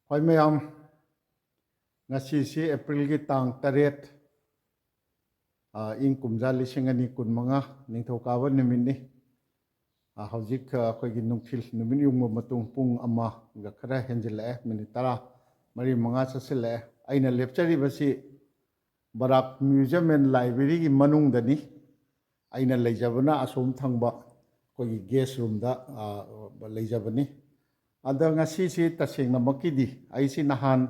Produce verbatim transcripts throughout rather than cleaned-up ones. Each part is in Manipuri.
ꯍꯣꯏ ꯃꯌꯥꯝ, ꯉꯁꯤꯁꯤ ꯑꯦꯄ꯭ꯔꯤꯜꯒꯤ ꯇꯥꯡ ꯇꯔꯦꯠ, ꯑ, ꯏꯪ ꯀꯨꯝꯖꯥ ꯂꯤꯁꯤꯡ ꯑꯅꯤ ꯀꯨꯟꯃꯉꯥ, ꯅꯤꯡꯊꯧꯀꯥꯕ ꯅꯨꯃꯤꯠꯅꯤ꯫ ꯑ, ꯍꯧꯖꯤꯛ, ꯑ, ꯑꯩꯈꯣꯏꯒꯤ ꯅꯨꯡꯊꯤꯜ ꯅꯨꯃꯤꯠ ꯌꯨꯡꯕ ꯃꯇꯨꯡ ꯄꯨꯡ ꯑꯃꯒ ꯈꯔ ꯍꯦꯟꯖꯤꯜꯂꯛꯑꯦ, ꯃꯤꯅꯤꯠ ꯇꯔꯥ ꯃꯔꯤ ꯃꯉꯥ ꯆꯠꯁꯤꯜꯂꯛꯑꯦ꯫ ꯑꯩꯅ ꯂꯦꯞꯆꯔꯤꯕꯁꯤ ꯕꯔꯥꯛ Museum and Library ꯒꯤ ꯃꯅꯨꯡꯗꯅꯤ꯫ ꯑꯩꯅ ꯂꯩꯖꯕꯅ ꯑꯁꯣꯝ ꯊꯪꯕ ꯑꯩꯈꯣꯏꯒꯤ guest room ꯗ, ꯑ, ꯂꯩꯖꯕꯅꯤ꯫ ꯑꯗ ꯉꯁꯤꯁꯤ ꯇꯁꯦꯡꯅꯃꯛꯀꯤꯗꯤ ꯑꯩꯁꯤ ꯅꯍꯥꯟ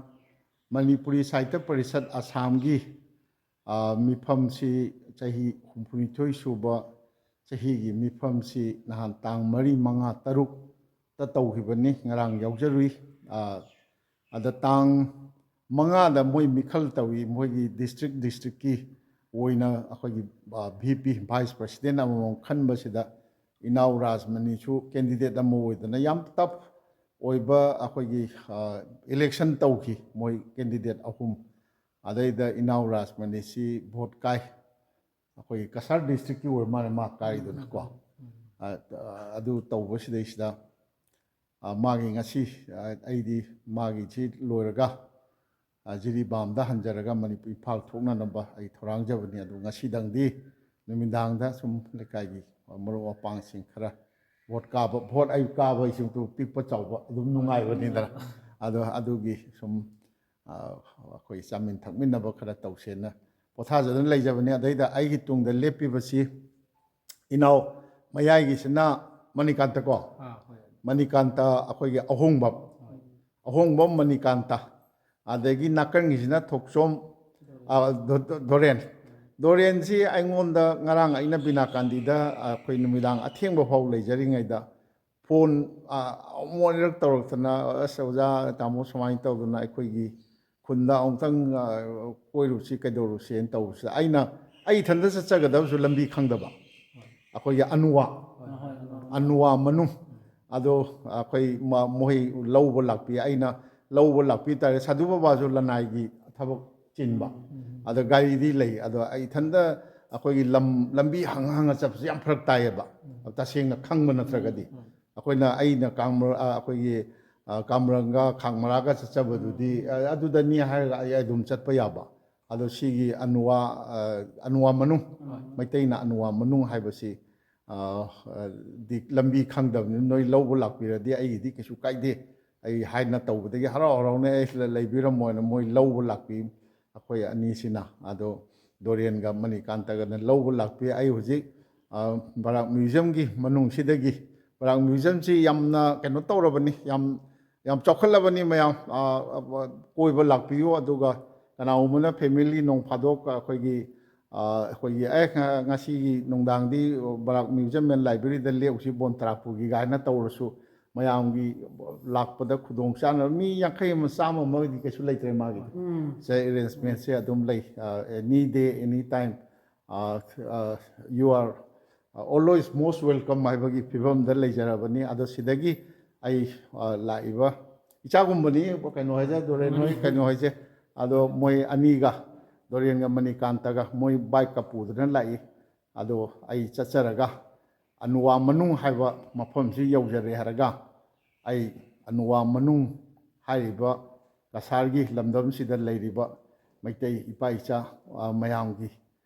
ꯃꯅꯤꯄꯨꯔꯤ ꯁꯥꯍꯤꯇ꯭ꯌ ꯄꯔꯤꯁꯠ ꯑꯁꯥꯝꯒꯤ, ꯑ, ꯃꯤꯐꯝꯁꯤ, ꯆꯍꯤ ꯍꯨꯝꯐꯨꯅꯤꯊꯣꯏ ꯁꯨꯕ ꯆꯍꯤꯒꯤ ꯃꯤꯐꯝꯁꯤ ꯅꯍꯥꯟ ꯇꯥꯡ ꯃꯔꯤ, ꯃꯉꯥ, ꯇꯔꯨꯛꯇ ꯇꯧꯈꯤꯕꯅꯤ꯫ ꯉꯔꯥꯡ ꯌꯥꯎꯖꯔꯨꯏ꯫ ꯑ, ꯑꯗ ꯇꯥꯡ ꯃꯉꯥꯗ ꯃꯣꯏ ꯃꯤꯈꯜ ꯇꯧꯏ, ꯃꯣꯏꯒꯤ district district ꯀꯤ ꯑꯣꯏꯅ ꯑꯩꯈꯣꯏꯒꯤ, ꯑ, V P, Vice President ꯑꯃꯃꯝ ꯈꯟꯕꯁꯤꯗ ꯏꯅꯥꯎ ꯔꯥꯖꯃꯅꯤꯁꯨ candidate ꯑꯃ ꯑꯣꯏꯗꯅ ꯌꯥꯝ tough ꯑꯣꯏꯕ ꯑꯩꯈꯣꯏꯒꯤ, ꯑ, election ꯇꯧꯈꯤ, ꯃꯣꯏ candidate ꯑꯍꯨꯝ꯫ ꯑꯗꯩꯗ ꯏꯅꯥꯎ ꯔꯥꯖꯃꯅꯤꯁꯤ vote ꯀꯥꯏ꯫ ꯑꯩꯈꯣꯏꯒꯤ ꯀꯁꯥꯔ district ꯀꯤ ꯑꯣꯏꯔ ꯃꯥꯜꯂꯦ ꯃꯥ ꯀꯥꯏꯗꯨꯅꯀꯣ꯫ ꯑ, ꯑꯗꯨ ꯇꯧꯕꯁꯤꯗꯩꯁꯤꯗ, ꯑ, ꯃꯥꯒꯤ ꯉꯁꯤ, ꯑ, ꯑꯩꯗꯤ ꯃꯥꯒꯤꯁꯤ ꯂꯣꯏꯔꯒ, ꯑ, ꯖꯤꯔꯤꯕꯥꯝꯗ ꯍꯟꯖꯔꯒ ꯃꯅꯤꯄꯨꯔ, ꯏꯝꯐꯥꯜ ꯊꯣꯛꯅꯅꯕ ꯑꯩ ꯊꯧꯔꯥꯡꯖꯕꯅꯤ꯫ ꯑꯗꯨ ꯉꯁꯤꯗꯪꯗꯤ ꯅꯨꯃꯤꯗꯥꯡꯗ ꯁꯨꯝ ꯂꯩꯀꯥꯏꯒꯤ ꯃꯔꯨꯞ ꯃꯄꯥꯡꯁꯤꯡ ꯈꯔ, vote ꯀꯥꯕ, vote ꯑꯩ ꯀꯥꯕ ꯍꯥꯏꯁꯤꯕꯨ ꯄꯤꯛꯄ ꯆꯥꯎꯕ ꯑꯗꯨꯝ ꯅꯨꯡꯉꯥꯏꯕꯅꯤꯗꯅ꯫ ꯑꯗꯣ ꯑꯗꯨꯒꯤ ꯁꯨꯝ, ꯑ, ꯑꯩꯈꯣꯏ ꯆꯥꯃꯤꯟ ꯊꯛꯃꯤꯟꯅꯕ ꯈꯔ ꯇꯧꯁꯦꯅ ꯄꯣꯊꯥꯖꯗꯨꯅ ꯂꯩꯖꯕꯅꯤ꯫ ꯑꯗꯩꯗ ꯑꯩꯒꯤ ꯇꯨꯡꯗ ꯂꯦꯞꯄꯤꯕꯁꯤ ꯏꯅꯥꯎ ꯃꯌꯥꯏꯒꯤꯁꯤꯅ ꯃꯅꯤꯀꯥꯟꯇ ꯀꯣ? ꯑꯥ, ꯍꯣꯏ꯫ ꯃꯅꯤꯀꯥꯟꯇ ꯑꯩꯈꯣꯏꯒꯤ ꯑꯍꯣꯡꯕꯝ, ꯍꯣꯏ꯫ ꯑꯍꯣꯡꯕꯝ ꯃꯅꯤꯀꯥꯟꯇ꯫ ꯑꯗꯒꯤ ꯅꯥꯀꯟꯒꯤꯁꯤꯅ ꯊꯣꯛꯆꯣꯝ, ꯑ, ꯗꯣ-, ꯗꯣ-, ꯗꯣꯔꯦꯟ꯫ ꯗꯣꯔꯦꯟꯁꯤ ꯑꯩꯉꯣꯟꯗ ꯉꯔꯥꯡ ꯑꯩꯅ ꯕꯤꯅꯥꯀꯥꯟꯗꯤꯗ, ꯑ, ꯑꯩꯈꯣꯏ ꯅꯨꯃꯤꯗꯥꯡ ꯑꯊꯦꯡꯕ ꯐꯥꯎ ꯂꯩꯖꯔꯤꯉꯩꯗ phone, ꯑ, ꯑꯃꯨꯛ ꯑꯅꯤꯔꯛ ꯇꯧꯔꯛꯇꯅ, "ꯑꯁ ꯑꯣꯖꯥ, ꯇꯥꯃꯣ ꯁꯨꯃꯥꯏꯅ ꯇꯧꯗꯅ ꯑꯩꯈꯣꯏꯒꯤ ꯈꯨꯟꯗ ꯑꯃꯨꯛꯇꯪ, ꯑ, ꯀꯣꯏꯔꯨꯁꯤ ꯀꯩꯗꯧꯔꯨꯁꯤꯅ" ꯇꯧꯕꯁꯤꯗ ꯑꯩꯅ, ꯑꯩ ꯏꯊꯟꯗ ꯆꯠꯆꯒꯗꯕꯁꯨ ꯂꯝꯕꯤ ꯈꯪꯗꯕ꯫ ꯑꯩꯈꯣꯏꯒꯤ ꯑꯅꯨꯋꯥ, ꯍꯣꯏ, ꯍꯣꯏ, ꯑꯅꯨꯋꯥ꯫ ꯑꯅꯨꯋꯥ ꯃꯅꯨꯡ ꯑꯗꯣ ꯑꯩꯈꯣꯏ ꯃ-, ꯃꯈꯣꯏ ꯂꯧꯕ ꯂꯥꯛꯄꯤ꯫ ꯑꯩꯅ ꯂꯧꯕ ꯂꯥꯛꯄꯤ ꯇꯥꯔꯦ꯫ ꯁꯥꯙꯨ ꯕꯕꯥꯁꯨ ꯂꯅꯥꯏꯒꯤ ꯊꯕꯛ ꯆꯤꯟꯕ꯫ ꯎꯝ, ꯎꯝ, ꯎꯝ꯫ ꯑꯗ ꯒꯥꯔꯤꯗꯤ ꯂꯩ, ꯑꯗꯣ ꯑꯩ ꯏꯊꯟꯗ ꯑꯩꯈꯣꯏꯒꯤ ꯂꯝ, ꯂꯝꯕꯤ ꯍꯪꯉ ꯍꯪꯉ ꯆꯠꯄꯁꯦ ꯌꯥꯝ ꯐꯔꯛ ꯇꯥꯏꯌꯦꯕ, ꯇꯁꯦꯡꯅ ꯈꯪꯕ ꯅꯠꯇ꯭ꯔꯒꯗꯤ꯫ ꯑꯩꯈꯣꯏꯅ, ꯑꯩꯅ ꯀꯥꯡꯃꯔ-, ꯑ, ꯑꯩꯈꯣꯏꯒꯤ, ꯑ, ꯀꯥꯡꯃꯔꯪꯒ ꯈꯥꯡꯃꯔꯥꯒ ꯆꯠꯆꯕꯗꯨꯗꯤ, ꯑ, ꯑꯗꯨꯗꯅꯤ ꯍꯥꯏꯔꯒ ꯑꯩ ꯑꯗꯨꯝ ꯆꯠꯄ ꯌꯥꯕ꯫ ꯑꯗꯣ ꯁꯤꯒꯤ ꯑꯅꯨꯋꯥ, ꯑ, ꯑꯅꯨꯋꯥ ꯃꯅꯨꯡ, ꯃꯩꯇꯩꯅ ꯑꯅꯨꯋꯥ ꯃꯅꯨꯡ ꯍꯥꯏꯕꯁꯤ, ꯑ, ꯑ, ꯗꯤ ꯂꯝꯕꯤ ꯈꯪꯗꯕꯅꯤ, ꯅꯣꯏ ꯂꯧꯕ ꯂꯥꯛꯄꯤꯔꯗꯤ ꯑꯩꯒꯤꯗꯤ ꯀꯩꯁꯨ ꯀꯥꯏꯗꯦ꯫ ꯑꯩ ꯍꯥꯏꯅ ꯇꯧꯕꯗꯒꯤ ꯍꯔꯥꯎ ꯍꯔꯥꯎꯅ ꯑꯩ ꯁꯤꯗ ꯂꯩꯕꯤꯔꯝꯃꯣꯅ ꯃꯣꯏ ꯂꯧꯕ ꯂꯥꯛꯄꯤ꯫ ꯑꯩꯈꯣꯏ ꯑꯅꯤꯁꯤꯅ, ꯑꯗꯣ ꯗꯣꯔꯦꯟꯒ ꯃꯅꯤꯀꯥꯟꯇꯒꯅ ꯂꯧꯕ ꯂꯥꯛꯄꯤ꯫ ꯑꯩ ꯍꯧꯖꯤꯛ, ꯑ, ꯕꯔꯥꯛ ꯃ꯭ꯌꯨꯖꯤꯌꯝꯒꯤ ꯃꯅꯨꯡꯁꯤꯗꯒꯤ, ꯕꯔꯥꯛ ꯃ꯭ꯌꯨꯖꯤꯌꯝꯁꯤ ꯌꯥꯝꯅ ꯀꯩꯅꯣ ꯇꯧꯔꯕꯅꯤ, ꯌꯥꯝ, ꯌꯥꯝ ꯆꯥꯎꯈꯠꯂꯕꯅꯤ ꯃꯌꯥꯝ꯫ ꯑ, ꯑ, ꯀꯣꯏꯕ ꯂꯥꯛꯄꯤꯌꯨ, ꯑꯗꯨꯒ ꯀꯅꯥꯒꯨꯝꯕꯅ ꯐꯦꯃꯤꯂꯤ ꯅꯣꯡ ꯐꯥꯗꯣꯛ ꯑꯩꯈꯣꯏꯒꯤ, ꯑ, ꯑꯩꯈꯣꯏꯒꯤ, "ꯑꯦ, ꯉ-, ꯉꯁꯤꯒꯤ ꯅꯨꯡꯗꯥꯡꯗꯤ ꯕꯔꯥꯛ ꯃ꯭ꯌꯨꯖꯤꯌꯝ ꯑꯦꯟ ꯂꯥꯏꯕ꯭ꯔꯦꯔꯤꯗ ꯂꯦꯛꯎꯁꯤ ꯕꯣꯟ ꯇꯔꯥꯄꯨꯔꯒꯤ" ꯀꯥꯏꯅ ꯇꯧꯔꯁꯨ, ꯃꯌꯥꯝꯒꯤ ꯂꯥꯛꯄꯗ ꯈꯨꯗꯣꯡ ꯆꯥꯅꯕ ꯃꯤ ꯌꯥꯡꯈꯩ ꯑꯃ, ꯆꯥꯝꯃ ꯑꯃꯒꯤꯗꯤ ꯀꯩꯁꯨ ꯂꯩꯇ꯭ꯔꯦ ꯃꯥꯒꯤꯗꯤ꯫ ꯁꯦ, ꯑꯦꯔꯦꯟꯖꯃꯦꯟꯁꯦ ꯑꯗꯨꯝ ꯂꯩ꯫ ꯑꯦꯅꯤ ꯗꯦ, ꯑꯦꯅꯤ time, you are always most welcome ꯍꯥꯏꯕꯒꯤ ꯐꯤꯕꯝꯗ ꯂꯩꯖꯔꯕꯅꯤ꯫ ꯑꯗꯣ ꯁꯤꯗꯒꯤ ꯑꯩ, ꯑ, ꯂꯥꯛꯏꯕ ꯏꯆꯥꯒꯨꯝꯕꯅꯤ, ꯀꯩꯅꯣ ꯍꯥꯏꯁꯦ, ꯗꯣꯔꯦꯟ ꯍꯣꯏ, ꯀꯩꯅꯣ ꯍꯥꯏꯁꯦ, ꯑꯗꯣ ꯃꯣꯏ ꯑꯅꯤꯒ, ꯗꯣꯔꯦꯟꯒ ꯃꯅꯤꯀꯥꯟꯇꯒ, ꯃꯣꯏ ꯕꯥꯏꯛꯀ ꯄꯨꯗꯅ ꯂꯥꯛꯏ꯫ ꯑꯗꯣ ꯑꯩ ꯆꯠꯆꯔꯒ ꯑꯅꯨꯋꯥ ꯃꯅꯨꯡ ꯍꯥꯏꯕ ꯃꯐꯝꯁꯤ ꯌꯧꯖꯔꯦ ꯍꯥꯏꯔꯒ, ꯑꯩ ꯑꯅꯨꯋꯥ ꯃꯅꯨꯡ ꯍꯥꯏꯔꯤꯕ ꯀꯁꯥꯔꯒꯤ ꯂꯝꯗꯝꯁꯤꯗ ꯂꯩꯔꯤꯕ ꯃꯩꯇꯩ ꯏꯄꯥ ꯏꯆꯥ, ꯑ, ꯃꯌꯥꯝꯒꯤ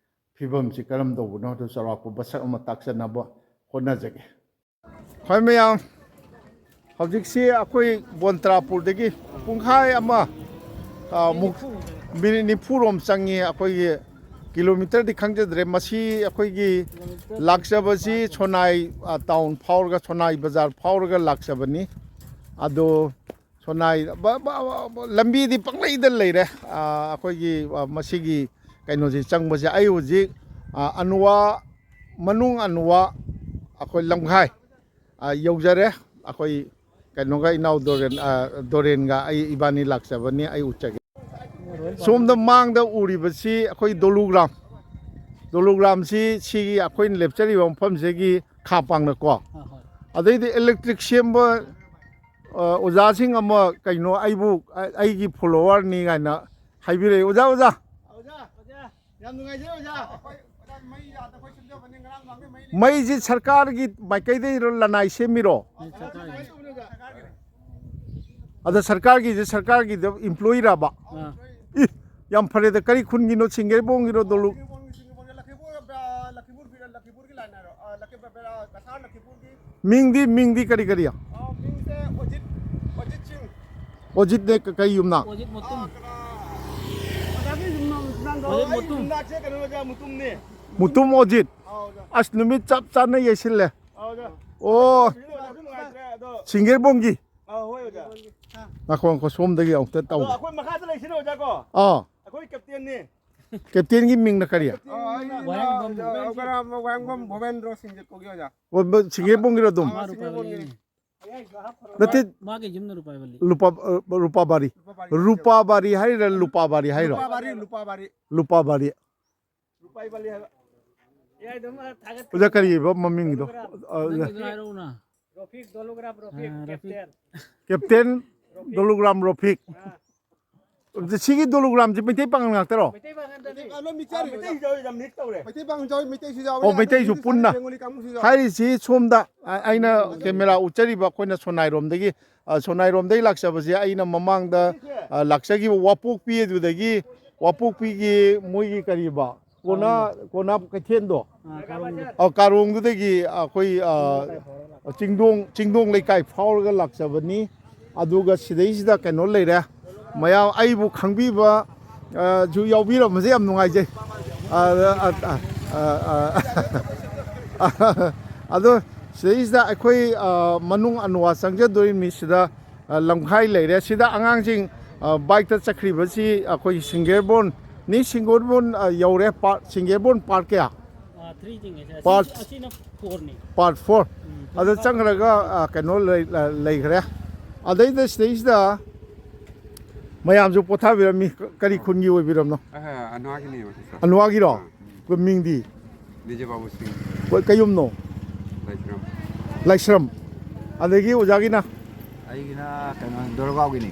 ꯐꯤꯕꯝꯁꯤ ꯀꯔꯝ ꯇꯧꯕꯅꯣ ꯍꯥꯏꯕꯗꯨ ꯆꯥꯎꯔꯥꯛꯄ ꯃꯁꯛ ꯑꯃ ꯇꯥꯛꯆꯅꯕ ꯍꯣꯠꯅꯖꯒꯦ꯫ ꯍꯣꯏ ꯃꯌꯥꯝ, ꯍꯧꯖꯤꯛꯁꯤ ꯑꯩꯈꯣꯏ ꯕꯣꯟꯇ꯭ꯔꯥꯄꯨꯔꯗꯒꯤ ꯄꯨꯡꯈꯥꯏ ꯑꯃ, ꯑ, ꯃꯨꯛ, ꯃꯤꯅꯤꯠ ꯅꯤꯐꯨ ꯔꯣꯝ ꯆꯪꯉꯤ꯫ ꯑꯩꯈꯣꯏꯒꯤ ꯀꯤꯂꯣꯃꯤꯇꯔꯗꯤ ꯈꯪꯖꯗ꯭ꯔꯦ꯫ ꯃꯁꯤ ꯑꯩꯈꯣꯏꯒꯤ ꯂꯥꯛꯆꯕꯁꯤ ꯁꯣꯅꯥꯏ, ꯑ, ꯇꯥꯎꯟ ꯐꯥꯎꯔꯒ, ꯁꯣꯅꯥꯏ ꯕꯖꯥꯔ ꯐꯥꯎꯔꯒ ꯂꯥꯛꯆꯕꯅꯤ꯫ ꯑꯗꯣ ꯁꯣꯅꯥꯏ ꯕ-, ꯕ-, ꯕ-, ꯕ-, ꯂꯝꯕꯤꯗꯤ ꯄꯪꯂꯩꯗ ꯂꯩꯔꯦ꯫ ꯑ, ꯑꯩꯈꯣꯏꯒꯤ, ꯑ, ꯃꯁꯤꯒꯤ ꯀꯩꯅꯣꯁꯤ ꯆꯪꯕꯁꯦ꯫ ꯑꯩ ꯍꯧꯖꯤꯛ, ꯑ, ꯑꯅꯨꯋꯥ, ꯃꯅꯨꯡ ꯑꯅꯨꯋꯥ, ꯑꯩꯈꯣꯏ ꯂꯝꯈꯥꯏ, ꯑ, ꯌꯧꯖꯔꯦ꯫ ꯑꯩꯈꯣꯏ ꯀꯩꯅꯣꯒ, ꯏꯅꯥꯎ ꯗꯣꯔꯦꯟ, ꯑ, ꯗꯣꯔꯦꯟꯒ ꯑꯩ ꯏꯕꯥꯅꯤ ꯂꯥꯛꯆꯕꯅꯤ꯫ ꯑꯩ ꯎꯠꯆꯒꯦ꯫ ꯁꯣꯝꯗ ꯃꯥꯡꯗ ꯎꯔꯤꯕꯁꯤ ꯑꯩꯈꯣꯏ ꯗꯣꯂꯨꯒ꯭ꯔꯥꯝ꯫ ꯗꯣꯂꯨꯒ꯭ꯔꯥꯝꯁꯤ ꯁꯤꯒꯤ ꯑꯩꯈꯣꯏꯅ ꯂꯦꯞꯆꯔꯤꯕ ꯃꯐꯝꯁꯤꯒꯤ ꯈꯥ ꯄꯥꯡꯅꯀꯣ꯫ ꯑꯗꯩꯗꯤ ꯏꯂꯦꯛꯇ꯭ꯔꯤꯛ ꯁꯦꯝꯕ, ꯑ, ꯑꯣꯖꯥꯁꯤꯡ ꯑꯃ ꯀꯩꯅꯣ ꯑꯩꯕꯨ, ꯑ-, ꯑꯩꯒꯤ ꯐꯣꯂꯣꯋꯔꯅꯤ ꯀꯥꯏꯅ ꯍꯥꯏꯕꯤꯔꯛꯏ꯫ ꯑꯣꯖꯥ, ꯑꯣꯖꯥ꯫ ꯌꯥꯝ ꯅꯨꯡꯉꯥꯏꯖꯔꯦ ꯑꯣꯖꯥ꯫ ꯃꯩꯁꯤ ꯁꯔꯀꯥꯔꯒꯤ ꯃꯥꯏꯀꯩꯗꯒꯤꯔꯣ, ꯂꯅꯥꯏ ꯁꯦꯝꯃꯤꯔꯣ? ꯑꯗ ꯁꯔꯀꯥꯔꯒꯤꯁꯦ, ꯁꯔꯀꯥꯔꯒꯤꯗ ꯏꯝꯄ꯭ꯂꯣꯌꯤꯔꯕ? ꯑꯥ꯫ ꯏ, ꯌꯥꯝ ꯐꯔꯦꯗ꯫ ꯀꯔꯤ ꯈꯨꯟꯒꯤꯅꯣ? ꯁꯤꯡꯒꯦꯔꯕꯣꯡꯒꯤꯔꯣ, ꯗꯣꯂꯨ? ꯃꯤꯡꯗꯤ, ꯃꯤꯡꯗꯤ ꯀꯔꯤ ꯀꯔꯤ? ꯑꯣꯖꯤꯠꯅꯦ꯫ ꯀ-, ꯀꯩ ꯌꯨꯝꯅꯥꯛ? ꯑꯣꯖꯤꯠ ꯃꯇꯨꯝ꯫ ꯑꯣꯖꯤꯠ ꯃꯇꯨꯝ꯫ ꯃꯨꯇꯨꯝ ꯑꯣꯖꯤꯠ꯫ ꯑꯁ, ꯅꯨꯃꯤꯠ ꯆꯞ ꯆꯥꯅ ꯌꯩꯁꯤꯜꯂꯦ꯫ ꯑꯣ꯫ ꯁꯤꯡꯒꯦꯔꯕꯣꯡꯒꯤ꯫ ꯉꯥꯏꯈꯣ, ꯉꯥꯏꯈꯣ, ꯁꯣꯝꯗꯒꯤ ꯑꯃꯨꯛꯇ ꯇꯧ꯫ ꯑꯩꯈꯣꯏ ꯃꯈꯥꯗ ꯂꯩꯁꯤꯅ ꯑꯣꯖꯥ ꯀꯣ꯫ ꯑꯥ꯫ ꯑꯩꯈꯣꯏ ꯀꯦꯞꯇꯦꯟꯅꯤ꯫ ꯀꯦꯞꯇꯦꯟꯒꯤ ꯃꯤꯡꯅ ꯀꯔꯤ? ꯑꯣ, ꯑꯩ ꯋꯥꯍꯦꯡꯕꯝ꯫ ꯑꯣꯖꯥ, ꯋꯥꯍꯦꯡꯕꯝ ꯚꯣꯕꯦꯟꯗ꯭ꯔꯣ ꯁꯤꯡꯖꯤꯠ ꯀꯧꯏ ꯑꯣꯖꯥ꯫ ꯑꯣ, ꯁꯤꯡꯒꯦꯔꯕꯣꯡꯒꯤꯔꯣ ꯑꯗꯨꯝ? ꯃꯥ ꯔꯨꯄꯥ ꯕꯥꯔꯤꯅꯤ꯫ ꯅꯠꯇꯦ꯫ ꯃꯥꯒꯤ ꯌꯨꯝꯅ ꯔꯨꯄꯥ ꯕꯥꯔꯤ꯫ ꯂꯨꯄꯥ, ꯑ, ꯔꯨꯄꯥ ꯕꯥꯔꯤ꯫ ꯂꯨꯄꯥ ꯕꯥꯔꯤ꯫ ꯔꯨꯄꯥ ꯕꯥꯔꯤ ꯍꯥꯏꯔꯤꯔꯥ ꯂꯨꯄꯥ ꯕꯥꯔꯤ ꯍꯥꯏꯔꯣ? ꯂꯨꯄꯥ ꯕꯥꯔꯤ, ꯂꯨꯄꯥ ꯕꯥꯔꯤ꯫ ꯂꯨꯄꯥ ꯕꯥꯔꯤ꯫ ꯔꯨꯄꯥ ꯕꯥꯔꯤ ꯍꯥꯏꯕ꯫ ꯑꯣꯖꯥ, ꯀꯔꯤꯕ ꯃꯃꯤꯡꯗꯣ? ꯑ, ꯑꯣꯖꯥ꯫ ꯅꯪꯒꯤꯗꯣ ꯍꯥꯏꯔꯛꯎꯅ꯫ ꯔꯣꯐꯤꯛ, ꯗꯣꯂꯨꯒ꯭ꯔꯥꯝ ꯔꯣꯐꯤꯛ, ꯑꯥ, ꯔꯣꯐꯤꯛ꯫ ꯀꯦꯞꯇꯦꯟ꯫ ꯀꯦꯞꯇꯦꯟ ꯗꯣꯂꯨꯒ꯭ꯔꯥꯝ ꯔꯣꯐꯤꯛ꯫ ꯑꯥ꯫ ꯑꯗ ꯁꯤꯒꯤ ꯗꯣꯂꯨꯒ꯭ꯔꯥꯝꯁꯤ ꯃꯩꯇꯩ ꯄꯥꯉꯜ ꯉꯥꯛꯇꯔꯣ? ꯃꯩꯇꯩ ꯄꯥꯉꯜꯗꯅꯤ꯫ ꯃꯩꯇꯩꯁꯨ ꯌꯥꯎꯋꯤ, ꯌꯥꯝ mix ꯇꯧꯔꯦ꯫ ꯃꯩꯇꯩ ꯄꯥꯉꯜꯁꯨ ꯌꯥꯎꯋꯤ, ꯃꯩꯇꯩꯁꯨ ꯌꯥꯎꯋꯤ, ꯑꯣ, ꯃꯩꯇꯩꯁꯨ ꯕꯦꯡꯒꯣꯂꯤ ꯄꯨꯟꯅ꯫ ꯀꯥꯡꯕꯨꯁꯨ ꯌꯥꯎꯋꯤ꯫ ꯍꯥꯏꯔꯤꯁꯤ ꯁꯣꯝꯗ, ꯑ-, ꯑꯩꯅ camera ꯎꯠꯆꯔꯤꯕ ꯑꯩꯈꯣꯏꯅ ꯁꯣꯅꯥꯏꯔꯣꯝꯗꯒꯤ, ꯑ, ꯁꯣꯅꯥꯏꯔꯣꯝꯗꯒꯤ ꯂꯥꯛꯆꯕꯁꯦ ꯑꯩꯅ ꯃꯃꯥꯡꯗ, ꯑ, ꯂꯥꯛꯆꯈꯤꯕ ꯋꯥꯄꯣꯛꯄꯤ, ꯑꯗꯨꯗꯒꯤ ꯋꯥꯄꯣꯛꯄꯤꯒꯤ ꯃꯣꯏꯒꯤ ꯀꯔꯤꯕ? ꯀꯣꯅꯥ, ꯀꯣꯅꯥ ꯀꯩꯊꯦꯜꯗꯣ? ꯑꯥ, ꯀꯥꯔꯣꯡꯗꯣ꯫ ꯑ, ꯀꯥꯔꯣꯡꯗꯨꯗꯒꯤ ꯑꯩꯈꯣꯏ, ꯑ, ꯆꯤꯡꯗꯣꯡ, ꯆꯤꯡꯗꯣꯡ ꯂꯩꯀꯥꯏ ꯐꯥꯎꯔꯒ ꯂꯥꯛꯆꯕꯅꯤ꯫ ꯑꯗꯨꯒ ꯁꯤꯗꯩꯁꯤꯗ ꯀꯩꯅꯣ ꯂꯩꯔꯦ꯫ ꯃꯌꯥꯝ ꯑꯩꯕꯨ ꯈꯪꯕꯤꯕ, ꯑ, ꯁꯨ ꯌꯥꯎꯕꯤꯔꯝꯕꯁꯦ ꯌꯥꯝ ꯅꯨꯡꯉꯥꯏꯖꯩ꯫ ꯑ, ꯑ, ꯑ, ꯑ, ꯑ, ꯑꯗꯣ ꯁꯤꯗꯩꯁꯤꯗ ꯑꯩꯈꯣꯏ, ꯑ, ꯃꯅꯨꯡ ꯑꯅꯨꯋꯥ ꯆꯪꯖꯗꯣꯔꯤꯕꯅꯤ꯫ ꯁꯤꯗ ꯑ, ꯂꯝꯈꯥꯏ ꯂꯩꯔꯦ꯫ ꯁꯤꯗ ꯑꯉꯥꯡꯁꯤꯡ, ꯑ, bike ꯇ ꯆꯠꯈ꯭ꯔꯤꯕꯁꯤ ꯑꯩꯈꯣꯏ ꯁꯤꯡꯒꯦꯔꯕꯣꯟꯅꯤ꯫ ꯁꯤꯡꯒꯦꯔꯕꯣꯟ, ꯑ, ꯌꯧꯔꯦ꯫ Part, ꯁꯤꯡꯒꯦꯔꯕꯣꯟ part ꯀꯌꯥ? ꯑ, three ꯆꯤꯡꯉꯦ, ꯁꯦ꯫ ꯑꯁꯤ, part, ꯑꯁꯤꯅ four ꯅꯤ꯫ Part four꯫ ꯎꯝ, ꯑꯗ ꯆꯪꯈ꯭ꯔꯒ, ꯑ, ꯀꯩꯅꯣ ꯂꯩ-, ꯂ-, ꯂꯩꯈ꯭ꯔꯦ꯫ ꯑꯗꯩꯗ ꯁꯤꯗꯩꯁꯤꯗ ꯃꯌꯥꯝꯁꯨ ꯄꯣꯊꯥꯕꯤꯔꯝꯃꯤ꯫ ꯀ-, ꯀꯔꯤ ꯈꯨꯟꯒꯤ ꯑꯣꯏꯕꯤꯔꯕꯅꯣ? ꯑ, ꯑꯅꯨꯋꯥꯒꯤꯅꯦ, ꯁꯥꯔ꯫ ꯑꯅꯨꯋꯥꯒꯤꯔꯣ? ꯑꯥ꯫ ꯑꯩꯈꯣꯏ ꯃꯤꯡꯗꯤ? ꯅꯤꯖꯦ ꯕꯥꯕꯨ ꯁꯤꯡ꯫ ꯑꯩꯈꯣꯏ ꯀꯩ ꯌꯨꯝꯅꯣ? ꯂꯥꯏꯁ꯭ꯔꯝ꯫ ꯂꯥꯏꯁ꯭ꯔꯝ꯫ ꯑꯗꯒꯤ ꯑꯣꯖꯥꯒꯤꯅ? ꯑꯩꯒꯤꯅ ꯀꯩꯅꯣ, ꯗꯣꯂꯨꯒꯥꯎꯒꯤꯅꯤ꯫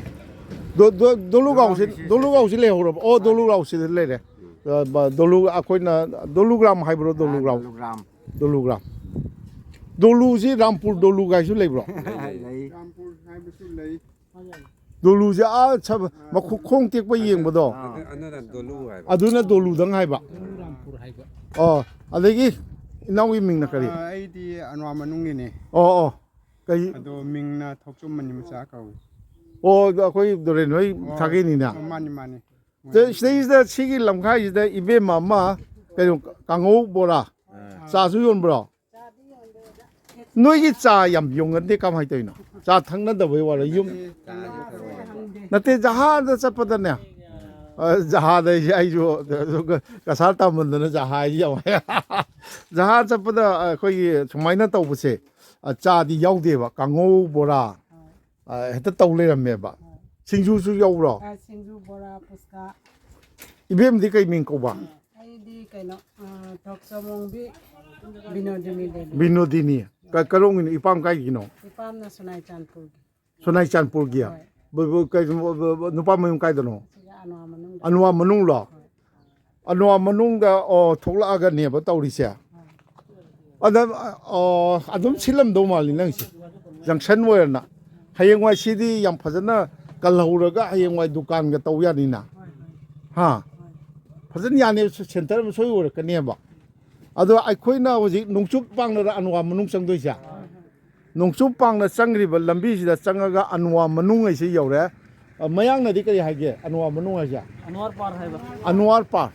ꯗꯣ-, ꯗꯣ-, ꯗꯣꯂꯨꯒꯥꯎꯁꯤ, ꯗꯣꯂꯨꯒꯥꯎꯁꯤ ꯁꯤ-, ꯁꯤ-, ꯗꯣꯂꯨꯒꯥꯎꯁꯤ ꯂꯩꯍꯧꯔꯕ? ꯑꯣ, ꯃꯥꯅꯦ꯫ ꯗꯣꯂꯨꯒꯥꯎꯁꯤꯗ ꯂꯩꯔꯦ꯫ ꯎꯝ꯫ ꯑ, ꯕ-, ꯗꯣꯂꯨ, ꯑꯩꯈꯣꯏꯅ ꯗꯣꯂꯨꯒ꯭ꯔꯥꯝ ꯍꯥꯏꯕ꯭ꯔꯣ? ꯗꯣꯂꯨꯒ꯭ꯔꯥꯝ? ꯗꯣꯂꯨꯒ꯭ꯔꯥꯝ꯫ ꯗꯣꯂꯨꯒ꯭ꯔꯥꯝ꯫ ꯗꯣꯂꯨꯁꯤ ꯔꯥꯝꯄꯨꯔ ꯗꯣꯂꯨ ꯀꯥꯏꯁꯨ ꯂꯩꯕ꯭ꯔꯣ? ꯂꯩ꯫ ꯔꯥꯝꯄꯨꯔ ꯍꯥꯏꯕꯁꯨ ꯂꯩ꯫ ꯗꯣꯂꯨꯁꯦ ꯑꯥ ꯁ-, ꯃꯈꯨ-, ꯈꯣꯡ ꯇꯦꯛꯄ ꯌꯦꯡꯕꯗꯣ, ꯑꯥ꯫ ꯑꯗꯨꯅ ꯗꯣꯂꯨ ꯍꯥꯏꯕ꯫ ꯑꯗꯨꯅ ꯗꯣꯂꯨꯗꯪ ꯍꯥꯏꯕ꯫ ꯗꯣꯂꯨ ꯔꯥꯝꯄꯨꯔ ꯍꯥꯏꯕ꯫ ꯑꯣ, ꯑꯗꯒꯤ ꯏꯅꯥꯎꯒꯤ ꯃꯤꯡꯅ ꯀꯔꯤ? ꯑꯥ, ꯑꯩꯗꯤ ꯑꯅꯋꯥ ꯃꯅꯨꯡꯒꯤꯅꯦ꯫ ꯑꯣ, ꯑꯣ꯫ ꯀꯩ? ꯑꯗꯣ ꯃꯤꯡꯅ ꯊꯣꯛꯆꯨꯝ ꯃꯅꯤ ꯃꯆꯥ ꯀꯧꯏ꯫ ꯑꯣ, ꯑꯗꯣ ꯑꯩꯈꯣꯏ ꯗꯣꯔꯦꯟ ꯍꯣꯏ ꯑꯣ, ꯁꯥꯒꯩꯅꯤꯅ꯫ ꯑꯣ, ꯃꯥꯅꯤ, ꯃꯥꯅꯤ꯫ ꯁꯤꯗꯩ-, ꯁꯤꯗꯩꯁꯤꯗ ꯁꯤꯒꯤ ꯂꯝꯈꯥꯏꯁꯤꯗ ꯏꯕꯦꯝꯃ ꯑꯃ ꯀꯩꯅꯣ ꯀꯥꯡꯉꯧ ꯕꯣꯔꯥ, ꯑꯥ꯫ ꯆꯥꯁꯨ ꯌꯣꯟꯕ꯭ꯔꯣ? ꯅꯣꯏꯒꯤ ꯆꯥ ꯌꯥꯝ ꯌꯣꯟꯒꯟꯗꯦ, ꯀꯃꯥꯏꯅ ꯇꯧꯔꯤꯅꯣ? ꯆꯥ ꯊꯛꯅꯗꯕꯩ ꯋꯥꯔ ꯌꯨꯝ? ꯅꯠꯇꯦ, ꯖꯍꯥꯗ ꯆꯠꯄꯗꯅꯦ꯫ ꯑ, ꯖꯍꯥꯗ ꯑꯩꯁꯦ, ꯑꯩꯁꯨ ꯀꯁꯥꯔ ꯇꯥꯃꯟꯗꯅ ꯖꯍꯥ ꯍꯥꯏꯁꯦ ꯌꯥꯝ ꯍꯩ꯫ ꯖꯍꯥ ꯆꯠꯄꯗ ꯑꯩꯈꯣꯏꯒꯤ ꯁꯨꯃꯥꯏꯅ ꯇꯧꯕꯁꯦ, ꯑ, ꯆꯥꯗꯤ ꯌꯥꯎꯗꯦꯕ, ꯀꯥꯡꯉꯧ ꯕꯣꯔꯥ꯫ ꯑ, ꯍꯦꯛꯇ ꯇꯧ ꯂꯩꯔꯝꯃꯦꯕ꯫ ꯁꯤꯡꯖꯨꯁꯨ ꯌꯥꯎꯕ꯭ꯔꯣ? ꯑ, ꯁꯤꯡꯖꯨ, ꯕꯣꯔꯥ, ꯄꯨꯁꯀꯥ꯫ ꯏꯕꯦꯝꯗꯤ ꯀꯩ ꯃꯤꯡ ꯀꯧꯕ? ꯑꯩꯗꯤ ꯀꯩꯅꯣ, ꯑ, ꯊꯣꯛꯆꯣꯝ ꯑꯣꯡꯕꯤ ꯕꯤꯅꯣꯗꯤꯅꯤ ꯗꯦꯕꯤ꯫ ꯕꯤꯅꯣꯗꯤꯅꯤ꯫ ꯀ-, ꯀꯔꯣꯝꯒꯤꯅꯣ? ꯏꯄꯥꯝ ꯀꯥꯏꯒꯤꯅꯣ? ꯏꯄꯥꯝꯅ ꯁꯨꯅꯥꯏ ꯆꯥꯟꯄꯨꯔꯒꯤ꯫ ꯁꯨꯅꯥꯏ ꯆꯥꯟꯄꯨꯔꯒꯤ? ꯍꯣꯏ꯫ ꯕ-, ꯕ-, ꯀꯩ-, ꯕ-, ꯕ-, ꯕ-, ꯅꯨꯄꯥ ꯃꯌꯨꯝ ꯀꯥꯏꯗꯅꯣ? ꯁꯤꯗ ꯑꯅꯋꯥ ꯃꯅꯨꯡꯗ꯫ ꯑꯅꯋꯥ ꯃꯅꯨꯡꯂꯣ? ꯍꯣꯏ꯫ ꯑꯅꯋꯥ ꯃꯅꯨꯡꯗ, ꯑꯣ, ꯊꯣꯛꯂꯛꯑꯒꯅꯦꯕ ꯇꯧꯔꯤꯁꯦ꯫ ꯑꯗ, ꯑꯣ, ꯑꯗꯨꯝ ꯁꯤꯜꯂꯝꯗꯧ ꯃꯥꯜꯂꯤ ꯅꯪꯁꯦ꯫ ꯖꯪꯁꯟ ꯑꯣꯏꯔꯅ꯫ ꯍꯌꯦꯡꯋꯥꯏ ꯁꯤꯗꯤ ꯌꯥꯝ ꯐꯖꯅ ꯀꯜꯍꯧꯔꯒ ꯍꯌꯦꯡꯋꯥꯏ ꯗꯨꯀꯥꯟꯒ ꯇꯧ ꯌꯥꯅꯤꯅ꯫ ꯍꯥ? ꯐꯖꯅ ꯌꯥꯅꯤ, ꯁꯦꯟꯇꯔ ꯑꯃ ꯁꯣꯏ ꯑꯣꯏꯔꯛꯀꯅꯦꯕ꯫ ꯑꯗꯣ ꯑꯩꯈꯣꯏꯅ ꯍꯧꯖꯤꯛ ꯅꯣꯡꯆꯨꯞ ꯄꯥꯡꯅꯔ ꯑꯅꯋꯥ ꯃꯅꯨꯡ ꯆꯪꯗꯣꯏꯁꯦ? ꯅꯣꯡꯆꯨꯞ ꯄꯥꯡꯅ ꯆꯪꯈ꯭ꯔꯤꯕ ꯂꯝꯕꯤꯁꯤꯗ ꯆꯪꯉꯒ ꯑꯅꯋꯥ ꯃꯅꯨꯡ ꯍꯥꯏꯁꯤ ꯌꯧꯔꯦ꯫ ꯑ, ꯃꯌꯥꯡꯅꯗꯤ ꯀꯔꯤ ꯍꯥꯏꯒꯦ? ꯑꯅꯋꯥ ꯃꯅꯨꯡ ꯍꯥꯏꯁꯦ? ꯑꯅꯋꯥꯔ ꯄꯥꯔ ꯍꯥꯏꯕ꯫ ꯑꯅꯋꯥꯔ ꯄꯥꯔ꯫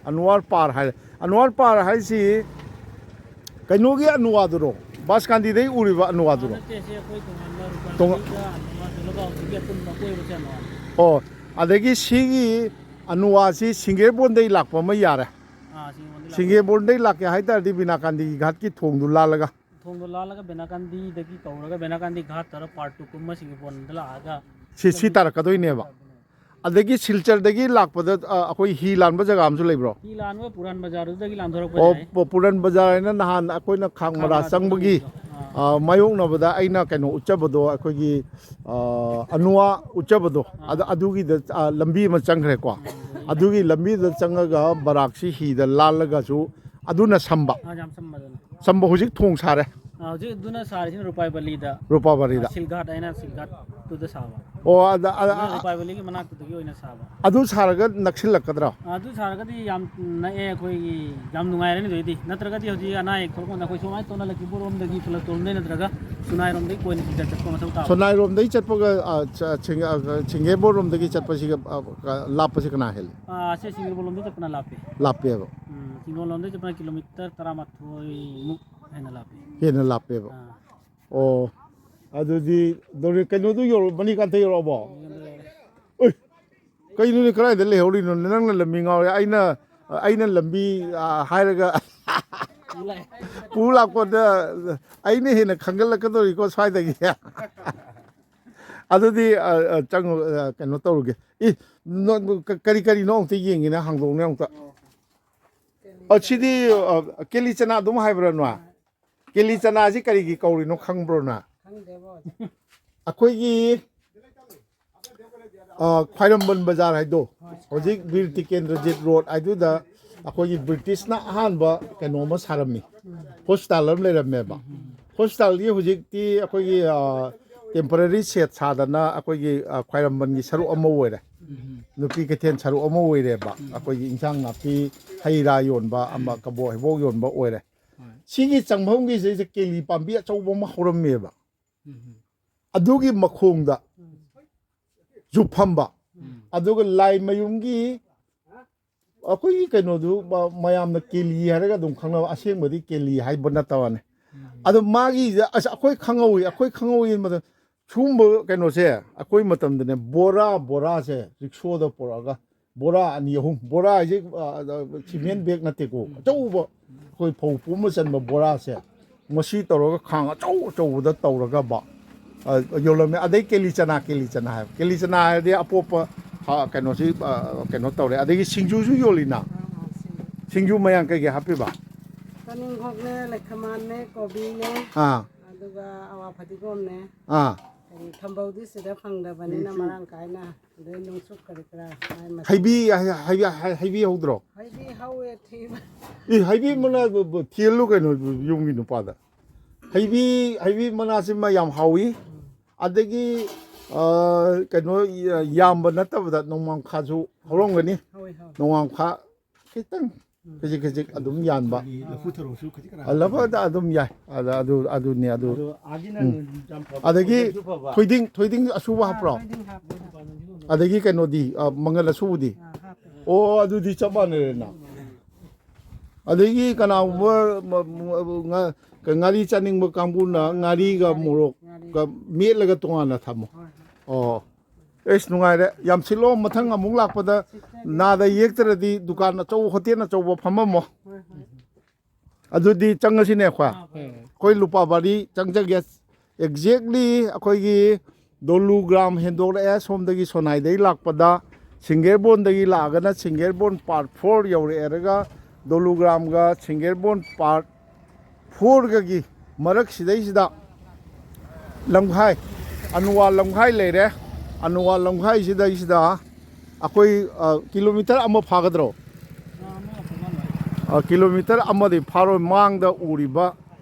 ꯑꯅꯋꯥꯔ ꯄꯥꯔ ꯍꯥꯏꯔꯦ꯫ ꯑꯅꯋꯥꯔ ꯄꯥꯔ ꯍꯥꯏꯁꯤ ꯀꯩꯅꯣꯒꯤ ꯑꯅꯋꯥꯗꯨꯔꯣ? ꯕꯥꯁꯀꯥꯟꯗꯤꯗꯩ ꯎꯔꯤꯕ ꯑꯅꯋꯥꯗꯨꯔꯣ? ꯅꯠꯇꯦ, ꯁꯤ ꯑꯩꯈꯣꯏ ꯇꯣꯉꯥꯟꯕ ꯇꯣꯉꯥꯟ- ꯔꯨꯀꯥꯟꯗꯤꯒ ꯑꯅꯋꯥ ꯖꯨꯂꯒꯥꯎꯁꯤꯒꯤ ꯑꯄꯨꯟꯕ ꯑꯀꯣꯏꯕꯁꯦ ꯑꯅꯋꯥꯅꯤ꯫ ꯑꯣ, ꯑꯗꯒꯤ ꯁꯤꯒꯤ ꯑꯅꯋꯥꯁꯤ ꯁꯤꯡꯒꯦꯕꯣꯟꯗꯩ ꯂꯥꯛꯄ ꯑꯃ ꯌꯥꯔꯦ꯫ ꯑꯥ, ꯁꯤꯡꯒꯦꯕꯣꯟꯗꯩ ꯂꯥꯛꯄ꯫ ꯁꯤꯡꯒꯦꯕꯣꯟꯗꯩ ꯂꯥꯛꯀꯦ ꯍꯥꯏ ꯇꯥꯔꯗꯤ ꯕꯤꯅꯥꯀꯥꯟꯗꯤꯒꯤ ꯘꯥꯠꯀꯤ ꯊꯣꯡꯗꯨ ꯂꯥꯜꯂꯒ꯫ ꯊꯣꯡꯗꯣ ꯂꯥꯜꯂꯒ ꯕꯦꯅꯥꯀꯥꯟꯗꯤꯗꯒꯤ ꯀꯧꯔꯒ ꯕꯦꯅꯥꯀꯥꯟꯗꯤ ꯘꯥꯠ ꯇꯧꯔ ꯄꯥꯔꯠ ꯇꯨ ꯀꯨꯝꯃ ꯁꯤꯡꯒꯦꯕꯣꯟꯗ ꯂꯥꯛꯑꯒ ꯁꯤ, ꯁꯤ ꯇꯥꯔꯛꯀꯗꯣꯏꯅꯦꯕ꯫ ꯑꯗꯒꯤ ꯁꯤꯜꯆꯔꯗꯒꯤ ꯂꯥꯛꯄꯗ, ꯑ, ꯑꯩꯈꯣꯏ ꯍꯤ ꯂꯥꯟꯕ ꯖꯒꯥ ꯑꯃꯁꯨ ꯂꯩꯕ꯭ꯔꯣ? ꯍꯤ ꯂꯥꯟꯕ ꯄꯨꯔꯥꯟ ꯕꯖꯥꯔꯗꯨꯗꯒꯤ ꯂꯥꯟꯊꯣꯔꯛꯄ ꯑꯣ, ꯌꯥꯏ꯫ ꯄ-, ꯄꯨꯔꯥꯟ ꯕꯖꯥꯔ ꯍꯥꯏꯅ ꯅꯍꯥꯟ ꯑꯩꯈꯣꯏꯅ ꯈꯥꯡ ꯃꯔꯥ ꯈꯥꯡ ꯃꯔꯥ ꯆꯪꯕꯒꯤ, ꯆꯪꯕꯒꯤꯗꯣ꯫ ꯑꯥ꯫ ꯑ, ꯃꯥꯌꯣꯛꯅꯕꯗ ꯑꯩꯅ ꯀꯩꯅꯣ ꯎꯠꯆꯕꯗꯣ, ꯑꯩꯈꯣꯏꯒꯤ, ꯑ, ꯑꯅꯨꯋꯥ ꯎꯠꯆꯕꯗꯣ, ꯑꯥ꯫ ꯑꯗ-, ꯑꯗꯨꯒꯤꯗ, ꯑ, ꯂꯝꯕꯤ ꯑꯃ ꯆꯪꯈ꯭ꯔꯦꯀꯣ꯫ ꯎꯝ꯫ ꯑꯗꯨꯒꯤ ꯂꯝꯕꯤꯗ ꯆꯪꯉꯒ ꯕꯔꯥꯛꯁꯤ ꯍꯤꯗ ꯂꯥꯜꯂꯒꯁꯨ ꯑꯗꯨꯅ ꯁꯝꯕ꯫ ꯑꯥ, ꯌꯥꯝ ꯆꯝꯕ ꯑꯗꯨꯅ꯫ ꯁꯝꯕ ꯍꯧꯖꯤꯛ ꯊꯣꯡ ꯁꯥꯔꯦ꯫ ꯑꯥ, ꯍꯧꯖꯤꯛ ꯑꯗꯨꯅ ꯁꯥꯔꯤꯁꯤꯅ ꯔꯨꯄꯥꯏ ꯕꯂꯤꯗ꯫ ꯔꯨꯄꯥ ꯕꯔꯤꯗ꯫ ꯁꯤꯜꯒꯥꯠ ꯍꯥꯏꯅ ꯁꯤꯜꯒꯥꯠꯇꯨꯗ ꯁꯥꯕ꯫ ꯑꯣ ꯑꯗ ꯑ- ꯑꯗꯨꯅ ꯑ- ꯔꯨꯄꯥꯏ ꯕꯂꯤꯒꯤ ꯃꯅꯥꯛꯇꯨꯗꯒꯤ ꯑꯣꯏꯅ ꯁꯥꯕ꯫ ꯑꯗꯨ ꯁꯥꯔꯒ ꯅꯛꯁꯤꯜꯂꯛꯀꯗ꯭ꯔꯣ? ꯑꯗꯨ ꯁꯥꯔꯒꯗꯤ ꯌꯥꯝ ꯅꯛꯑꯦ, ꯑꯩꯈꯣꯏꯒꯤ ꯌꯥꯝ ꯅꯨꯡꯉꯥꯏꯔꯅꯤ꯫ ꯑꯗꯨꯗꯤ ꯅꯠꯇ꯭ꯔꯒꯗꯤ ꯍꯧꯖꯤꯛ ꯑꯅꯥ ꯑꯌꯦꯛ ꯊꯣꯛꯂꯛꯄꯗ ꯑꯩꯈꯣꯏ ꯁꯨꯃꯥꯏꯅ ꯇꯧꯅ ꯂꯛꯈꯤꯕꯣꯔꯣꯝꯗꯒꯤ ꯈꯨꯂꯛꯇꯣꯔꯣꯝꯗꯒꯤ ꯅꯠꯇ꯭ꯔꯒ ꯁꯨꯅꯥꯏꯔꯣꯝꯗꯒꯤ ꯀꯣꯏꯅ ꯁꯤꯗ ꯆꯠꯄ ꯃꯊꯧ ꯇꯥꯕ꯫ ꯁꯣꯅꯥꯏꯔꯣꯝꯗꯒꯤ ꯆꯠꯄꯒ ꯑ, ꯆ- ꯁꯤꯡ- ꯑ, ꯁꯤꯡꯒꯦꯕꯣꯔꯣꯝꯗꯒꯤ ꯆꯠꯄꯁꯤꯒ ꯑ, ꯀ- ꯂꯥꯞꯄꯁꯤ ꯀꯅꯥ ꯍꯦꯜꯂꯤ? ꯑꯥ, ꯁꯤ ꯁꯤꯡꯒꯦꯕꯣꯔꯣꯝꯗꯒꯤ ꯆꯠꯄꯅ ꯂꯥꯞꯄꯦ꯫ ꯂꯥꯞꯄꯦꯕ꯫ ꯎꯝ, ꯁꯤꯡꯒꯣꯜꯂꯣꯝꯗꯒꯤ ꯆꯠꯄꯅ ꯀꯤꯂꯣꯃꯤꯇꯔ ꯇꯔꯥꯃꯥꯊꯣꯏꯃꯨꯛ ꯍꯦꯟꯅ ꯂꯥꯞꯄꯦ꯫ ꯍꯦꯟꯅ ꯂꯥꯞꯄꯦꯕ꯫ ꯑꯥ꯫ ꯑꯣ, ꯑꯗꯨꯗꯤ ꯗꯣꯔꯤ ꯀꯩꯅꯣꯗꯨ ꯌꯧꯔ ꯃꯅꯤꯀꯥꯟꯇ ꯌꯧꯔꯛꯑꯕꯣ? ꯎꯏ, ꯀꯩꯅꯣꯅꯦ, ꯀꯗꯥꯏꯗ ꯂꯩꯍꯧꯔꯤꯅꯣ? ꯅꯪꯅ ꯂꯝꯕꯤ ꯉꯥꯎꯔꯦ꯫ ꯑꯩꯅ ꯑꯩꯅ ꯂꯝꯕꯤ ꯑ, ꯍꯥꯏꯔꯒ ꯄꯨ ꯂꯥꯛꯄꯗ ꯑꯩꯅ ꯍꯦꯟꯅ ꯈꯪꯒꯠꯂꯛꯀꯗꯧꯔꯤꯀꯣ ꯁ꯭ꯋꯥꯏꯗꯒꯤ꯫ ꯑꯗꯨꯗꯤ ꯑ, ꯑ, ꯆꯪꯉꯨ, ꯑ, ꯀꯩꯅꯣ ꯇꯧꯔꯨꯒꯦ꯫ ꯏ, ꯅꯣ- ꯀ- ꯀꯔꯤ ꯀꯔꯤꯅꯣ ꯑꯃꯨꯛꯇ ꯌꯦꯡꯒꯦꯅꯦ, ꯍꯥꯡꯗꯣꯛꯅꯦ ꯑꯃꯨꯛꯇ꯫ ꯑ, ꯁꯤꯗꯤ ꯑ, ꯀꯦꯂꯤ ꯆꯅꯥ ꯑꯗꯨꯝ ꯍꯥꯏꯕ꯭ꯔꯥ ꯅꯣꯏ? ꯀꯦꯂꯤ ꯆꯅꯥꯁꯤ ꯀꯔꯤꯒꯤ ꯀꯧꯔꯤꯅꯣ ꯈꯪꯕ꯭ꯔꯣ ꯅꯣꯏ? ꯈꯪꯗꯦꯕꯣ꯫ ꯑꯩꯈꯣꯏꯒꯤ ꯑ, ꯈ꯭ꯋꯥꯏꯔꯝꯕꯟ ꯕꯖꯥꯔ ꯍꯥꯏꯗꯣ, ꯍꯧꯖꯤꯛ ꯕꯤꯔ ꯇꯤꯀꯦꯟꯗ꯭ꯔꯖꯤꯠ ꯔꯣꯗ ꯍꯥꯏꯗꯨꯗ ꯑꯩꯈꯣꯏꯒꯤ ꯕ꯭ꯔꯤꯇꯤꯁꯅ ꯑꯍꯥꯟꯕ ꯀꯩꯅꯣ ꯑꯃ ꯁꯥꯔꯝꯃꯤ, ꯍꯣꯁꯄꯤꯇꯥꯜ ꯑꯃ ꯂꯩꯔꯝꯃꯦꯕ꯫ ꯍꯣꯁꯄꯤꯇꯥꯜꯒꯤ ꯍꯧꯖꯤꯛꯇꯤ ꯑꯩꯈꯣꯏꯒꯤ ꯇꯦꯝꯄꯔꯔꯤ ꯁꯦꯠ ꯁꯥꯗꯅ ꯑꯩꯈꯣꯏꯒꯤ ꯑ, ꯈ꯭ꯋꯥꯏꯔꯝꯕꯟꯒꯤ ꯁꯔꯨꯛ ꯑꯃ ꯑꯣꯏꯔꯦ, ꯅꯨꯄꯤ ꯀꯩꯊꯦꯜ ꯁꯔꯨꯛ ꯑꯃ ꯑꯣꯏꯔꯦꯕ꯫ ꯑꯩꯈꯣꯏꯒꯤ ꯏꯟꯁꯥꯡ ꯅꯥꯄꯤ, ꯍꯩ ꯔꯥ ꯌꯣꯟꯕ ꯑꯃ, ꯀꯕꯣꯛ ꯍꯩꯕꯣꯛ ꯌꯣꯟꯕ ꯑꯣꯏꯔꯦ꯫ ꯁꯤꯒꯤ ꯆꯪꯐꯝꯒꯤꯁꯤꯗ ꯀꯦꯂꯤ ꯄꯥꯝꯕꯤ ꯑꯆꯧꯕ ꯑꯃ ꯍꯧꯔꯝꯃꯦꯕ꯫ ꯑꯗꯨꯒꯤ ꯃꯈꯣꯡꯗ ꯖꯨ ꯐꯝꯕ꯫ ꯑꯗꯨꯒ ꯂꯥꯏ ꯃꯌꯨꯝꯒꯤ ꯑꯩꯈꯣꯏꯒꯤ ꯀꯩꯅꯣꯗꯨ ꯃ- ꯃꯌꯥꯝꯅ ꯀꯦꯂꯤ ꯍꯥꯏꯔꯒ ꯑꯗꯨꯝ ꯈꯪꯅꯕ, ꯑꯁꯦꯡꯕꯗꯤ ꯀꯦꯂꯤ ꯍꯥꯏꯕ ꯅꯠꯇꯕꯅꯦ꯫ ꯑꯗꯣ ꯃꯥꯒꯤ ꯑꯁ ꯑꯩꯈꯣꯏ ꯈꯪꯍꯧꯋꯤ, ꯑꯩꯈꯣꯏ ꯈꯪꯍꯧꯋꯤ ꯃꯇꯝ ꯁꯨꯝꯕ ꯀꯩꯅꯣꯁꯦ ꯑꯩꯈꯣꯏ ꯃꯇꯝꯗꯅꯦ ꯕꯣꯔꯥ ꯕꯣꯔꯥꯁꯦ ꯔꯤꯛꯁꯣꯗ ꯄꯨꯔꯛꯑꯒ ꯕꯣꯔꯥ ꯑꯅꯤ ꯑꯍꯨꯝ, ꯕꯣꯔꯥ ꯍꯥꯏꯁꯦ ꯑ, ꯑ, ꯁꯤꯃꯦꯟ ꯕꯦꯒ ꯅꯠꯇꯦꯀꯣ, ꯑꯆꯧꯕ ꯑꯩꯈꯣꯏ ꯐꯧ ꯄꯨꯝꯕ ꯆꯟꯕ ꯕꯣꯔꯥꯁꯦ ꯃꯁꯤ ꯇꯧꯔꯒ ꯈꯥꯡ ꯑꯆꯧ ꯑꯆꯧꯕꯗ ꯇꯧꯔꯒ ꯕ ꯑ, ꯌꯣꯜꯂꯝꯃꯦ꯫ ꯑꯗꯩ ꯀꯦꯂꯤ ꯆꯅꯥ, ꯀꯦꯂꯤ ꯆꯅꯥ ꯍꯥꯏꯕ, ꯀꯦꯂꯤ ꯆꯅꯥ ꯍꯥꯏꯔꯗꯤ ꯑꯄꯣꯞꯄ ꯑ, ꯀꯩꯅꯣꯁꯤ ꯑ, ꯀꯩꯅꯣ ꯇꯧꯔꯦ꯫ ꯑꯗꯒꯤ ꯁꯤꯡꯖꯨꯁꯨ ꯌꯣꯜꯂꯤꯅ, ꯁꯤꯡꯖꯨ ꯃꯌꯥꯝ ꯀꯩꯀꯩ ꯍꯥꯞꯄꯤꯕ? ꯇꯣꯅꯤꯡꯈꯣꯛꯅꯦ, ꯂꯩꯈꯃꯥꯟꯅꯦ, ꯀꯣꯕꯤꯅꯦ, ꯑꯥ ꯑꯗꯨꯒ ꯑꯋꯥ ꯐꯗꯤꯒꯣꯝꯅꯦ꯫ ꯑꯥ ꯊꯝꯕꯧꯗꯤ ꯁꯤꯗ ꯐꯪꯗꯕꯅꯤꯅ ꯃꯔꯥꯡ ꯀꯥꯏꯅ, ꯑꯗꯩ ꯅꯨꯡꯁꯨꯛ ꯀꯔꯤ ꯀꯔꯥ, ꯃꯥꯏ ꯃꯁꯤꯡ꯫ ꯍꯩꯕꯤ, ꯍꯩ-, ꯍꯩꯕꯤ, ꯍꯩ-, ꯍꯩꯕꯤ ꯍꯧꯗ꯭ꯔꯣ? ꯍꯩꯕꯤ ꯍꯧꯋꯦ, ꯊꯤꯕ꯫ ꯑꯦ, ꯍꯩꯕꯤ ꯃꯅꯥ ꯕ-, ꯕ-, ꯊꯤꯍꯜꯂꯨ ꯀꯩꯅꯣ, ꯌꯨꯝꯒꯤ ꯅꯨꯄꯥꯗ꯫ ꯍꯩꯕꯤ, ꯍꯩꯕꯤ ꯃꯅꯥꯁꯤꯃ ꯌꯥꯝ ꯍꯥꯎꯏ꯫ ꯑꯗꯒꯤ, ꯑ, ꯀꯩꯅꯣ, ꯌꯥꯝꯕ ꯅꯠꯇꯕꯗ ꯅꯣꯡꯃꯥꯡꯈꯥꯁꯨ ꯍꯧꯔꯝꯒꯅꯤ꯫ ꯍꯧꯋꯦ, ꯍꯧꯋꯦ꯫ ꯅꯣꯡꯃꯥꯡꯈꯥ ꯈꯤꯇꯪ ꯎꯝ꯫ ꯈꯖꯤꯛ ꯈꯖꯤꯛ ꯑꯗꯨꯝ ꯌꯥꯟꯕ꯫ ꯑꯩꯈꯣꯏꯒꯤ ꯂꯐꯨ ꯊꯔꯣꯁꯨ ꯈꯖꯤꯛ ꯈꯔ ꯑ, ꯂꯐꯨ ꯍꯥꯞꯄꯒ꯫ ꯑꯗ ꯑꯗꯨꯝ ꯌꯥꯏ꯫ ꯑꯗ ꯑꯗꯨ, ꯑꯗꯨꯅꯤ ꯑꯗꯨ꯫ ꯑꯗꯣ ꯑꯥꯒꯤꯅ ꯎꯝ꯫ ꯌꯥꯝ ꯐꯕ ꯑꯗꯒꯤ ꯈ꯭ꯋꯥꯏꯗꯒꯤꯁꯨ ꯐꯕ꯫ ꯊꯣꯏꯗꯤꯡ, ꯊꯣꯏꯗꯤꯡ ꯑꯁꯨꯕ ꯑꯥ, ꯍꯥꯞꯄ꯭ꯔꯣ? ꯊꯣꯏꯗꯤꯡ ꯍꯥꯞꯄꯦ꯫ ꯑꯗꯒꯤ ꯀꯩꯅꯣꯗꯤ, ꯑ, ꯃꯪꯒꯜ ꯑꯁꯨꯕꯗꯤ? ꯑꯥ, ꯍꯥꯞꯄꯦ꯫ ꯑꯣ, ꯑꯗꯨꯗꯤ ꯆꯞ ꯃꯥꯟꯅꯔꯦꯅ꯫ ꯑꯗꯒꯤ ꯀꯅꯥꯒꯨꯝꯕ ꯃ-, ꯃ-, ꯉꯥ-, ꯉꯥꯔꯤ ꯆꯥꯅꯤꯡꯕ ꯀꯥꯡꯕꯨꯅ ꯉꯥꯔꯤꯒ ꯉꯥꯔꯤ, ꯃꯣꯔꯣꯛꯀ ꯉꯥꯔꯤ꯫ ꯃꯦꯠꯂꯒ ꯇꯣꯉꯥꯟꯅ ꯊꯝꯃꯣ꯫ ꯍꯣꯏ, ꯍꯣꯏ꯫ ꯑꯣ꯫ ꯑꯦꯁ, ꯅꯨꯡꯉꯥꯏꯔꯦ꯫ ꯌꯥꯝ ꯁꯤꯠꯂꯣ꯫ ꯃꯊꯪ ꯑꯃꯨꯛ ꯂꯥꯛꯄꯗ ꯅꯥꯗ ꯌꯦꯛꯇ꯭ꯔꯗꯤ ꯗꯨꯀꯥꯟ ꯑꯆꯧꯕ, ꯍꯣꯇꯦꯜ ꯑꯆꯧꯕ ꯐꯝꯃꯝꯃꯣ꯫ ꯍꯣꯏ, ꯍꯣꯏ꯫ ꯑꯗꯨꯗꯤ ꯆꯪꯉꯁꯤꯅꯦ ꯑꯩꯈꯣꯏ꯫ ꯑꯥ, ꯍꯣꯏ, ꯍꯣꯏ꯫ ꯑꯩꯈꯣꯏ ꯂꯨꯄꯥ ꯃꯔꯤ ꯆꯪꯖꯒꯦ꯫ Exactly ꯑꯩꯈꯣꯏꯒꯤ ꯗꯣꯂꯨ ꯒ꯭ꯔꯥꯝ ꯍꯦꯟꯗꯣꯛꯂꯛꯑꯦ꯫ ꯁꯣꯝꯗꯒꯤ ꯁꯣꯅꯥꯏꯗꯒꯤ ꯂꯥꯛꯄꯗ ꯁꯤꯡꯒꯦꯔꯕꯣꯟꯗꯒꯤ ꯂꯥꯛꯑꯒꯅ ꯁꯤꯡꯒꯦꯔꯕꯣꯟ part four ꯌꯧꯔꯛꯑꯦꯔꯒ ꯗꯣꯂꯨ ꯒ꯭ꯔꯥꯝꯒ ꯁꯤꯡꯒꯦꯔꯕꯣꯟ part fourꯒꯒꯤ ꯃꯔꯛꯁꯤꯗꯩꯁꯤꯗ ꯂꯝꯈꯥꯏ, ꯑꯅꯨꯋꯥ ꯂꯝꯈꯥꯏ ꯂꯩꯔꯦ꯫ ꯑꯅꯨꯋꯥ ꯂꯝꯈꯥꯏꯁꯤꯗꯩꯁꯤꯗ ꯑꯩꯈꯣꯏ, ꯑ, ꯀꯤꯂꯣꯃꯤꯇꯔ ꯑꯃ ꯐꯥꯒꯗ꯭ꯔꯣ? ꯑ, ꯀꯤꯂꯣꯃꯤꯇꯔ ꯑꯃꯗꯤ ꯐꯥꯔꯣꯏ꯫ ꯃꯥꯡꯗ ꯎꯔꯤꯕ,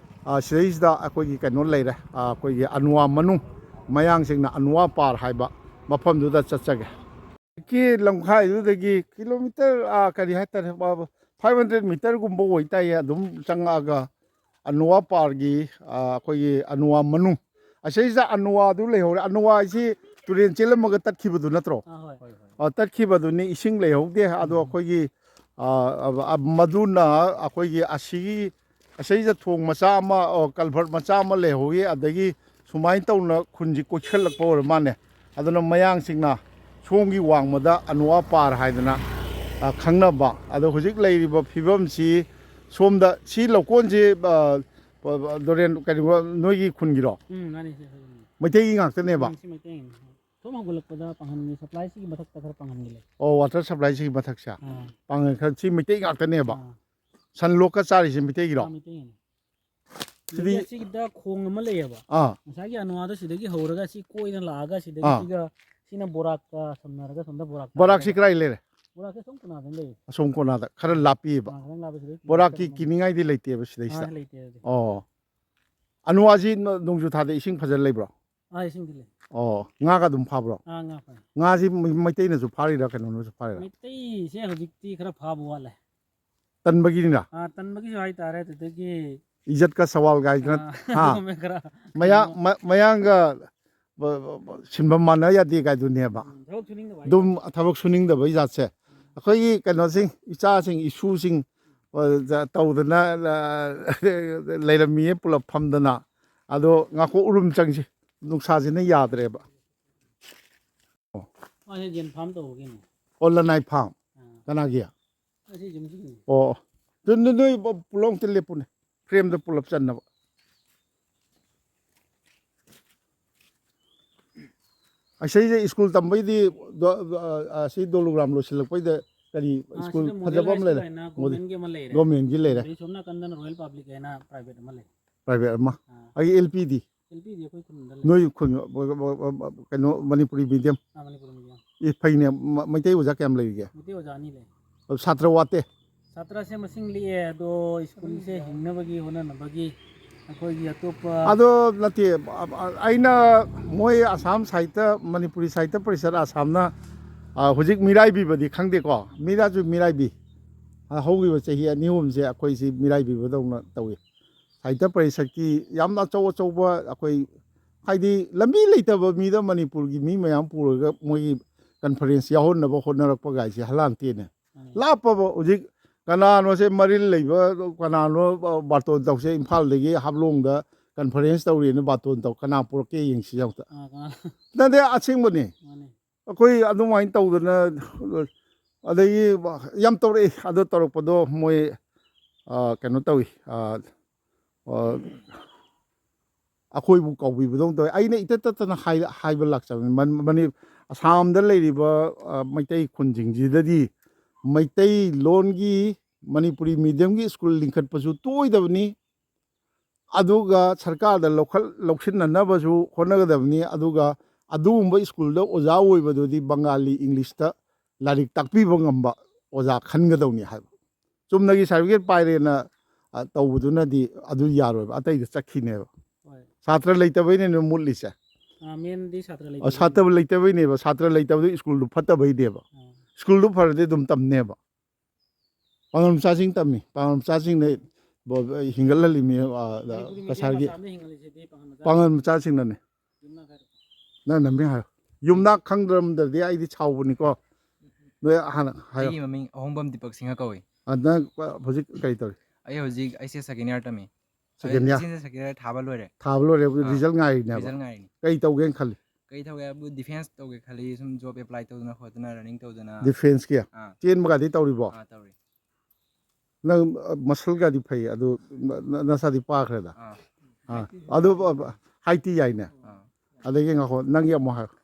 ꯑ, ꯁꯤꯗꯩꯁꯤꯗ ꯑꯩꯈꯣꯏꯒꯤ ꯀꯩꯅꯣ ꯂꯩꯔꯦ, ꯑ, ꯑꯩꯈꯣꯏꯒꯤ ꯑꯅꯨꯋꯥ ꯃꯅꯨꯡ ꯃꯌꯥꯡꯁꯤꯡꯅ ꯑꯅꯨꯋꯥ ꯄꯥꯔ ꯍꯥꯏꯕ ꯃꯐꯝꯗꯨꯗ ꯆꯠꯆꯒꯦ꯫ ꯍꯧꯖꯤꯛꯀꯤ ꯂꯝꯈꯥꯏꯗꯨꯗꯒꯤ ꯀꯤꯂꯣꯃꯤꯇꯔ, ꯑ, ꯀꯔꯤ ꯍꯥꯏꯇꯥꯔꯦ, ꯑ, five hundred meterꯒꯨꯝꯕ ꯑꯣꯏꯇꯥꯏꯌꯦ꯫ ꯑꯗꯨꯝ ꯆꯪꯉꯛꯑꯒ ꯑꯅꯨꯋꯥ ꯄꯥꯔꯒꯤ, ꯑ, ꯑꯩꯈꯣꯏꯒꯤ ꯑꯅꯨꯋꯥ ꯃꯅꯨꯡ, ꯑꯁꯤꯁꯤꯗ ꯑꯅꯨꯋꯥꯗꯨ ꯂꯩꯍꯧꯔꯦ꯫ ꯑꯅꯨꯋꯥ ꯍꯥꯏꯁꯤ ꯇꯨꯔꯦꯟ ꯆꯦꯜꯂꯝꯃꯒ ꯇꯠꯈꯤꯕꯗꯨ ꯅꯠꯇ꯭ꯔꯣ? ꯑꯥ, ꯍꯣꯏ, ꯍꯣꯏ, ꯍꯣꯏ꯫ ꯑ, ꯇꯠꯈꯤꯕꯗꯨꯅꯤ, ꯏꯁꯤꯡ ꯂꯩꯍꯧꯗꯦ꯫ ꯑꯗꯣ ꯎꯝ꯫ ꯑꯩꯈꯣꯏꯒꯤ, ꯑ, ꯑ, ꯑ, ꯃꯗꯨꯅ ꯑꯩꯈꯣꯏꯒꯤ ꯑꯁꯤꯒꯤ, ꯑꯁꯤꯗ ꯊꯣꯡ ꯃꯆꯥ ꯑꯃ, ꯑ, culvert ꯃꯆꯥ ꯑꯃ ꯂꯩꯍꯧꯏ꯫ ꯑꯗꯒꯤ ꯁꯨꯃꯥꯏꯅ ꯇꯧꯅ ꯈꯨꯟꯁꯤ ꯀꯣꯏꯁꯤꯜꯂꯛꯄ ꯑꯣꯏꯔ ꯃꯥꯜꯂꯦ꯫ ꯑꯗꯨꯅ ꯃꯌꯥꯡꯁꯤꯡꯅ ꯁꯣꯝꯒꯤ ꯋꯥꯡꯃꯗ ꯑꯅꯨꯋꯥ ꯄꯥꯔ ꯍꯥꯏꯗꯅ, ꯑ, ꯈꯪꯅꯕ꯫ ꯑꯗꯣ ꯍꯧꯖꯤꯛ ꯂꯩꯔꯤꯕ ꯐꯤꯕꯝꯁꯤ ꯁꯣꯝꯗ, ꯁꯤ ꯂꯧꯀꯣꯟꯁꯤ, ꯑ, ꯗꯣꯔꯦꯟ, ꯀꯔꯤꯒꯨꯝꯕ ꯅꯣꯏꯒꯤ ꯈꯨꯟꯒꯤꯔꯣ? ꯎꯝ, ꯃꯥꯅꯤ, ꯁꯤ ꯑꯩꯈꯣꯏꯒꯤ ꯈꯨꯟꯒꯤ꯫ ꯃꯩꯇꯩꯒꯤ ꯉꯥꯛꯇꯅꯦꯕ? ꯎꯝ, ꯁꯤ ꯃꯩꯇꯩꯒꯤꯅꯤ꯫ ꯁꯨꯝ ꯍꯧꯒꯠꯂꯛꯄꯗ ꯄꯥꯡꯍꯟꯒꯤ supplyꯁꯤꯒꯤ ꯃꯊꯛꯇ ꯈꯔ ꯄꯥꯡꯍꯟꯒꯤ ꯂꯩ꯫ ꯑꯣ, water supplyꯁꯤꯒꯤ ꯃꯊꯛꯁꯦ? ꯑꯥ꯫ ꯄꯥꯡꯍꯟ ꯈꯔ, ꯁꯤ ꯃꯩꯇꯩ ꯉꯥꯛꯇꯅꯦꯕ? ꯑꯥ꯫ ꯁꯟ ꯂꯣꯛꯀ ꯆꯥꯔꯤꯁꯦ ꯃꯩꯇꯩꯒꯤꯔꯣ? ꯑꯥ, ꯃꯩꯇꯩꯒꯤꯅꯤ꯫ ꯁꯤꯗꯤ ꯑꯗꯒꯤ ꯑꯁꯤꯒꯤꯗ ꯈꯣꯡ ꯑꯃ ꯂꯩꯌꯦꯕ꯫ ꯑꯥ꯫ ꯉꯁꯥꯏꯒꯤ ꯑꯅꯨꯋꯥꯗꯣ ꯁꯤꯗꯒꯤ ꯍꯧꯔꯒ ꯁꯤ ꯀꯣꯏꯅ ꯂꯥꯛꯑꯒ ꯁꯤꯗꯒꯤ ꯑꯥ꯫ ꯁꯤꯒ, ꯁꯤꯅ ꯕꯣꯔꯥꯛꯀ ꯁꯝꯅꯔꯒ ꯁꯣꯝꯗ ꯕꯣꯔꯥꯛ ꯕꯣꯔꯥꯛꯁꯤ ꯇꯥꯔꯒ ꯀꯗꯥꯏ ꯂꯩꯔꯦ? ꯕꯣꯔꯥꯛꯁꯦ ꯑꯁꯣꯝ ꯀꯣꯅꯥꯗ ꯂꯩꯌꯦ꯫ ꯑꯁꯣꯝ ꯀꯣꯅꯥꯗ ꯈꯔ ꯎꯝ꯫ ꯂꯥꯞꯄꯤꯕ꯫ ꯑꯥ, ꯈꯤꯇꯪ ꯂꯥꯞꯄꯦ ꯁꯤꯗꯩ ꯕꯣꯔꯥꯛꯀꯤ ꯀꯤꯂꯣꯃꯤꯇꯔ ꯑꯃ꯫ ꯀꯤꯅꯤꯡꯉꯥꯏꯗꯤ ꯂꯩꯇꯦꯕ ꯁꯤꯗꯩꯁꯤꯗ꯫ ꯑꯥ, ꯂꯩꯇꯦ ꯑꯗꯨꯗꯤ꯫ ꯑꯣ꯫ ꯑꯅꯨꯋꯥꯁꯤ ꯅ-, ꯅꯣꯡꯖꯨ ꯊꯥꯗ ꯏꯁꯤꯡ ꯐꯖꯅ ꯂꯩꯕ꯭ꯔꯣ? ꯑꯥ, ꯏꯁꯤꯡꯗꯤ ꯂꯩ꯫ ꯑꯣ, ꯉꯥꯒ ꯑꯗꯨꯝ ꯐꯥꯕ꯭ꯔꯣ? ꯑꯥ, ꯉꯥ ꯐꯥꯏ꯫ ꯉꯥꯁꯤ ꯃꯩ-, ꯃꯩꯇꯩꯅꯁꯨ ꯐꯥꯔꯤꯔꯥ ꯀꯩꯅꯣꯅꯁꯨ ꯐꯥꯔꯤꯔꯥ? ꯃꯩꯇꯩꯁꯦ ꯍꯧꯖꯤꯛꯇꯤ ꯈꯔ ꯐꯥꯕ ꯋꯥꯠꯂꯦ꯫ ꯇꯟꯕꯒꯤꯅꯤꯅ? ꯑꯥ, ꯇꯟꯕꯒꯤꯁꯨ ꯍꯥꯏꯇꯥꯔꯦ꯫ ꯑꯗꯨꯗꯒꯤ ꯏꯖꯠꯀ ꯁꯋꯥꯜ ꯀꯥꯏꯗꯅ, ꯑꯥ, ꯍꯥ? ꯑꯗꯨꯒꯨꯝꯕ ꯈꯔ ꯃꯌꯥ-, ꯀꯩꯅꯣ ꯃ-, ꯃꯌꯥꯡꯒ ꯕ-, ꯕ-, ꯕ-, ꯁꯤꯟꯐꯝ ꯃꯥꯟꯅ ꯌꯥꯗꯦ ꯀꯥꯏꯗꯨꯅꯦꯕ꯫ ꯎꯝ, ꯊꯕꯛ ꯁꯨꯅꯤꯡꯗꯕ ꯑꯗꯨꯝ ꯍꯥꯏꯇꯥꯔꯦ꯫ ꯊꯕꯛ ꯁꯨꯅꯤꯡꯗꯕꯒꯤ ꯖꯥꯠꯁꯦ꯫ ꯎꯝ꯫ ꯑꯩꯈꯣꯏꯒꯤ ꯀꯩꯅꯣꯁꯤꯡ, ꯏꯆꯥꯁꯤꯡ, ꯏꯁꯨꯁꯤꯡ, ꯑ, ꯖ-, ꯇꯧꯗꯅ, ꯑ, ꯂꯩꯔꯝꯃꯤꯌꯦ ꯄꯨꯂꯞ ꯐꯝꯗꯅ꯫ ꯑꯗꯣ ꯉꯥꯏꯈꯣ, ꯎꯔꯨꯝ ꯆꯪꯁꯤ꯫ ꯅꯨꯡꯁꯥꯁꯤꯅ ꯌꯥꯗ꯭ꯔꯦꯕ꯫ ꯑꯣ꯫ ꯃꯥꯁꯦ ꯌꯦꯟ ꯐꯥꯝ ꯇꯧꯕꯒꯤꯅꯦ꯫ ꯑꯣ, ꯂꯅꯥꯏ ꯐꯥꯝ꯫ ꯑꯥ꯫ ꯀꯅꯥꯒꯤ? ꯑꯁꯤ ꯌꯨꯝꯁꯤꯒꯤꯅꯦ꯫ ꯑꯣ, ꯑꯣ꯫ ꯑꯗꯨ ꯅꯣꯏ, ꯅꯣꯏ ꯄꯨꯂꯞ ꯑꯝꯇ ꯂꯦꯞꯄꯨꯅꯦ꯫ ꯐ꯭ꯔꯦꯝꯗ ꯄꯨꯂꯞ ꯆꯟꯅꯕ꯫ ꯑꯁꯤꯁꯦ ꯁ꯭ꯀꯨꯜ ꯇꯝꯕꯩꯗꯤ ꯗꯣ-, ꯑ, ꯑꯁꯤ ꯗꯣꯂꯨꯒ꯭ꯔꯥꯝ ꯂꯣꯏꯁꯤꯜꯂꯛꯄꯩꯗ ꯀꯔꯤ ꯑꯥ, ꯁ꯭ꯀꯨꯜ ꯁꯤꯗ ꯃꯣꯗꯦꯜ ꯐꯖꯕ ꯍꯥꯏ ꯑꯃ ꯁ꯭ꯀꯨꯜ ꯂꯩꯔꯦ? ꯍꯥꯏꯅ ꯃꯣꯗꯦꯜ꯫ ꯒꯣꯔꯃꯦꯟꯒꯤ ꯑꯃ ꯂꯩꯔꯦ꯫ ꯒꯣꯔꯃꯦꯟꯒꯤ ꯂꯩꯔꯦ꯫ ꯑꯗꯩ ꯁꯣꯝ ꯅꯥꯀꯟꯗꯅ ꯔꯣꯌꯦꯜ ꯄꯕ꯭ꯂꯤꯛ ꯍꯥꯏꯅ ꯄ꯭ꯔꯥꯏꯚꯦꯠ ꯑꯃ ꯂꯩ꯫ ꯄ꯭ꯔꯥꯏꯚꯦꯠ ꯑꯃ꯫ ꯑꯥ꯫ ꯑꯩꯒꯤ ꯑꯦꯜ ꯄꯤꯗꯤ? ꯑꯦꯜ ꯄꯤꯗꯤ ꯑꯩꯈꯣꯏ ꯈꯨꯟꯗ ꯂꯩ꯫ ꯅꯣꯏ ꯈꯨꯟ, ꯀꯩꯅꯣ, ꯃꯅꯤꯄꯨꯔꯤ ꯃꯤꯗꯤꯌꯝ? ꯑꯥ, ꯃꯅꯤꯄꯨꯔꯤ ꯃꯤꯗꯤꯌꯝ꯫ ꯑꯦ, ꯐꯩꯅꯦ꯫ ꯃ-, ꯃꯩꯇꯩ ꯑꯣꯖꯥ ꯀꯌꯥꯝ ꯂꯩꯔꯤꯒꯦ? ꯃꯩꯇꯩ ꯑꯣꯖꯥ ꯑꯅꯤ ꯂꯩ꯫ ꯑꯗꯨ ꯁꯥꯇ꯭ꯔ ꯋꯥꯠꯇꯦ? ꯁꯥꯇ꯭ꯔꯁꯦ ꯃꯁꯤꯡ ꯂꯤꯛꯑꯦ, ꯑꯗꯣ ꯁ꯭ꯀꯨꯜꯁꯦ ꯍꯤꯡꯅꯕꯒꯤ ꯍꯣꯠꯅꯅꯕꯒꯤ ꯑꯩꯈꯣꯏꯒꯤ ꯑꯇꯣꯞꯄ ꯑꯗꯣ ꯅꯠꯇꯦ, ꯑ-, ꯑ-, ꯑꯩꯅ ꯃꯣꯏ ꯑꯁꯥꯝ ꯁꯥꯍꯤꯇ꯭ꯌ, ꯃꯅꯤꯄꯨꯔꯤ ꯁꯥꯍꯤꯇ꯭ꯌ ꯄꯔꯤꯁꯠ ꯑꯁꯥꯝꯅ, ꯑ, ꯍꯧꯖꯤꯛ ꯃꯤꯔꯥꯏꯕꯤꯕꯗꯤ ꯈꯪꯗꯦꯀꯣ, ꯃꯤꯔꯥꯁꯨ ꯃꯤꯔꯥꯏꯕꯤ꯫ ꯑ, ꯍꯧꯈꯤꯕ ꯆꯍꯤ ꯑꯅꯤ ꯑꯍꯨꯝꯁꯦ ꯑꯩꯈꯣꯏꯁꯤ ꯃꯤꯔꯥꯏꯕꯤꯕꯗꯧꯅ ꯇꯧꯏ꯫ ꯁꯥꯍꯤꯇ꯭ꯌ ꯄꯔꯤꯁꯠꯀꯤ ꯌꯥꯝꯅ ꯑꯆꯧ ꯑꯆꯧꯕ ꯑꯩꯈꯣꯏ, ꯍꯥꯏꯗꯤ ꯂꯝꯕꯤ ꯂꯩꯇꯕ ꯃꯤꯗ ꯃꯅꯤꯄꯨꯔꯒꯤ ꯃꯤ ꯃꯌꯥꯝ ꯄꯨꯔꯒ ꯃꯣꯏꯒꯤ ꯀꯟꯐꯔꯦꯟꯁ ꯌꯥꯎꯍꯟꯅꯕ ꯍꯣꯠꯅꯔꯛꯄ ꯀꯥꯏꯁꯦ ꯍꯂꯥꯟꯇꯦꯅꯦ꯫ ꯎꯝ꯫ ꯂꯥꯞꯄꯕ ꯍꯧꯖꯤꯛ ꯀꯅꯥꯅꯣꯁꯦ ꯃꯔꯤꯜ ꯂꯩꯕ, ꯀꯅꯥꯅꯣ ꯕꯥꯔꯇꯣꯟ ꯇꯧꯁꯦ ꯏꯝꯐꯥꯜꯗꯒꯤ ꯍꯥꯐꯂꯣꯡꯗ ꯀꯟꯐꯔꯦꯟꯁ ꯇꯧꯔꯤꯅ ꯕꯥꯔꯇꯣꯟ ꯇꯧ, ꯀꯅꯥ ꯄꯨꯔꯛꯀꯦ ꯌꯦꯡꯁꯤ ꯑꯝꯇ꯫ ꯑꯥ, ꯀꯅꯥ? ꯅꯠꯇꯦ, ꯑꯁꯦꯡꯕꯅꯤ꯫ ꯃꯥꯅꯤ꯫ ꯑꯩꯈꯣꯏ ꯑꯗꯨꯃꯥꯏꯅ ꯇꯧꯗꯅ, ꯑꯗꯒꯤ ꯌꯥꯝ ꯇꯧꯔꯛꯏ꯫ ꯑꯗꯣ ꯇꯧꯔꯛꯄꯗꯣ ꯃꯣꯏ, ꯑ, ꯀꯩꯅꯣ ꯇꯧꯏ, ꯑ, ꯑ, ꯑꯩꯈꯣꯏꯕꯨ ꯀꯧꯕꯤꯕꯗꯧꯅ ꯇꯧꯋꯤ꯫ ꯑꯩꯅ ꯏꯇꯠ ꯇꯠꯇꯅ ꯍꯥꯏ-, ꯍꯥꯏꯕ ꯂꯥꯛꯆꯕꯅꯤ꯫ ꯃꯟ-, ꯃꯅꯤ-, ꯑꯁꯥꯝꯗ ꯂꯩꯔꯤꯕ, ꯑ, ꯃꯩꯇꯩ ꯈꯨꯟꯁꯤꯡꯁꯤꯗꯗꯤ ꯃꯩꯇꯩ ꯂꯣꯟꯒꯤ ꯃꯅꯤꯄꯨꯔꯤ ꯃꯤꯗꯤꯌꯝꯒꯤ ꯁ꯭ꯀꯨꯜ ꯂꯤꯡꯈꯠꯄꯁꯨ ꯇꯣꯏꯗꯕꯅꯤ꯫ ꯑꯗꯨꯒ ꯁꯔꯀꯥꯔꯗ ꯂꯧꯈꯠ ꯂꯧꯁꯤꯟꯅꯅꯕꯁꯨ ꯍꯣꯠꯅꯒꯗꯕꯅꯤ꯫ ꯑꯗꯨꯒ ꯑꯗꯨꯒꯨꯝꯕ ꯁ꯭ꯀꯨꯜꯗ ꯑꯣꯖꯥ ꯑꯣꯏꯕꯗꯨꯗꯤ ꯕꯪꯒꯥꯂꯤ ꯏꯪꯂꯤꯁꯇ ꯂꯥꯏꯔꯤꯛ ꯇꯥꯛꯄꯤꯕ ꯉꯝꯕ ꯑꯣꯖꯥ ꯈꯟꯒꯗꯧꯅꯤ ꯍꯥꯏꯕ꯫ ꯆꯨꯝꯅꯒꯤ ꯁꯥꯔꯇꯤꯐꯤꯀꯦꯠ ꯄꯥꯏꯔꯦꯅ, ꯑ, ꯇꯧꯕꯗꯨꯅꯗꯤ ꯑꯗꯨ ꯌꯥꯔꯣꯏꯕ, ꯑꯇꯩꯗ ꯆꯠꯈꯤꯅꯦꯕ꯫ ꯍꯣꯏ꯫ ꯁꯥꯇ꯭ꯔ ꯂꯩꯇꯕꯩꯅꯦ ꯃꯨꯠꯂꯤꯁꯦ꯫ ꯑꯥ, ꯃꯦꯟꯗꯤ ꯁꯥꯇ꯭ꯔ ꯑ, ꯂꯩꯇꯕꯩꯅꯦ꯫ ꯁꯥꯇ꯭ꯔ ꯂꯩꯇꯕꯩꯅꯦꯕ, ꯁꯥꯇ꯭ꯔ ꯂꯩꯇꯕꯗꯨ ꯁ꯭ꯀꯨꯜꯗꯨ ꯐꯠꯇꯕꯩꯅꯦꯕ꯫ ꯑꯥ꯫ ꯁ꯭ꯀꯨꯜꯗꯨ ꯐꯔꯗꯤ ꯑꯗꯨꯝ ꯇꯝꯅꯦꯕ꯫ ꯄꯥꯡꯒꯜ ꯃꯆꯥꯁꯤꯡ ꯇꯝꯃꯤ, ꯄꯥꯡꯒꯜ ꯃꯆꯥꯁꯤꯡꯅ ꯕ-, ꯍꯤꯡꯒꯠꯍꯜꯂꯤꯃꯤ, ꯑ, ꯃꯅꯤꯄꯨꯔꯒꯤ ꯃꯤꯗꯤ ꯀꯁꯥꯔꯒꯤ ꯃꯆꯥ ꯑꯃꯅ ꯍꯤꯡꯍꯜꯂꯤꯁꯤꯗꯤ ꯄꯥꯡꯒꯜ ꯃꯆꯥ ꯄꯥꯡꯒꯜ ꯃꯆꯥꯁꯤꯡꯅꯅꯦ꯫ ꯌꯨꯝꯅꯥꯛ ꯍꯥꯏꯔꯣ꯫ ꯅꯪ ꯅꯃꯤꯡ ꯍꯥꯏꯔꯣ꯫ ꯌꯨꯝꯅꯥꯛ ꯈꯪꯗ꯭ꯔꯝꯗꯗꯤ ꯑꯩꯗꯤ ꯁꯥꯎꯕꯅꯤꯀꯣ꯫ ꯅꯣꯏ ꯍꯥꯟꯅ ꯍꯥꯏꯔꯣ꯫ ꯑꯩꯒꯤ ꯃꯃꯤꯡ ꯑꯍꯣꯡꯕꯝ ꯗꯤꯄꯛ ꯁꯤꯡꯍ ꯀꯧꯏ꯫ ꯑ, ꯅꯪ ꯍꯧꯖꯤꯛ ꯀꯔꯤ ꯇꯧꯔꯤ? ꯑꯩ ꯍꯧꯖꯤꯛ ꯑꯩꯁꯦ ꯁꯦꯀꯦꯟ ꯏꯌꯥꯔ ꯇꯝꯃꯤ꯫ ꯁꯦꯀꯦꯟ ꯏꯌꯥꯔ? ꯑꯩ ꯁꯦꯀꯦꯟ ꯏꯌꯥꯔ ꯊꯥꯕ ꯂꯣꯏꯔꯦ꯫ ꯊꯥꯕ ꯂꯣꯏꯔꯦ, ꯑꯥ꯫ ꯔꯤꯖꯜ ꯉꯥꯏꯔꯤꯅꯦꯕ? ꯔꯤꯖꯜ ꯉꯥꯏꯔꯤꯅꯤ꯫ ꯀꯔꯤ ꯇꯧꯒꯦꯅ ꯈꯜꯂꯤ? ꯀꯩ ꯇꯧꯒꯦ ꯍꯥꯏꯕꯨ ꯗꯤꯐꯦꯟꯁ ꯇꯧꯒꯦ ꯈꯜꯂꯤ, ꯁꯨꯝ ꯖꯣꯕ ꯑꯦꯄ꯭ꯂꯥꯏ ꯇꯧꯗꯅ ꯈꯣꯠꯇꯅ ꯔꯟꯅꯤꯡ ꯇꯧꯗꯅ꯫ ꯗꯤꯐꯦꯟꯁꯀꯤ? ꯑꯥ꯫ ꯆꯦꯟꯕꯒꯗꯤ ꯇꯧꯔꯤꯕꯣ? ꯑꯥ, ꯇꯧꯔꯤ꯫ ꯅꯪ, ꯑ, ꯃꯁꯜꯒꯗꯤ ꯐꯩ, ꯑꯗꯨ ꯅ-, ꯅ-, ꯅꯁꯥꯗꯤ ꯄꯥꯈ꯭ꯔꯦꯗ? ꯑꯥ꯫ ꯑꯥ꯫ ꯑꯗꯨ, ꯑ, ꯍꯥꯏꯠꯇꯤ ꯌꯥꯏꯅꯦ? ꯑꯥ꯫ ꯑꯗꯒꯤ ꯉꯥꯏꯈꯣ, ꯅꯪꯒꯤ ꯑꯃꯨꯛ ꯍꯥꯏꯔꯣ꯫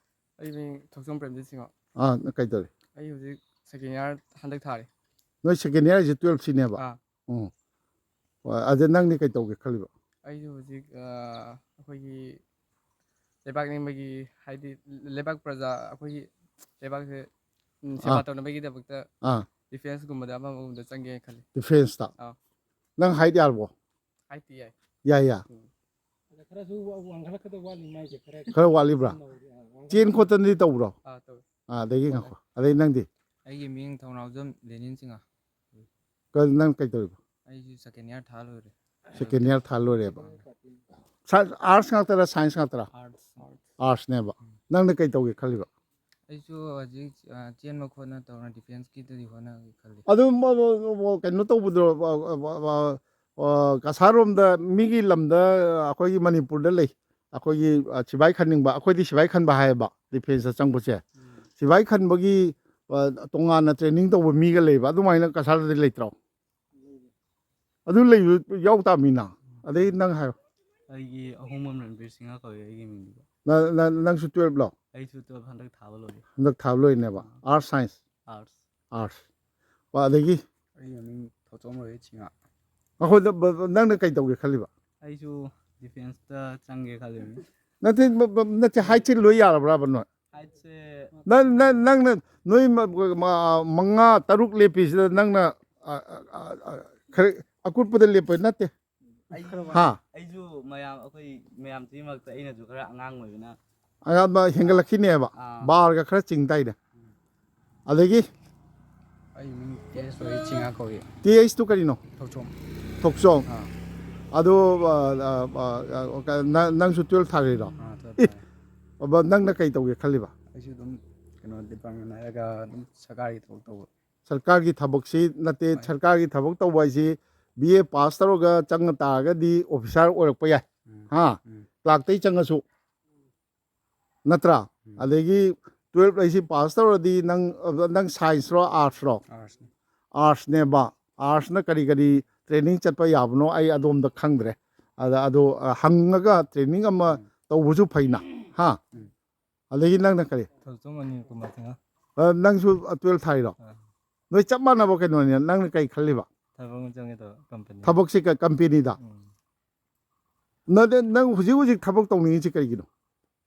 ꯑꯩ ꯃꯤꯡ ꯊꯣꯛꯆꯣꯝ ꯄ꯭ꯔꯦꯝꯖꯤꯠ ꯁꯤꯡꯍ꯫ ꯑꯥ, ꯅꯪ ꯀꯩ ꯇꯧꯔꯤ? ꯑꯩ ꯍꯧꯖꯤꯛ ꯁꯦꯀꯦꯟ ꯏꯌꯥꯔ ꯍꯟꯗꯛ ꯊꯥꯔꯤ꯫ ꯅꯣꯏ ꯁꯦꯀꯦꯟ ꯏꯌꯥꯔ ꯍꯥꯏꯁꯦ ꯇꯨꯌꯦꯜꯞ ꯁꯤꯅꯦꯕ? ꯑꯥ꯫ ꯎꯝ꯫ ꯑꯣ, ꯑꯗ ꯅꯪꯗꯤ ꯀꯩ ꯇꯧꯒꯦ ꯈꯜꯂꯤꯕ? ꯑꯩꯁꯨ ꯍꯧꯖꯤꯛ, ꯑ, ꯑꯩꯈꯣꯏꯒꯤ ꯂꯩꯕꯥꯛ ꯅꯤꯡꯕꯒꯤ, ꯍꯥꯏꯗꯤ ꯂꯩꯕꯥꯛ ꯄ꯭ꯔꯖꯥ, ꯑꯩꯈꯣꯏꯒꯤ ꯂꯩꯕꯥꯛꯁꯦ, ꯎꯝ, ꯁꯦꯕꯥ ꯑꯥ꯫ ꯇꯧꯅꯕꯒꯤꯗꯃꯛꯇ ꯑꯥ꯫ ꯗꯤꯐꯦꯟꯁꯀꯨꯝꯕꯗ ꯑꯃ ꯑꯃꯒꯨꯝꯕꯗ ꯆꯪꯒꯦꯅ ꯈꯜꯂꯤ꯫ ꯗꯤꯐꯦꯟꯁꯇ? ꯑꯥ꯫ ꯅꯪ ꯍꯥꯏꯠ ꯌꯥꯔꯕꯣ? ꯍꯥꯏꯠꯇꯤ ꯌꯥꯏ꯫ ꯌꯥꯏ, ꯌꯥꯏ꯫ ꯎꯝ꯫ ꯑꯗ ꯈꯔꯁꯨ ꯋꯥ-, ꯋꯥꯡꯈꯠꯂꯛꯀꯗꯕ ꯋꯥꯠꯂꯤ ꯃꯥꯏꯁꯦ ꯈꯔ ꯈꯔ ꯋꯥꯠꯂꯤꯕ꯭ꯔꯥ? ꯅꯧꯔꯤ, ꯑꯥ, ꯋꯥꯡꯈꯠꯂꯛꯀꯗꯕ ꯆꯦꯟ ꯈꯣꯠꯇꯅꯗꯤ ꯇꯧꯕ꯭ꯔꯣ? ꯑꯥ, ꯇꯧꯏ꯫ ꯑꯥ, ꯑꯗꯒꯤ ꯉꯥꯏꯈꯣ꯫ ꯑꯗꯩ ꯅꯪꯗꯤ? ꯑꯩꯒꯤ ꯃꯤꯡ ꯊꯧꯅꯥꯎꯖꯝ ꯂꯦꯅꯤꯟ ꯁꯤꯡꯍ꯫ ꯀ-, ꯅꯪ ꯀꯩ ꯇꯧꯔꯤꯕ? ꯑꯩꯁꯨ ꯁꯦꯀꯦꯟ ꯏꯌꯥꯔ ꯊꯥ ꯂꯣꯏꯔꯦ꯫ ꯁꯦꯀꯦꯟ ꯏꯌꯥꯔ ꯊꯥ ꯂꯣꯏꯔꯦꯕ? ꯁꯥ-, ꯑꯥꯔꯠꯁ ꯉꯥꯛꯇꯔꯥ, ꯁꯥꯏꯟꯁ ꯉꯥꯛꯇꯔꯥ? ꯑꯥꯔꯠꯁ꯫ ꯑꯥꯔꯠꯁꯅꯦꯕ꯫ ꯎꯝ꯫ ꯅꯪꯅ ꯀꯩ ꯇꯧꯒꯦ ꯈꯜꯂꯤꯕ? ꯑꯩꯁꯨ ꯍꯧꯖꯤꯛ, ꯑ, ꯆꯦꯟꯕ ꯈꯣꯠꯅ ꯇꯧꯅ ꯗꯤꯐꯦꯟꯁꯀꯤꯗꯨꯗꯤ ꯍꯣꯠꯅꯒꯦ ꯈꯜꯂꯤ꯫ ꯑꯗꯨ ꯃ-, ꯃ-, ꯃ-, ꯀꯩꯅꯣ ꯇꯧꯕꯗꯣ, ꯑ, ꯑ, ꯑ, ꯑ, ꯀꯁꯥꯔꯣꯝꯗ ꯃꯤꯒꯤ ꯂꯝꯗ, ꯑ, ꯑꯩꯈꯣꯏꯒꯤ ꯃꯅꯤꯄꯨꯔꯗ ꯂꯩ꯫ ꯑꯩꯈꯣꯏꯒꯤ, ꯑ, ꯁꯤꯐꯥꯏ ꯈꯟꯅꯤꯡꯕ, ꯑꯩꯈꯣꯏꯗꯤ ꯁꯤꯐꯥꯏ ꯈꯟꯕ ꯍꯥꯏꯌꯦꯕ, ꯗꯤꯐꯦꯟꯁꯇ ꯆꯪꯕꯁꯦ꯫ ꯎꯝ꯫ ꯁꯤꯐꯥꯏ ꯈꯟꯕꯒꯤ, ꯑ, ꯇꯣꯉꯥꯟꯅ ꯇ꯭ꯔꯦꯅꯤꯡ ꯇꯧꯕ ꯃꯤꯒ ꯂꯩꯕ, ꯑꯗꯨꯃꯥꯏꯅ ꯀꯁꯥꯔꯗꯗꯤ ꯂꯩꯇ꯭ꯔꯣ? ꯂꯩꯔꯦ꯫ ꯑꯗꯨ ꯂꯩꯕ ꯌꯥꯎ ꯇꯥꯕꯅꯤꯅ꯫ ꯑꯗꯩ ꯅꯪ ꯍꯥꯏꯔꯣ꯫ ꯑꯩꯒꯤ ꯑꯍꯣꯡꯕꯝ ꯔꯟꯕꯤꯔ ꯁꯤꯡꯍ ꯀꯧꯏ ꯑꯩꯒꯤ ꯃꯤꯡꯗꯣ꯫ ꯅ-, ꯅ-, ꯅꯪꯁꯨ ꯇꯨꯌꯦꯜꯞꯂꯣ? ꯑꯩꯁꯨ ꯇꯨꯌꯦꯜꯞ ꯍꯟꯗꯛ ꯊꯥꯕ ꯂꯣꯏꯔꯦ꯫ ꯍꯟꯗꯛ ꯊꯥꯕ ꯂꯣꯏꯔꯤꯅꯦꯕ꯫ ꯑꯥ꯫ Arts, science? ꯑꯥꯔꯠꯁ꯫ ꯑꯥꯔꯠꯁ꯫ ꯄꯥ-, ꯑꯗꯒꯤ? ꯑꯩꯒꯤ ꯃꯃꯤꯡ ꯊꯣꯆꯣꯝ ꯔꯣꯍꯤꯠ ꯁꯤꯡꯍ꯫ ꯑꯩꯈꯣꯏꯗ ꯕ-, ꯕ-, ꯅꯪꯅ ꯀꯩ ꯇꯧꯒꯦ ꯈꯜꯂꯤꯕ? ꯑꯩꯁꯨ ꯗꯤꯐꯦꯟꯁꯇ ꯆꯪꯒꯦ ꯈꯜꯂꯤꯕꯅꯤ꯫ ꯅꯠꯇꯦ ꯃ- ꯃ- ꯅꯠꯇꯦ ꯍꯥꯏꯠꯁꯦ ꯂꯣꯏ ꯌꯥꯔꯕ꯭ꯔꯕ ꯅꯣꯏ? ꯍꯥꯏꯠꯁꯦ ꯅꯪ ꯅꯪ ꯅꯪꯅ ꯅꯣꯏ ꯃ- ꯃ- ꯃꯉꯥ ꯇꯔꯨꯛ ꯂꯦꯞꯄꯤꯁꯤꯗ ꯅꯪꯅ ꯑ, ꯑ, ꯑ, ꯑ, ꯈꯔ ꯑꯀꯨꯠꯄꯗ ꯂꯦꯞꯄ ꯅꯠꯇꯦ꯫ ꯑꯩ ꯍꯥ? ꯑꯩꯁꯨ ꯃꯌꯥꯝ ꯑꯩꯈꯣꯏ ꯃꯌꯥꯝ ꯇꯤꯃꯛꯇ ꯑꯩꯅꯁꯨ ꯈꯔ ꯑꯉꯥꯡ ꯑꯣꯏꯕꯅ ꯑꯉꯥꯡꯕ ꯍꯦꯟꯒꯠꯂꯛꯈꯤꯅꯦꯕ꯫ ꯑꯥ꯫ ꯕꯥꯔꯒ ꯈꯔ ꯆꯤꯡ ꯇꯥꯏꯅꯦ꯫ ꯑꯗꯒꯤ ꯑꯩ ꯃꯤꯡ ꯇꯦꯖ ꯔꯣꯍꯤꯠ ꯁꯤꯡꯍ ꯀꯧꯏ꯫ ꯇꯤ ꯑꯩꯆꯇꯨ ꯀꯔꯤꯅꯣ? ꯊꯣꯛꯆꯣꯝ꯫ ꯊꯣꯛꯆꯣꯝ꯫ ꯑꯥ꯫ ꯑꯗꯨ ꯑ, ꯑ, ꯑ, ꯑ, ꯅ- ꯅꯪꯁꯨ ꯇꯨꯌꯦꯜꯞ ꯊꯥꯔꯤꯔꯣ? ꯑꯥ, ꯇꯨꯌꯦꯜꯞ ꯑꯦ꯫ ꯊꯥꯔꯦ꯫ ꯑꯕ, ꯅꯪꯅ ꯀꯩ ꯇꯧꯒꯦ ꯈꯜꯂꯤꯕ? ꯑꯩꯁꯨ ꯑꯗꯨꯝ ꯀꯩꯅꯣ ꯗꯤꯄꯥꯔꯠꯃꯦꯟ ꯍꯥꯏꯔꯒ ꯑꯗꯨꯝ ꯁꯔꯀꯥꯔꯒꯤ ꯊꯕꯛ ꯇꯧꯕ꯫ ꯁꯔꯀꯥꯔꯒꯤ ꯊꯕꯛꯁꯤ ꯅꯠꯇꯦ꯫ ꯍꯣꯏ꯫ ꯁꯔꯀꯥꯔꯒꯤ ꯊꯕꯛ ꯇꯧꯕ ꯍꯥꯏꯁꯤ ꯕꯤ ꯑꯦ ꯄꯥꯁ ꯇꯧꯔꯒ ꯆꯪꯉ ꯇꯥꯔꯒꯗꯤ ꯑꯣꯐꯤꯁꯥꯔ ꯑꯣꯏꯔꯛꯄ ꯌꯥꯏ꯫ ꯎꯝ, ꯍꯥ? ꯎꯝ, ꯀ꯭ꯂꯥꯛꯇꯩ ꯆꯪꯉꯁꯨ ꯅꯠꯇ꯭ꯔꯥ? ꯎꯝ꯫ ꯑꯗꯒꯤ ꯇꯨꯌꯦꯜꯞ ꯑꯩꯁꯤ ꯄꯥꯁ ꯇꯧꯔꯗꯤ ꯅꯪ ꯅꯪ ꯁꯥꯏꯟꯁꯔꯣ ꯑꯥꯔꯠꯁꯔꯣ? ꯑꯥꯔꯠꯁꯅꯤ꯫ ꯑꯥꯔꯠꯁꯅꯦꯕ꯫ ꯑꯥꯔꯠꯁꯅ ꯀꯔꯤ ꯀꯔꯤ ꯇ꯭ꯔꯦꯅꯤꯡ ꯆꯠꯄ ꯌꯥꯕꯅꯣ ꯑꯩ ꯑꯗꯣꯝꯗ ꯈꯪꯗ꯭ꯔꯦ꯫ ꯑꯗ ꯑꯗꯣ ꯑ, ꯍꯪꯉꯒ ꯇ꯭ꯔꯦꯅꯤꯡ ꯑꯃ ꯎꯝ꯫ ꯇꯧꯕꯁꯨ ꯐꯩꯅ꯫ ꯍꯥ? ꯎꯝ꯫ ꯑꯗꯒꯤ ꯅꯪꯅ ꯀꯔꯤ? ꯊꯣꯛꯆꯣꯝ ꯑꯅꯤꯜ ꯀꯨꯃꯥꯔ ꯁꯤꯡꯍ꯫ ꯑ, ꯅꯪꯁꯨ ꯇꯨꯌꯦꯜꯞ ꯊꯥꯔꯤꯔꯣ? ꯑꯥ꯫ ꯅꯣꯏ ꯆꯞ ꯃꯥꯟꯅꯕ ꯀꯩꯅꯣꯅꯦ꯫ ꯅꯪꯅ ꯀꯩ ꯈꯜꯂꯤꯕ? ꯊꯕꯛ ꯑꯃ ꯆꯪꯒꯦ ꯇꯧꯕ ꯀꯝꯄꯅꯤ꯫ ꯊꯕꯛꯁꯤ ꯀ- ꯀꯝꯄꯦꯅꯤꯗ? ꯎꯝ꯫ ꯅꯪ ꯅꯪ ꯍꯧꯖꯤꯛ ꯍꯧꯖꯤꯛ ꯊꯕꯛ ꯇꯧꯅꯤꯡꯉꯤꯁꯤ ꯀꯩꯒꯤꯅꯣ?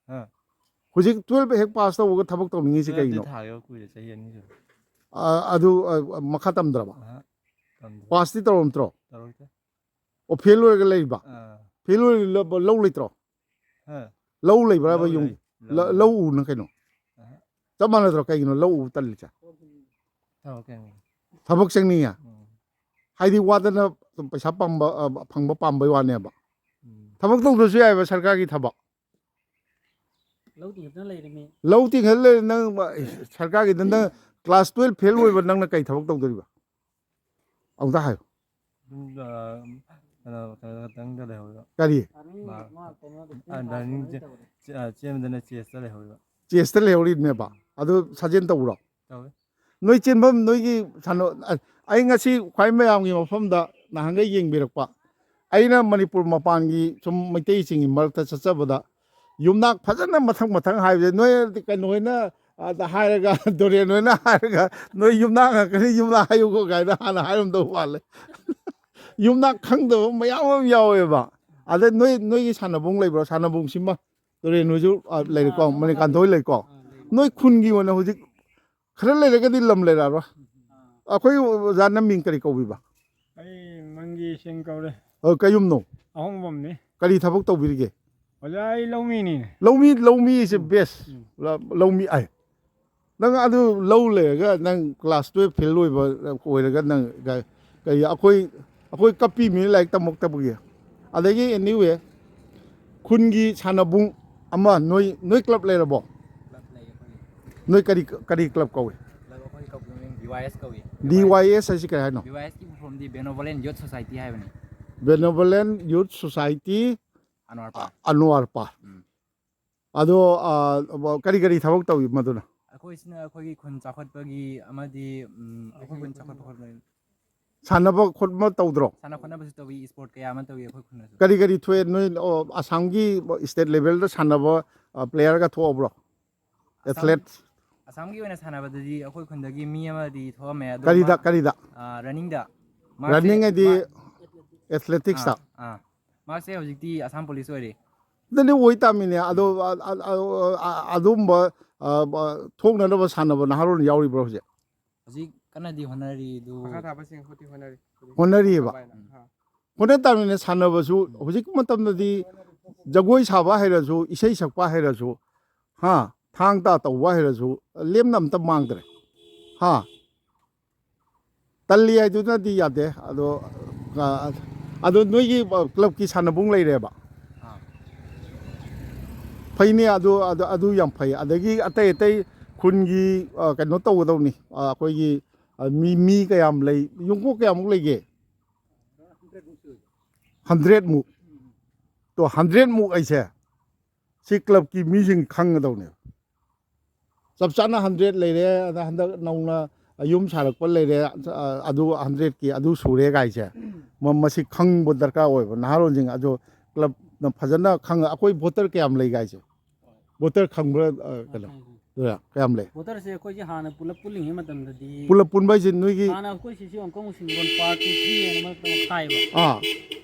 ꯍꯥ? ꯍꯧꯖꯤꯛ ꯇꯨꯌꯦꯜꯞ ꯍꯦꯛ ꯄꯥꯁ ꯇꯧꯕꯒ ꯊꯕꯛ ꯇꯧꯅꯤꯡꯉꯤꯁꯤ ꯇꯨꯌꯦꯜꯞꯇꯤ ꯀꯩꯒꯤꯅꯣ? ꯊꯥꯈꯤꯕ ꯀꯨꯏꯔꯦ, ꯆꯍꯤ ꯑꯅꯤ ꯁꯨꯔꯦ꯫ ꯑ, ꯑꯗꯨ ꯑ, ꯃꯈꯥ ꯇꯝꯗ꯭ꯔꯕ? ꯑꯍ, ꯇꯝꯗ꯭ꯔꯦ꯫ ꯄꯥꯁꯇꯤ ꯇꯧꯔꯝꯗ꯭ꯔꯣ? ꯇꯧꯔꯛꯇꯦ꯫ ꯑꯣ, ꯐꯦꯜ ꯑꯣꯏꯔꯒ ꯂꯩꯔꯤꯕ? ꯑꯥ꯫ ꯐꯦꯜ ꯑꯣꯏꯔꯒ ꯂ- ꯂꯧ ꯂꯩꯇ꯭ꯔꯣ? ꯍꯥ? ꯂꯧ ꯂꯩꯕ꯭ꯔꯕ ꯂꯧ ꯌꯨꯝꯒꯤ? ꯂꯩ꯫ ꯂ- ꯂꯧ ꯂꯧ ꯂꯩ꯫ ꯎꯅ ꯀꯩꯅꯣ? ꯑꯍ꯫ ꯆꯞ ꯃꯥꯟꯅꯗ꯭ꯔꯣ? ꯀꯩꯒꯤꯅꯣ ꯂꯧ ꯎꯕ ꯇꯜꯂꯤꯁꯦ? ꯊꯕꯛ ꯀꯩꯅꯣ? ꯊꯕꯛ ꯆꯪꯅꯤꯡꯉꯦ? ꯎꯝ꯫ ꯍꯥꯏꯗꯤ ꯋꯥꯗꯅ ꯄꯩꯁꯥ ꯄꯥꯝꯕ ꯑ, ꯐꯪꯕ ꯄꯥꯝꯕꯩ ꯋꯥꯅꯦꯕ? ꯎꯝ꯫ ꯊꯕꯛ ꯇꯧꯗ꯭ꯔꯁꯨ ꯌꯥꯏꯕ ꯁꯔꯀꯥꯔꯒꯤ ꯊꯕꯛ? ꯂꯧ ꯇꯤꯡꯈꯠꯇꯅ ꯂꯩꯔꯤꯃꯤ꯫ ꯂꯧ ꯇꯤꯡꯍꯜ ꯂꯩꯔꯦ ꯅꯪ꯫ ꯁꯔꯀꯥꯔꯒꯤꯗ ꯅꯪ ꯀ꯭ꯂꯥꯁ ꯇꯨꯌꯦꯜꯞ ꯐꯦꯜ ꯑꯣꯏꯕ ꯅꯪꯅ ꯀꯩ ꯊꯕꯛ ꯇꯧꯗꯣꯔꯤꯕ? ꯑꯃꯨꯛꯇ ꯍꯥꯏꯌꯨ꯫ ꯑꯗꯨꯝ, ꯑ, ꯀꯩꯅꯣ, ꯀꯩꯅꯣ ꯈꯛꯇꯪꯗ ꯂꯩꯍꯧꯔꯤꯕ꯫ ꯀꯔꯤ? ꯑꯥꯔꯃꯤ ꯃꯥ-, ꯃꯥ ꯀꯩꯅꯣꯗ ꯑ, ꯗꯥꯏꯅꯤꯡ ꯆꯦ-, ꯆꯦ-, ꯑ, ꯆꯦꯟꯕꯗꯅ ꯆꯦꯁꯇ ꯂꯩꯍꯧꯔꯤꯕ꯫ ꯆꯦꯁꯇ ꯂꯩꯍꯧꯔꯤꯕꯅꯦꯕ꯫ ꯑꯗꯨ ꯁꯥꯖꯦꯜ ꯇꯧꯕ꯭ꯔꯣ? ꯇꯧꯋꯦ꯫ ꯅꯣꯏ ꯆꯦꯟꯐꯝ ꯅꯣꯏꯒꯤ ꯁꯥꯟꯅ-, ꯑ-, ꯑꯩ ꯉꯁꯤ ꯈ꯭ꯋꯥꯏ ꯃꯌꯥꯝꯒꯤ ꯃꯐꯝꯗ ꯅꯍꯥꯟꯈꯩ ꯌꯦꯡꯕꯤꯔꯛꯄ, ꯑꯩꯅ ꯃꯅꯤꯄꯨꯔ ꯃꯄꯥꯟꯒꯤ ꯁꯨꯝ ꯃꯩꯇꯩꯁꯤꯡꯒꯤ ꯃꯔꯛꯇ ꯆꯠꯆꯕꯗ ꯌꯨꯝꯅꯥꯛ ꯐꯖꯅ ꯃꯊꯪ ꯃꯊꯪ ꯍꯥꯏꯕꯁꯦ ꯅꯣꯏ ꯀꯩꯅꯣ ꯍꯣꯏꯅ ꯑꯗ ꯍꯥꯏꯔꯒ ꯗꯣꯔꯦꯟ ꯍꯣꯏꯅ ꯍꯥꯏꯔꯒ ꯅꯣꯏ ꯌꯨꯝꯅꯥꯛ ꯉꯥꯛꯇꯅꯤ, ꯌꯨꯝꯅꯥꯛ ꯍꯥꯏꯌꯨꯀꯣ ꯀꯥꯏꯅ ꯍꯥꯟꯅ ꯍꯥꯏꯔꯝꯗꯧ ꯃꯥꯜꯂꯦ꯫ ꯌꯨꯝꯅꯥꯛ ꯈꯪꯗꯕ ꯃꯌꯥꯝ ꯑꯃ ꯌꯥꯎꯋꯦꯕ꯫ ꯑꯗ ꯅꯣꯏ, ꯅꯣꯏꯒꯤ ꯁꯥꯟꯅꯕꯨꯡ ꯂꯩꯕ꯭ꯔꯣ? ꯁꯥꯟꯅꯕꯨꯡꯁꯤꯃ ꯇꯨꯔꯦꯟ ꯍꯣꯏꯁꯨ, ꯑ, ꯂꯩꯔꯦꯀꯣ, ꯑꯥ, ꯃꯅꯤꯀꯥꯟꯊ ꯍꯣꯏ ꯂꯩꯀꯣ꯫ ꯑꯥ, ꯂꯩ꯫ ꯅꯣꯏ ꯈꯨꯟꯒꯤ ꯑꯣꯏꯅ ꯍꯧꯖꯤꯛ ꯈꯔ ꯂꯩꯔꯒꯗꯤ ꯂꯝ ꯂꯩꯔꯛꯑꯔꯣꯏ꯫ ꯑꯥ꯫ ꯑꯩꯈꯣꯏ ꯑꯣꯖꯥꯅ ꯃꯤꯡ ꯀꯔꯤ ꯀꯧꯕꯤꯕ? ꯑꯩ ꯃꯪꯒꯤ ꯁꯤꯡ ꯀꯧꯔꯦ꯫ ꯑ, ꯀꯩ ꯌꯨꯝꯅꯣ? ꯑꯍꯣꯡꯕꯝꯅꯤ꯫ ꯀꯔꯤ ꯊꯕꯛ ꯇꯧꯕꯤꯔꯤꯒꯦ? ꯑꯣꯖꯥ, ꯑꯩ ꯂꯧꯃꯤꯅꯤ꯫ ꯂꯧꯃꯤ, ꯂꯧꯃꯤꯁꯦ ꯎꯝ꯫ Best꯫ ꯎꯝ꯫ ꯂ-, ꯂꯧꯃꯤ ꯑꯥꯏ꯫ ꯅꯪ ꯑꯗꯨ ꯂꯧ ꯂꯩꯔꯒ ꯅꯪ class twelve fail ꯑꯣꯏꯕ ꯑꯣꯏꯔꯒ ꯅꯪ ꯀ-, ꯀꯩ ꯑꯩꯈꯣꯏ, ꯑꯩꯈꯣꯏ ꯀꯞꯄꯤ ꯃꯤ ꯂꯥꯏꯔꯤꯛ ꯇꯝꯃꯛꯇꯕꯒꯤ꯫ ꯑꯗꯒꯤ anyway, ꯈꯨꯟꯒꯤ ꯁꯥꯟꯅꯕꯨꯡ ꯑꯃ ꯅꯣꯏ, ꯅꯣꯏ club ꯂꯩꯔꯕꯣ? Club ꯂꯩ ꯑꯩꯈꯣꯏꯒꯤ꯫ ꯅꯣꯏ ꯀꯔꯤ, ꯀꯔꯤ club ꯀꯧꯏ? Club ꯑꯩꯈꯣꯏ club ꯃꯃꯤꯡ B Y S ꯀꯧꯏ꯫ D Y S ꯍꯥꯏꯁꯤ ꯀꯔꯤ ꯍꯥꯏꯅꯣ? B Y S ꯀꯤ full form ꯗꯤ Benevolent Youth Society ꯍꯥꯏꯕꯅꯤ꯫ Benevolent Youth Society ꯑꯅꯋꯥꯔ ꯄꯥꯔ꯫ ꯑꯅꯋꯥꯔ ꯄꯥꯔ꯫ ꯎꯝ꯫ ꯑꯗꯣ, ꯑ, ꯀꯔꯤ ꯀꯔꯤ ꯊꯕꯛ ꯇꯧꯏ ꯃꯗꯨꯅ? ꯑꯩꯈꯣꯏꯁꯤꯅ ꯑꯩꯈꯣꯏꯒꯤ ꯈꯨꯟ ꯆꯥꯎꯈꯠꯄꯒꯤ ꯑꯃꯗꯤ, ꯎꯝ, ꯑꯩꯈꯣꯏ ꯈꯨꯟ ꯆꯥꯎꯈꯠꯄ ꯈꯣꯠꯄ ꯁꯥꯟꯅꯕ ꯈꯣꯠꯄ ꯇꯧꯗ꯭ꯔꯣ? ꯁꯥꯟꯅ ꯈꯣꯠꯅꯕꯁꯨ ꯇꯧꯏ, sport ꯀꯌꯥ ꯑꯃ ꯇꯧꯏ ꯑꯩꯈꯣꯏ ꯈꯨꯟꯗꯁꯨ꯫ ꯀꯔꯤ ꯀꯔꯤ ꯊꯣꯛꯑꯦ? ꯅꯣꯏ, ꯑꯣ, ꯑꯁꯥꯝꯒꯤ state level ꯗ ꯁꯥꯟꯅꯕ, ꯑ, player ꯒ ꯊꯣꯛꯑꯕ꯭ꯔꯣ? ꯑꯁꯥꯝ-, Athlete? ꯑꯁꯥꯝꯒꯤ ꯑꯣꯏꯅ ꯁꯥꯟꯅꯕꯗꯗꯤ ꯑꯩꯈꯣꯏ ꯈꯨꯟꯗꯒꯤ ꯃꯤ ꯑꯃꯗꯤ ꯊꯣꯛꯑꯝꯃꯦ, ꯑꯗꯣ ꯀꯔꯤꯗ, ꯃꯥ-, ꯀꯔꯤꯗ? ꯑ, running ꯗ꯫ ꯃꯥꯁꯦ running ꯍꯥꯏꯗꯤ ꯃꯥ-, athletics ꯇ? ꯑꯥ, ꯑꯥ꯫ ꯃꯥꯁꯦ ꯍꯧꯖꯤꯛꯇꯤ ꯑꯁꯥꯝ police ꯑꯣꯏꯔꯤ꯫ ꯑꯗꯨꯅꯤ ꯑꯣꯏ ꯇꯥꯃꯤꯅꯦ꯫ ꯑꯗꯣ, ꯎꯝ꯫ ꯑ-, ꯑ-, ꯑ-, ꯑ-, ꯑꯗꯨꯝꯕ, ꯑ, ꯑ, ꯊꯣꯛꯅꯅꯕ ꯁꯥꯟꯅꯕ ꯅꯍꯥꯔꯣꯜ ꯌꯥꯎꯔꯤꯕ꯭ꯔꯣ ꯍꯧꯖꯤꯛ? ꯍꯧꯖꯤꯛ ꯀꯟꯅꯗꯤ ꯍꯣꯠꯅꯔꯤ ꯑꯗꯨ꯫ ꯃꯈꯥ ꯊꯥꯕꯁꯤꯡ ꯍꯧꯖꯤꯛ ꯍꯣꯠꯅꯔꯤ꯫ ꯍꯣꯠꯅꯔꯤꯑꯕ? ꯎꯝ꯫ ꯍꯣꯠꯅ ꯇꯥꯃꯤꯅꯦ꯫ ꯁꯥꯟꯅꯕꯁꯨ ꯎꯝ꯫ ꯍꯧꯖꯤꯛ ꯃꯇꯝꯗꯗꯤ ꯖꯒꯣꯏ ꯁꯥꯕ ꯍꯩꯔꯁꯨ, ꯏꯁꯩ ꯁꯛꯄ ꯍꯩꯔꯁꯨ, ꯍꯥ, ꯊꯥꯡ ꯇꯥ ꯇꯧꯕ ꯍꯩꯔꯁꯨ, ꯂꯦꯝꯅ ꯑꯝꯇ ꯃꯥꯡꯗ꯭ꯔꯦ꯫ ꯍꯥ? ꯇꯜꯂꯤ ꯍꯥꯏꯗꯨꯅꯗꯤ ꯌꯥꯗꯦ꯫ ꯑꯗꯣ, ꯑ, ꯑꯗꯣ ꯅꯣꯏꯒꯤ, ꯑ, club ꯀꯤ ꯁꯥꯟꯅꯕꯨꯡ ꯂꯩꯔꯦꯕ? ꯑꯥ꯫ ꯐꯩꯅꯦ꯫ ꯑꯗꯨ, ꯑꯗꯨ, ꯑꯗꯨ ꯌꯥꯝ ꯐꯩ꯫ ꯑꯗꯒꯤ ꯑꯇꯩ ꯑꯇꯩ ꯈꯨꯟꯒꯤ, ꯑ, ꯀꯩꯅꯣ ꯇꯧꯒꯗꯧꯅꯤ꯫ ꯑ, ꯑꯩꯈꯣꯏꯒꯤ, ꯑ, ꯃꯤ, ꯃꯤ ꯀꯌꯥꯝ ꯂꯩ? ꯌꯨꯝꯊꯣꯡ ꯀꯌꯥꯃꯨꯛ ꯂꯩꯒꯦ? Hundred ꯃꯨꯛ꯫ ꯇꯣ, hundred ꯃꯨꯛ ꯑꯩꯁꯦ ꯁꯤ club ꯀꯤ ꯃꯤꯁꯤꯡ ꯈꯪꯒꯗꯧꯅꯦꯕ꯫ ꯆꯞ ꯆꯥꯅ hundred ꯂꯩꯔꯦ, ꯑꯗ ꯍꯟꯗꯛ ꯅꯧꯅ ꯌꯨꯝ ꯁꯥꯔꯛꯄ ꯂꯩꯔꯦ, ꯑ, ꯑꯗꯨ hundred ꯀꯤ ꯑꯗꯨ ꯁꯨꯔꯦ ꯀꯥꯏꯁꯦ꯫ ꯃ-, ꯃꯁꯤ ꯈꯪꯕ ꯗꯔꯀꯥꯔ ꯑꯣꯏꯕ ꯅꯍꯥꯔꯣꯜꯁꯤꯡ꯫ ꯑꯗꯣ club ꯅ ꯐꯖꯅ ꯈꯪꯉ-, ꯑꯩꯈꯣꯏ voter ꯀꯌꯥꯝ ꯂꯩ ꯀꯥꯏꯁꯦ? Voter ꯈꯪꯕ꯭ꯔꯥ? ꯑ, ꯀꯩꯅꯣ, ꯈꯪꯉꯦ, ꯈꯪꯉꯦ꯫ ꯑꯗꯨꯔ ꯀꯌꯥꯝ ꯂꯩ? Voter ꯁꯦ ꯑꯩꯈꯣꯏꯁꯦ ꯍꯥꯟꯅ ꯄꯨꯂꯞ ꯄꯨꯜꯂꯤꯉꯩ ꯃꯇꯝꯗꯗꯤ ꯄꯨꯂꯞ ꯄꯨꯟꯕ ꯍꯥꯏꯁꯦ ꯅꯣꯏꯒꯤ ꯍꯥꯟꯅ ꯑꯩꯈꯣꯏ ꯁꯤꯁꯤ ꯑꯃꯨꯛꯀ ꯑꯃꯨꯛ ꯁꯤꯟꯕ part two three ꯍꯥꯏꯅ ꯑꯃ ꯈꯥꯏꯕ꯫ ꯑꯥ꯫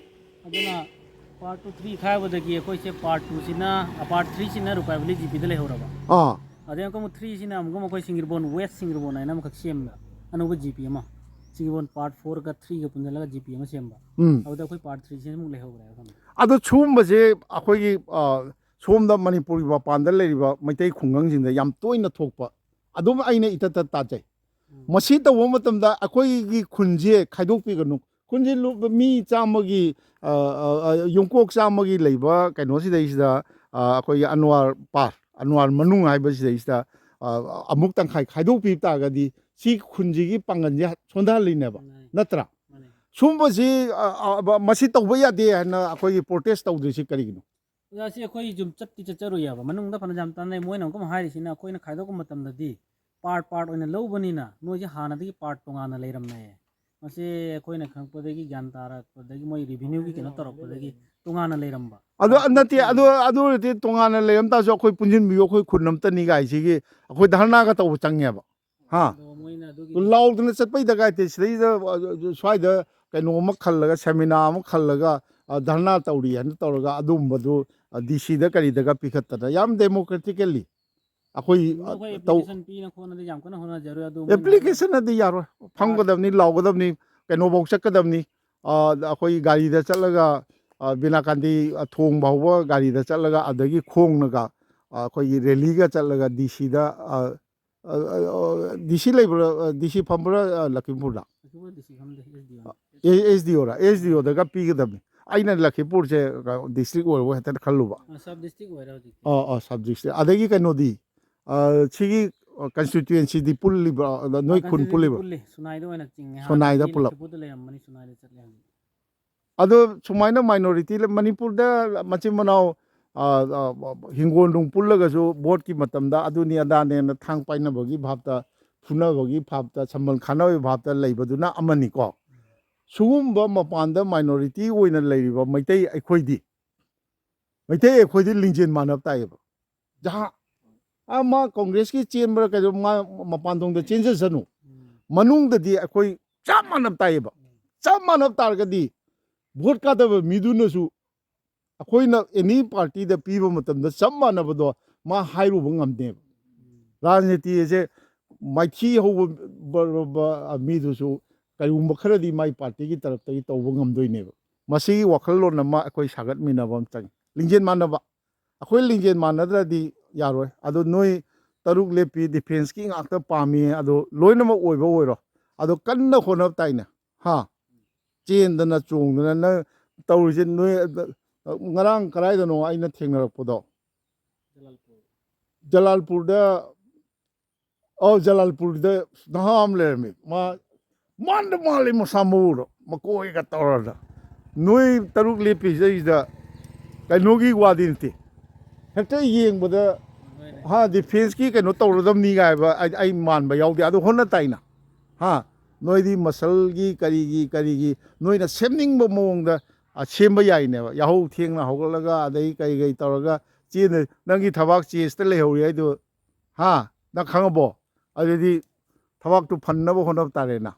ꯑꯗꯨꯅ Part two three ꯈꯥꯏꯕꯗꯒꯤ ꯑꯩꯈꯣꯏꯁꯦ part twoꯁꯤꯅ, part threeꯁꯤꯅ ꯔꯨꯀꯥꯏꯕꯂꯤ ꯖꯤ ꯄꯤꯗ ꯂꯩꯍꯧꯔꯕ꯫ ꯑꯥ ꯑꯗꯩ ꯑꯃꯨꯛ threeꯁꯤꯅ ꯑꯃꯨꯛ ꯑꯩꯈꯣꯏ ꯁꯤꯡꯒꯤꯔꯕꯣꯟ West ꯁꯤꯡꯒꯤꯔꯕꯣꯟ ꯍꯥꯏꯅ ꯑꯃꯈꯛ ꯁꯦꯝꯕ, ꯑꯅꯧꯕ ꯖꯤ ꯄꯤ ꯑꯃ, ꯁꯤꯡꯒꯤꯔꯕꯣꯟ part fourꯒ threeꯒ ꯄꯨꯟꯁꯤꯜꯂꯒ ꯖꯤ ꯄꯤ ꯑꯃ ꯁꯦꯝꯕ꯫ ꯎꯝ ꯑꯗꯨꯗ ꯑꯩꯈꯣꯏ part threeꯁꯤ ꯑꯃꯨꯛ ꯂꯩꯍꯧꯔꯦ ꯈꯪꯉꯦ꯫ ꯑꯗꯣ ꯁꯤꯒꯨꯝꯕꯁꯦ ꯑꯩꯈꯣꯏꯒꯤ ꯑ, ꯁꯣꯝꯗ ꯃꯅꯤꯄꯨꯔꯒꯤ ꯃꯄꯥꯟꯗ ꯂꯩꯔꯤꯕ ꯃꯩꯇꯩ ꯈꯨꯡꯒꯪꯁꯤꯡꯗ ꯌꯥꯝ ꯇꯣꯏꯅ ꯊꯣꯛꯄ ꯑꯗꯨꯝ ꯑꯩꯅ ꯏꯇꯠꯇ ꯇꯥꯖꯩ꯫ ꯃꯁꯤ ꯇꯧꯕ ꯃꯇꯝꯗ ꯑꯩꯈꯣꯏꯒꯤ ꯈꯨꯟꯁꯦ ꯈꯥꯏꯗꯣꯛꯄꯤꯒꯅꯨ꯫ ꯈꯨꯟꯁꯦ ꯂꯨ- ꯃꯤ ꯆꯥꯝꯃꯒꯤ ꯑ, ꯑ, ꯑ, ꯌꯨꯝꯀꯣꯛ ꯆꯥꯝꯃꯒꯤ ꯂꯩꯕ ꯀꯩꯅꯣꯁꯤꯗꯩꯁꯤꯗ ꯑ, ꯑꯩꯈꯣꯏꯒꯤ ꯑꯅꯋꯥꯔ ꯄꯥꯔ, ꯑꯅꯋꯥꯔ ꯃꯅꯨꯡ ꯍꯥꯏꯕꯁꯤꯗꯩꯁꯤꯗ ꯑ, ꯑꯃꯨꯛ ꯇꯪꯈꯥꯏ ꯈꯥꯏꯗꯣꯛꯄꯤꯕ ꯇꯥꯔꯒꯗꯤ ꯁꯤ ꯈꯨꯟꯁꯤꯒꯤ ꯄꯥꯡꯒꯜꯁꯦ ꯁꯣꯟꯊꯍꯜꯂꯤꯅꯦꯕ, ꯅꯠꯇ꯭ꯔꯥ? ꯃꯥꯅꯦ꯫ ꯁꯨꯝꯕꯁꯤ ꯑ, ꯑ, ꯃꯁꯤ ꯇꯧꯕ ꯌꯥꯗꯦ ꯍꯥꯏꯅ ꯑꯩꯈꯣꯏꯒꯤ protest ꯇꯧꯗ꯭ꯔꯤꯁꯤ ꯀꯔꯤꯒꯤꯅꯣ? ꯑꯣꯖꯥꯁꯤ ꯑꯩꯈꯣꯏ ꯁꯨꯝ ꯆꯠꯇꯤ ꯆꯠꯆꯔꯨꯏꯌꯦꯕ, ꯃꯅꯨꯡꯗ ꯐꯅ ꯌꯥꯝ ꯇꯥꯟꯅꯩ꯫ ꯃꯣꯏꯅ ꯑꯃꯨꯛ ꯍꯥꯏꯔꯤꯁꯤꯅ ꯑꯩꯈꯣꯏꯅ ꯈꯥꯏꯗꯣꯛꯄ ꯃꯇꯝꯗꯗꯤ part part ꯑꯣꯏꯅ ꯂꯧꯕꯅꯤꯅ ꯅꯣꯏꯁꯦ ꯍꯥꯟꯅꯗꯒꯤ part ꯇꯣꯉꯥꯟꯅ ꯂꯩꯔꯝꯃꯦ꯫ ꯃꯁꯤ ꯑꯩꯈꯣꯏꯅ ꯈꯪꯉꯛꯄꯗꯒꯤ, ꯒ꯭ꯌꯥꯟ ꯇꯥꯔꯛꯄꯗꯒꯤ, ꯃꯣꯏ revenueꯒꯤ ꯀꯩꯅꯣ ꯇꯧꯔꯛꯄꯗꯒꯤ ꯇꯣꯉꯥꯟꯅ ꯂꯩꯔꯝꯕ꯫ ꯑꯗꯨ ꯅꯠꯇꯦ, ꯑꯗꯨ ꯑꯗꯨ ꯑꯣꯏꯔꯗꯤ ꯇꯣꯉꯥꯟꯅ ꯂꯩꯔꯝ ꯇꯥꯔꯁꯨ ꯑꯩꯈꯣꯏ ꯄꯨꯟꯁꯤꯟꯕꯤꯌꯨ, ꯑꯩꯈꯣꯏ ꯈꯨꯟ ꯑꯝꯇꯅꯤ ꯀꯥꯏꯁꯤꯒꯤ ꯑꯩꯈꯣꯏ ꯙꯔꯅꯥꯒ ꯇꯧꯕ ꯆꯪꯉꯦꯕ꯫ ꯍꯥ? ꯑꯗꯣ ꯃꯣꯏꯅ ꯑꯗꯨꯒꯤ ꯂꯥꯎꯗꯅ ꯆꯠꯄꯩ ꯗꯔꯀꯥꯔ ꯂꯩꯇꯦ꯫ ꯁꯤꯗꯩꯗ ꯑ, ꯁ꯭ꯋꯥꯏꯗ ꯀꯩꯅꯣ ꯑꯃ ꯈꯜꯂꯒ, seminar ꯑꯃ ꯈꯜꯂꯒ ꯑ, ꯙꯔꯅꯥ ꯇꯧꯔꯤ ꯍꯥꯏꯅ ꯇꯧꯔꯒ ꯑꯗꯨꯒꯨꯝꯕꯗꯨ ꯗꯤ ꯁꯤꯗ ꯀꯔꯤꯗꯒ ꯄꯤꯈꯠꯇꯅ ꯌꯥꯝ democratically ꯑꯩꯈꯣꯏ ꯑ, ꯑꯩꯈꯣꯏ ꯇꯧ application ꯄꯤꯅ ꯈꯣꯠꯅꯗꯤ ꯌꯥꯝ ꯀꯟꯅ ꯍꯣꯠꯅꯖꯔꯣꯏ꯫ ꯑꯗꯨ ꯃꯣꯏꯅ applicationꯅꯗꯤ ꯌꯥꯔꯣꯏ꯫ ꯐꯝꯒꯗꯕꯅꯤ, ꯂꯥꯎꯒꯗꯕꯅꯤ, ꯀꯩꯅꯣꯐꯧ ꯆꯠꯀꯗꯕꯅꯤ꯫ ꯑ, ꯑꯩꯈꯣꯏ ꯒꯥꯔꯤꯗ ꯆꯠꯂꯒ ꯑ, ꯕꯤꯅꯥꯀꯥꯟꯗꯤ ꯑ, ꯊꯣꯡ ꯐꯥꯎꯕ ꯒꯥꯔꯤꯗ ꯆꯠꯂꯒ ꯑꯗꯒꯤ ꯈꯣꯡꯅꯒ ꯑ, ꯑꯩꯈꯣꯏꯒꯤ rallyꯒ ꯆꯠꯂꯒ ꯗꯤ ꯁꯤꯗ ꯗꯤ ꯁꯤ ꯂꯩꯕ꯭ꯔꯥ, ꯗꯤ ꯁꯤ ꯐꯝꯕ꯭ꯔꯥ ꯑ, ꯂꯈꯤꯝꯄꯨꯔꯗ? ꯑꯩꯈꯣꯏ ꯗꯤ ꯁꯤ ꯈꯪꯗꯦ, S D O꯫ S D O? S D ꯑꯣꯗꯒ ꯄꯤꯒꯗꯕꯅꯤ꯫ ꯑꯩꯅ ꯂꯈꯤꯝꯄꯨꯔꯁꯦ district ꯑꯣꯏꯔꯕ ꯍꯦꯛꯇ ꯈꯜꯂꯨꯕ꯫ Sub district ꯑꯣꯏꯔꯦ ꯍꯧꯖꯤꯛꯇꯤ꯫ ꯑꯣ ꯑꯣ, sub district꯫ ꯑꯗꯒꯤ ꯀꯩꯅꯣꯗꯤ ꯑ, ꯁꯤꯒꯤ constituencyꯗꯤ ꯄꯨꯜꯂꯤꯕ꯭ꯔꯣ? ꯑꯗ ꯅꯣꯏ ꯈꯨꯟ Constituency ꯄꯨꯜꯂꯤꯕ꯭ꯔꯣ? ꯄꯨꯜꯂꯤ, ꯁꯨꯅꯥꯏꯗ ꯑꯣꯏꯅ ꯆꯤꯡꯉꯦ꯫ ꯁꯨꯅꯥꯏꯗ ꯍꯥꯟꯅꯗꯤ ꯄꯨꯂꯞ꯫ ꯂꯈꯤꯝꯄꯨꯔꯗ ꯂꯩꯔꯝꯕꯅꯤ, ꯁꯨꯅꯥꯏꯗ ꯆꯠꯂꯦ ꯍꯧꯖꯤꯛ꯫ ꯑꯗꯣ ꯁꯨꯃꯥꯏꯅ minority ꯂꯩ-, ꯃꯅꯤꯄꯨꯔꯗ ꯃꯆꯤꯟ ꯃꯅꯥꯎ ꯑ, ꯑ, ꯍꯤꯡꯒꯣꯜ ꯅꯨꯡ ꯄꯨꯜꯂꯒꯁꯨ voteꯀꯤ ꯃꯇꯝꯗ ꯑꯗꯨꯅꯤ ꯑꯗꯥꯅꯦꯅ ꯊꯥꯡ ꯄꯥꯏꯅꯕꯒꯤ ꯚꯥꯞꯇ, ꯐꯨꯅꯕꯒꯤ ꯚꯥꯞꯇ, ꯁꯝꯕꯜ ꯈꯥꯅꯕꯒꯤ ꯚꯥꯞꯇ ꯂꯩꯕꯗꯨꯅ ꯑꯃꯅꯤꯀꯣ꯫ ꯁꯤꯒꯨꯝꯕ ꯃꯄꯥꯟꯗ minority ꯑꯣꯏꯅ ꯂꯩꯔꯤꯕ ꯃꯩꯇꯩ ꯑꯩꯈꯣꯏꯗꯤ, ꯃꯩꯇꯩ ꯑꯩꯈꯣꯏꯗꯤ ꯂꯤꯡꯖꯦꯜ ꯃꯥꯟꯅꯕ ꯇꯥꯏꯌꯦꯕ꯫ ꯖꯍꯥ ꯑ, ꯃꯥ ꯀꯣꯡꯒ꯭ꯔꯦꯁꯀꯤ ꯆꯦꯟꯕ꯭ꯔꯥ ꯀꯩꯅꯣ, ꯃꯥ ꯃꯄꯥꯟ ꯊꯣꯡꯗ ꯆꯦꯟꯖꯁꯅꯨ꯫ ꯃꯅꯨꯡꯗꯗꯤ ꯑꯩꯈꯣꯏ ꯆꯞ ꯃꯥꯟꯅꯕ ꯇꯥꯏꯌꯦꯕ꯫ ꯆꯞ ꯃꯥꯟꯅꯕ ꯇꯥꯔꯒꯗꯤ vote ꯀꯥꯗꯕ ꯃꯤꯗꯨꯅꯁꯨ ꯑꯩꯈꯣꯏꯅ ꯑꯦꯅꯤ ꯄꯥꯔꯇꯤꯗ ꯄꯤꯕ ꯃꯇꯝꯗ ꯆꯞ ꯃꯥꯟꯅꯕꯗꯣ ꯃꯥ ꯍꯥꯏꯔꯨꯕ ꯉꯝꯗꯦꯕ꯫ ꯔꯥꯖꯅꯤꯇꯤ ꯑꯁꯦ ꯃꯥꯏꯊꯤ ꯍꯧꯕ ꯕ- ꯕ- ꯃꯤꯗꯨꯁꯨ ꯀꯔꯤꯒꯨꯝꯕ ꯈꯔꯗꯤ ꯃꯥꯏ ꯄꯥꯔꯇꯤꯒꯤ ꯇꯔꯞꯇꯒꯤ ꯇꯧꯕ ꯉꯝꯗꯣꯏꯅꯦꯕ꯫ ꯃꯁꯤꯒꯤ ꯋꯥꯈꯜꯂꯣꯟ ꯑꯃ ꯑꯩꯈꯣꯏ ꯁꯥꯒꯠꯃꯤꯟꯅꯕ ꯑꯃ ꯆꯪꯉꯤ꯫ ꯂꯤꯡꯖꯦꯜ ꯃꯥꯟꯅꯕ꯫ ꯑꯩꯈꯣꯏ ꯂꯤꯡꯖꯦꯜ ꯃꯥꯟꯅꯗ꯭ꯔꯗꯤ ꯌꯥꯔꯣꯏ꯫ ꯑꯗꯣ ꯅꯣꯏ ꯇꯔꯨꯛ ꯂꯦꯞꯄꯤ, ꯗꯤꯐꯦꯟꯁꯀꯤ ꯉꯥꯛꯇ ꯄꯥꯝꯃꯤ, ꯑꯗꯣ ꯂꯣꯏꯅꯃꯛ ꯑꯣꯏꯕ ꯑꯣꯏꯔꯣ꯫ ꯑꯗꯣ ꯀꯟꯅ ꯍꯣꯠꯅꯕ ꯇꯥꯏꯅꯦ꯫ ꯍꯥ? ꯆꯦꯟꯗꯅ ꯆꯣꯡꯗꯅ ꯅꯪ ꯇꯧꯔꯤꯁꯦ ꯅꯣꯏ, ꯑ, ꯉꯔꯥꯡ ꯀꯗꯥꯏꯗꯅꯣ ꯑꯩꯅ ꯊꯦꯡꯅꯔꯛꯄꯗꯣ? ꯖꯂꯥꯜꯄꯨꯔꯗ, ꯑꯧ, ꯖꯂꯥꯜꯄꯨꯔꯗ ꯅꯍꯥ ꯑꯃ ꯂꯩꯔꯝꯃꯤ꯫ ꯃꯥ ꯃꯥꯟꯗ ꯃꯥꯜꯂꯤ, ꯃꯁꯥ ꯃꯎꯗꯣ ꯃꯀꯣꯏꯒ ꯇꯧꯔꯗ꯫ ꯅꯣꯏ ꯇꯔꯨꯛ ꯂꯦꯞꯄꯤꯁꯤꯗꯩꯁꯤꯗ ꯀꯩꯅꯣꯒꯤ ꯋꯥꯗꯤ ꯅꯠꯇꯦ꯫ ꯍꯦꯛꯇ ꯌꯦꯡꯕꯗ, ꯍꯥ, ꯗꯤꯐꯦꯟꯁꯀꯤ ꯀꯩꯅꯣ ꯇꯧꯔꯗꯕꯅꯤ ꯀꯥꯏꯕ ꯑꯩ, ꯑꯩ ꯃꯥꯟꯕ ꯌꯥꯎꯗꯦ꯫ ꯑꯗꯨ ꯍꯣꯠꯅ ꯇꯥꯏꯅ꯫ ꯍꯥ? ꯅꯣꯏꯗꯤ ꯃꯁꯜꯒꯤ ꯀꯔꯤꯒꯤ ꯀꯔꯤꯒꯤ ꯅꯣꯏꯅ ꯁꯦꯝꯅꯤꯡꯕ ꯃꯑꯣꯡꯗ, ꯑ, ꯁꯦꯝꯕ ꯌꯥꯏꯅꯦꯕ꯫ ꯌꯥꯍꯧ ꯊꯦꯡꯅ ꯍꯧꯒꯠꯂꯒ ꯑꯗꯩ ꯀꯩ ꯀꯩ ꯇꯧꯔꯒ ꯆꯦꯟꯗ-, ꯅꯪꯒꯤ ꯊꯕꯥꯛ ꯆꯦꯁꯇ ꯂꯩꯍꯧꯔꯤ ꯍꯥꯏꯗꯣ, ꯍꯥ? ꯅꯪ ꯈꯪꯉꯕꯣ? ꯑꯗꯨꯗꯤ ꯊꯕꯥꯛꯇꯨ ꯐꯅꯕ ꯍꯣꯠꯅꯕ ꯇꯥꯔꯦꯅ꯫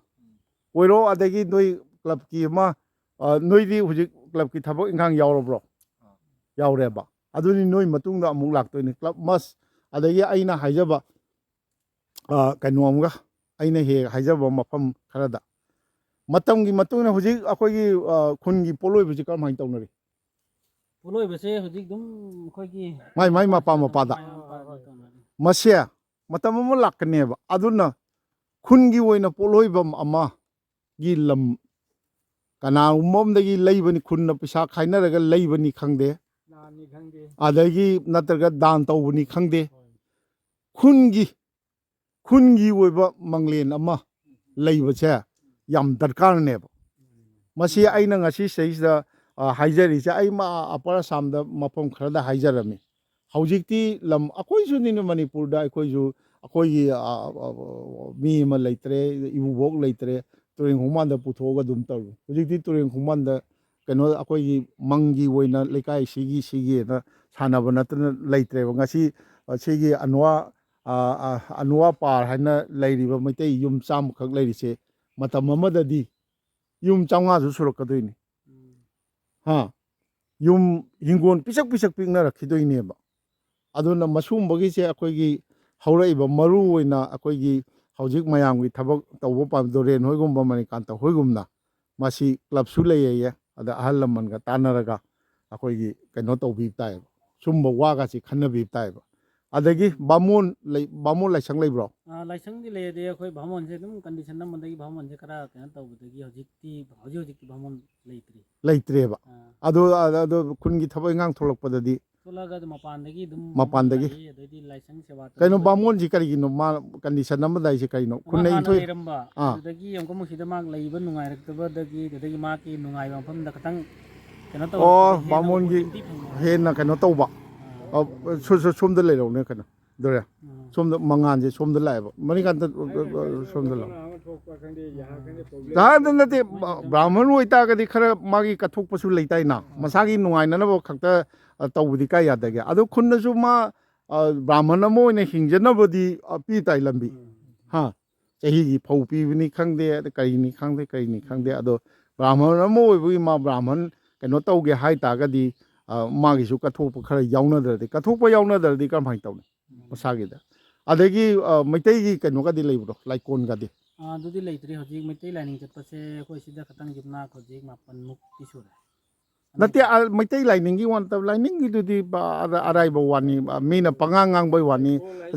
ꯑꯣꯏꯔꯣ, ꯑꯗꯒꯤ ꯅꯣꯏ ꯀ꯭ꯂꯕꯀꯤ ꯑꯃ, ꯑ, ꯅꯣꯏꯗꯤ ꯍꯧꯖꯤꯛ ꯀ꯭ꯂꯕꯀꯤ ꯊꯕꯛ ꯏꯪꯈꯥꯡ ꯌꯥꯎꯔꯕ꯭ꯔꯣ? ꯌꯥꯎꯔꯦꯕ꯫ ꯑꯗꯨꯅꯤ ꯅꯣꯏ ꯃꯇꯨꯡꯗ ꯑꯃꯨꯛ ꯂꯥꯛꯇꯣꯏꯅꯤ꯫ ꯀ꯭ꯂꯕ ꯃꯁ, ꯑꯗꯒꯤ ꯑꯩꯅ ꯍꯥꯏꯖꯕ, ꯑ, ꯀꯩꯅꯣ ꯑꯃꯒ, ꯑꯩꯅ ꯍꯦꯛ ꯍꯥꯏꯖꯕ ꯃꯐꯝ ꯈꯔꯗ꯫ ꯃꯇꯝꯒꯤ ꯃꯇꯨꯡ ꯏꯟꯅ ꯍꯧꯖꯤꯛ ꯑꯩꯈꯣꯏꯒꯤ, ꯑ, ꯈꯨꯟꯒꯤ ꯄꯣꯠꯂꯣꯏꯕꯁꯤ ꯀꯔꯝꯍꯥꯏꯅ ꯇꯧꯅꯔꯤ? ꯄꯣꯠꯂꯣꯏꯕꯁꯦ ꯍꯧꯖꯤꯛ ꯑꯗꯨꯝ ꯑꯩꯈꯣꯏꯒꯤ ꯃꯥꯏ ꯃꯥꯏ ꯃꯄꯥ ꯃꯄꯥꯗ꯫ ꯃꯥꯏ ꯃꯄꯥꯗ ꯇꯧꯅꯔꯤ꯫ ꯃꯁꯦ ꯃꯇꯝ ꯑꯃ ꯂꯥꯛꯀꯅꯦꯕ꯫ ꯑꯗꯨꯅ ꯈꯨꯟꯒꯤ ꯑꯣꯏꯅ ꯄꯣꯠꯂꯣꯏꯕꯝ ꯑꯃꯒꯤ ꯂꯝ ꯀꯅꯥꯒꯨꯝꯕ ꯑꯃꯗꯒꯤ ꯂꯩꯕꯅꯤ, ꯈꯨꯟꯅ ꯄꯩꯁꯥ ꯈꯥꯏꯅꯔꯒ ꯂꯩꯕꯅꯤ ꯈꯪꯗꯦ, ꯂꯥꯟꯅꯤ ꯈꯪꯗꯦ꯫ ꯑꯗꯒꯤ ꯅꯠꯇ꯭ꯔꯒ ꯗꯥꯟ ꯇꯧꯕꯅꯤ ꯈꯪꯗꯦ, ꯍꯣꯏ꯫ ꯈꯨꯟꯒꯤ, ꯈꯨꯟꯒꯤ ꯑꯣꯏꯕ ꯃꯪꯂꯦꯟ ꯑꯃ ꯂꯩꯕꯁꯦ ꯌꯥꯝ ꯗꯔꯀꯥꯔꯅꯦꯕ꯫ ꯃꯁꯤ ꯑꯩꯅ ꯉꯁꯤ ꯁꯤꯗꯩꯁꯤꯗ, ꯑ, ꯍꯥꯏꯖꯔꯤꯁꯦ, ꯑꯩ ꯃꯥ-, ꯑꯄꯔ ꯑꯁꯥꯝꯗ ꯃꯐꯝ ꯈꯔꯗ ꯍꯥꯏꯖꯔꯝꯃꯤ꯫ ꯍꯧꯖꯤꯛꯇꯤ ꯂꯝ ꯑꯩꯈꯣꯏꯁꯨꯅꯤꯅ ꯃꯅꯤꯄꯨꯔꯗ ꯑꯩꯈꯣꯏꯁꯨ, ꯑꯩꯈꯣꯏꯒꯤ, ꯑ, ꯑ, ꯑ, ꯃꯤ ꯑꯃ ꯂꯩꯇ꯭ꯔꯦ, ꯏꯕꯨꯕꯣꯛ ꯂꯩꯇ꯭ꯔꯦ, ꯇꯨꯔꯦꯟ ꯈꯣꯡꯕꯥꯟꯗ ꯄꯨꯊꯣꯛꯑꯒ ꯑꯗꯨꯝ ꯇꯧꯔꯤ꯫ ꯍꯧꯖꯤꯛꯇꯤ ꯇꯨꯔꯦꯟ ꯈꯣꯡꯕꯥꯟꯗ ꯀꯩꯅꯣ ꯑꯩꯈꯣꯏꯒꯤ ꯃꯪꯒꯤ ꯑꯣꯏꯅ ꯂꯩꯀꯥꯏ ꯁꯤꯒꯤ, ꯁꯤꯒꯤꯅ ꯁꯥꯟꯅꯕ ꯅꯠꯇꯅ ꯂꯩꯇ꯭ꯔꯦꯕ꯫ ꯉꯁꯤ, ꯑ, ꯁꯤꯒꯤ ꯑꯅꯨꯋꯥ, ꯑ, ꯑ, ꯑꯅꯨꯋꯥ ꯄꯥꯔ ꯍꯥꯏꯅ ꯂꯩꯔꯤꯕ ꯃꯩꯇꯩ ꯌꯨꯝ ꯆꯥꯝꯃꯈꯛ ꯂꯩꯔꯤꯁꯦ ꯃꯇꯝ ꯑꯃꯗꯗꯤ ꯌꯨꯝ ꯆꯥꯝꯃꯉꯥꯁꯨ ꯁꯨꯔꯛꯀꯗꯣꯏꯅꯤ꯫ ꯎꯝ꯫ ꯍꯥ? ꯌꯨꯝ ꯍꯤꯡꯒꯣꯜ ꯄꯤꯁꯛ ꯄꯤꯁꯛ ꯄꯤꯛꯅꯔꯛꯈꯤꯗꯣꯏꯅꯦꯕ꯫ ꯑꯗꯨꯅ ꯃꯁꯨꯝꯕꯒꯤꯁꯦ ꯑꯩꯈꯣꯏꯒꯤ ꯍꯧꯔꯛꯏꯕ ꯃꯔꯨ ꯑꯣꯏꯅ ꯑꯩꯈꯣꯏꯒꯤ ꯍꯧꯖꯤꯛ ꯃꯌꯥꯝꯒꯤ ꯊꯕꯛ ꯇꯧꯕ ꯄꯥꯝ-, ꯗꯣꯔꯦꯟ ꯍꯣꯏꯒꯨꯝꯕ, ꯃꯅꯤꯀꯥꯟꯇ ꯍꯣꯏꯒꯨꯝꯅ ꯃꯁꯤ ꯀ꯭ꯂꯕꯁꯨ ꯂꯩꯌꯦꯌꯦ, ꯑꯗ ꯑꯍꯜ ꯂꯃꯟꯒ ꯇꯥꯟꯅꯔꯒ ꯑꯩꯈꯣꯏꯒꯤ ꯀꯩꯅꯣ ꯇꯧꯕꯤꯕ ꯇꯥꯏꯌꯦꯕ, ꯁꯨꯝꯕ ꯋꯥꯒꯁꯤ ꯈꯟꯅꯕꯤꯕ ꯇꯥꯏꯌꯦꯕ꯫ ꯑꯗꯒꯤ ꯕꯥꯃꯣꯟ ꯂꯩ-, ꯕꯥꯃꯣꯟ ꯂꯥꯏꯁꯪ ꯂꯩꯕ꯭ꯔꯣ? ꯑꯥ, ꯂꯥꯏꯁꯪꯗꯤ ꯂꯩ, ꯑꯗꯩ ꯑꯩꯈꯣꯏ ꯚꯥꯃꯣꯟꯁꯦ ꯑꯗꯨꯝ ꯀꯟꯗꯤꯁꯟ ꯑꯃꯗꯒꯤ ꯚꯥꯃꯣꯟꯁꯦ ꯈꯔ ꯀꯩꯅꯣ ꯇꯧꯕꯗꯒꯤ ꯍꯧꯖꯤꯛꯇꯤ, ꯍꯧꯖꯤꯛ ꯍꯧꯖꯤꯛꯇꯤ ꯚꯥꯃꯣꯟ ꯂꯩꯇ꯭ꯔꯤ꯫ ꯂꯩꯇ꯭ꯔꯦꯕ꯫ ꯑꯥ꯫ ꯑꯗꯣ, ꯑꯗꯣ, ꯑꯗꯣ ꯈꯨꯟꯒꯤ ꯊꯕꯛ ꯏꯪꯈꯥꯡ ꯊꯣꯛꯂꯛꯄꯗꯗꯤ ꯊꯣꯛꯂꯛꯑꯒ ꯑꯗꯨꯝ ꯃꯄꯥꯟꯗꯒꯤ ꯑꯗꯨꯝ ꯊꯣꯛꯂꯛꯑꯒ ꯃꯄꯥꯟꯗꯒꯤ? ꯂꯥꯛꯏ, ꯑꯗꯩꯗꯤ ꯂꯥꯏꯁꯪ ꯁꯦꯕꯥ ꯇꯧꯕ ꯀꯩꯅꯣ ꯈꯣꯠꯄ꯫ ꯕꯥꯃꯣꯟꯁꯤ ꯀꯔꯤꯒꯤꯅꯣ ꯃꯥ ꯀꯟꯗꯤꯁꯟ ꯑꯃꯗ ꯍꯥꯏꯁꯦ ꯀꯩꯅꯣ? ꯑꯃ ꯈꯨꯟꯅ ꯍꯥꯟꯅ ꯏꯟꯊꯣꯛ-, ꯂꯩꯔꯝꯕ, ꯑꯥ꯫ ꯑꯗꯨꯗꯒꯤ ꯑꯃꯨꯛꯀ ꯑꯃꯨꯛ ꯁꯤꯗ ꯃꯥ ꯂꯩꯕ ꯅꯨꯡꯉꯥꯏꯔꯛꯇꯕꯗꯒꯤ, ꯑꯗꯨꯗꯒꯤ ꯃꯥꯒꯤ ꯅꯨꯡꯉꯥꯏꯕ ꯃꯐꯝꯗ ꯈꯤꯇꯪ ꯀꯩꯅꯣ ꯇꯧꯔꯛꯄꯗ ꯑꯣ, ꯍꯦꯟꯅ ꯕꯥꯃꯣꯟꯒꯤ opportunity ꯐꯪꯕ ꯍꯥꯏ-, ꯍꯦꯟꯅ ꯀꯩꯅꯣ ꯇꯧꯕ꯫ ꯑꯥ꯫ ꯑ, ꯁꯣ-, ꯁꯣ-, ꯁꯣꯝꯗ ꯂꯩꯔꯛꯎꯅꯦ ꯀꯩꯅꯣ꯫ ꯗꯣꯔꯦ꯫ ꯎꯝ꯫ ꯁꯣꯝꯗ ꯃꯉꯥꯟꯁꯦ ꯁꯣꯝꯗ ꯂꯥꯛꯑꯦꯕ꯫ ꯃꯅꯤꯀꯥꯟꯇ, ꯑ, ꯑ, ꯁꯣꯝꯗ ꯂꯥꯛꯑꯣ꯫ ꯖꯍꯥꯟꯗ ꯅꯠꯇꯦ, ꯕ-, ꯕ꯭ꯔꯥꯍꯃꯟ ꯑꯣꯏꯇꯥꯔꯒꯗꯤ ꯈꯔ ꯃꯥꯒꯤ ꯀꯠꯊꯣꯛꯄꯁꯨ ꯂꯩꯇꯥꯏꯅ꯫ ꯃꯁꯥꯒꯤ ꯅꯨꯡꯉꯥꯏꯅꯅꯕ ꯈꯛꯇ, ꯑ, ꯇꯧꯕꯗꯤ ꯀꯥꯏ ꯌꯥꯗꯒꯦ? ꯑꯗꯣ ꯈꯨꯟꯅꯁꯨ ꯃꯥ, ꯑ, ꯕ꯭ꯔꯥꯍꯃꯟ ꯑꯃ ꯑꯣꯏꯅ ꯍꯤꯡꯖꯅꯕꯗꯤ, ꯑ, ꯄꯤ ꯇꯥꯏ ꯂꯝꯕꯤ꯫ ꯍꯥ? ꯆꯍꯤꯒꯤ ꯐꯧ ꯄꯤꯕꯅꯤ ꯈꯪꯗꯦ, ꯑꯗ ꯀꯔꯤꯅꯤ ꯈꯪꯗꯦ, ꯀꯔꯤꯅꯤ ꯈꯪꯗꯦ꯫ ꯑꯗꯣ ꯕ꯭ꯔꯥꯍꯃꯟ ꯑꯃ ꯑꯣꯏꯕꯒꯤ ꯃꯥ ꯕ꯭ꯔꯥꯍꯃꯟ ꯀꯩꯅꯣ ꯇꯧꯒꯦ ꯍꯥꯏ ꯇꯥꯔꯒꯗꯤ, ꯑ, ꯃꯥꯒꯤꯁꯨ ꯀꯠꯊꯣꯛꯄ ꯈꯔ ꯌꯥꯎꯅꯗ꯭ꯔꯗꯤ, ꯀꯠꯊꯣꯛꯄ ꯌꯥꯎꯅꯗ꯭ꯔꯗꯤ ꯀꯔꯝꯍꯥꯏꯅ ꯇꯧꯅꯤ? ꯃꯁꯥꯒꯤꯗ꯫ ꯑꯗꯒꯤ, ꯑ, ꯃꯩꯇꯩꯒꯤ ꯀꯩꯅꯣꯒꯗꯤ ꯂꯩꯕ꯭ꯔꯣ? ꯂꯥꯏꯀꯣꯟꯒꯗꯤ? ꯑꯥ, ꯑꯗꯨꯗꯤ ꯂꯩꯇ꯭ꯔꯤ꯫ ꯍꯧꯖꯤꯛ ꯃꯩꯇꯩ ꯂꯥꯏꯅꯤꯡ ꯆꯠꯄꯁꯦ ꯑꯩꯈꯣꯏ ꯁꯤꯗ ꯈꯛꯇꯪ ꯌꯨꯝꯅꯥꯛ ꯍꯧꯖꯤꯛ ꯃꯥꯄꯟꯃꯨꯛꯇꯤ ꯁꯨꯔꯦ꯫ ꯅꯠꯇꯦ, ꯑ, ꯃꯩꯇꯩ ꯂꯥꯏꯅꯤꯡꯒꯤ ꯋꯥ ꯅꯠꯇꯕ, ꯂꯥꯏꯅꯤꯡꯒꯤꯗꯨꯗꯤ ꯕ-, ꯑꯔꯥ-, ꯑꯔꯥꯏꯕ ꯋꯥꯅꯤ, ꯑ, ꯃꯤꯅ ꯄꯉꯥꯡ ꯉꯥꯡꯕꯩ ꯋꯥꯅꯤ꯫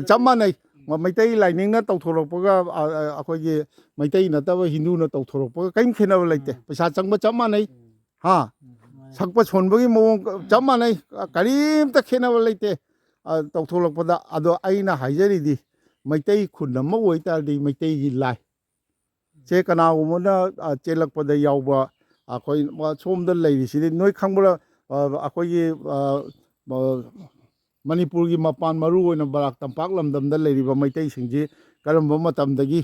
ꯆꯞ ꯃꯥꯟꯅꯩ꯫ ꯃ-, ꯃꯩꯇꯩ ꯂꯥꯏꯅꯤꯡꯅ ꯇꯧꯊꯣꯔꯛꯄꯒ, ꯑ, ꯑ, ꯑꯩꯈꯣꯏꯒꯤ ꯃꯩꯇꯩ ꯅꯠꯇꯕ ꯍꯤꯟꯗꯨꯅ ꯇꯧꯊꯣꯔꯛꯄꯒ ꯀꯔꯤꯝ ꯈꯦꯠꯅꯕ ꯂꯩꯇꯦ꯫ ꯎꯝ꯫ ꯄꯩꯁꯥ ꯆꯪꯕ ꯆꯞ ꯃꯥꯟꯅꯩ꯫ ꯎꯝ꯫ ꯍꯥ? ꯎꯝ, ꯃꯥꯅꯦ꯫ ꯁꯛꯄ ꯁꯣꯟꯕꯒꯤ ꯃꯑꯣꯡ ꯆꯞ ꯃꯥꯟꯅꯩ꯫ ꯑ, ꯀꯔꯤꯝꯇ ꯈꯦꯠꯅꯕ ꯂꯩꯇꯦ꯫ ꯑ, ꯇꯧꯊꯣꯛꯂꯛꯄꯗ꯫ ꯑꯗꯣ ꯑꯩꯅ ꯍꯥꯏꯖꯔꯤꯗꯤ, ꯃꯩꯇꯩ ꯈꯨꯟ ꯑꯃ ꯑꯣꯏꯇꯥꯔꯗꯤ ꯃꯩꯇꯩꯒꯤ ꯂꯥꯏ꯫ ꯁꯦ ꯀꯅꯥꯒꯨꯝꯕꯅ, ꯑ, ꯆꯦꯜꯂꯛꯄꯗ ꯌꯥꯎꯕ, ꯑꯩꯈꯣꯏ, ꯑ, ꯁꯣꯝꯗ ꯂꯩꯔꯤꯁꯤꯗꯤ ꯅꯣꯏ ꯈꯪꯕ꯭ꯔꯥ? ꯑ, ꯑꯩꯈꯣꯏꯒꯤ, ꯑ, ꯑ, ꯃꯅꯤꯄꯨꯔꯒꯤ ꯃꯄꯥꯟ, ꯃꯔꯨ ꯑꯣꯏꯅ ꯕꯔꯥꯛ ꯇꯝꯄꯥꯛ ꯂꯝꯗꯝꯗ ꯂꯩꯔꯤꯕ ꯃꯩꯇꯩꯁꯤꯡꯁꯤ ꯀꯔꯝꯕ ꯃꯇꯝꯗꯒꯤ,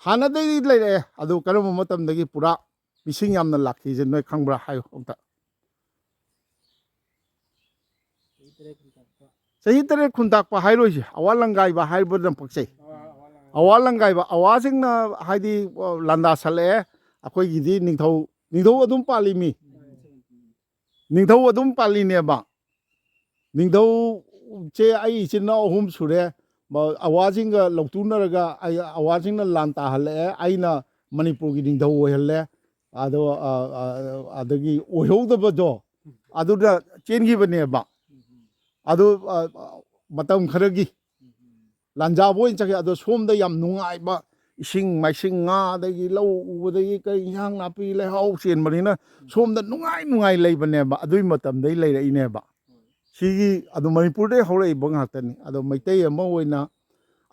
ꯍꯥꯟꯅꯗꯒꯤ ꯂꯩꯔꯛꯑꯦ, ꯑꯗꯨ ꯀꯔꯝꯕ ꯃꯇꯝꯗꯒꯤ ꯄꯨꯔꯥ ꯃꯤꯁꯤꯡ ꯌꯥꯝꯅ ꯂꯥꯛꯈꯤꯁꯦ ꯅꯣꯏ ꯈꯪꯕ꯭ꯔꯥ? ꯍꯥꯏꯌꯨ ꯑꯝꯇ꯫ ꯆꯍꯤ ꯇꯔꯦꯠ ꯈꯨꯟꯇꯥꯛꯄ ꯍꯥꯏꯔꯣꯏꯁꯦ, ꯑꯋꯥ ꯂꯪꯒꯥꯏꯕ ꯍꯥꯏꯕꯗꯨꯅ ꯄꯛꯆꯩ꯫ ꯑꯋꯥ ꯂꯪꯒꯥꯏꯕ, ꯑꯋꯥꯁꯤꯡꯅ ꯍꯥꯏꯗꯤ, ꯑ, ꯂꯥꯟꯗꯥ ꯁꯜꯂꯛꯑꯦ꯫ ꯑꯩꯈꯣꯏꯒꯤꯗꯤ ꯅꯤꯡꯊꯧ, ꯅꯤꯡꯊꯧ ꯑꯗꯨꯝ ꯄꯥꯜꯂꯤ ꯃꯤ꯫ ꯅꯤꯡꯊꯧ ꯑꯗꯨꯝ ꯄꯥꯜꯂꯤꯅꯦꯕ꯫ ꯅꯤꯡꯊꯧꯁꯦ ꯑꯩ ꯏꯆꯤꯟ ꯏꯅꯥꯎ ꯑꯍꯨꯝ ꯁꯨꯔꯦ꯫ ꯃ-, ꯑꯋꯥꯁꯤꯡꯒ ꯂꯧꯇꯨꯅꯔꯒ ꯑꯩ, ꯑꯋꯥꯁꯤꯡꯅ ꯂꯥꯟ ꯇꯥꯍꯜꯂꯛꯑꯦ꯫ ꯑꯩꯅ ꯃꯅꯤꯄꯨꯔꯒꯤ ꯅꯤꯡꯊꯧ ꯑꯣꯏꯍꯜꯂꯦ꯫ ꯑꯗꯣ, ꯑ, ꯑ, ꯑꯗꯒꯤ ꯑꯣꯏꯍꯧꯗꯕꯗꯣ ꯑꯗꯨꯗ ꯆꯦꯟꯈꯤꯕꯅꯦꯕ꯫ ꯑꯗꯨ, ꯑ, ꯑ, ꯃꯇꯝ ꯈꯔꯒꯤ ꯂꯥꯟꯖꯥꯕ ꯑꯣꯏꯅ ꯆꯠꯈꯤ꯫ ꯑꯗꯣ ꯁꯣꯝꯗ ꯌꯥꯝ ꯅꯨꯡꯉꯥꯏꯕ, ꯏꯁꯤꯡ ꯃꯥꯏꯁꯤꯡ, ꯉꯥ, ꯑꯗꯒꯤ ꯂꯧ ꯎꯕꯗꯒꯤ ꯀꯔꯤ, ꯏꯟꯁꯥꯡ ꯅꯥꯄꯤ, ꯂꯩꯍꯥꯎ ꯆꯦꯟꯕꯅꯤꯅ ꯁꯣꯝꯗ ꯅꯨꯡꯉꯥꯏ ꯅꯨꯡꯉꯥꯏ ꯂꯩꯕꯅꯦꯕ꯫ ꯑꯗꯨꯏ ꯃꯇꯝꯗꯩ ꯂꯩꯔꯛꯏꯅꯦꯕ꯫ ꯁꯤꯒꯤ ꯑꯗꯨ ꯃꯅꯤꯄꯨꯔꯗꯩ ꯍꯧꯔꯛꯏꯕ ꯉꯥꯛꯇꯅꯤ꯫ ꯑꯗꯣ ꯃꯩꯇꯩ ꯑꯃ ꯑꯣꯏꯅ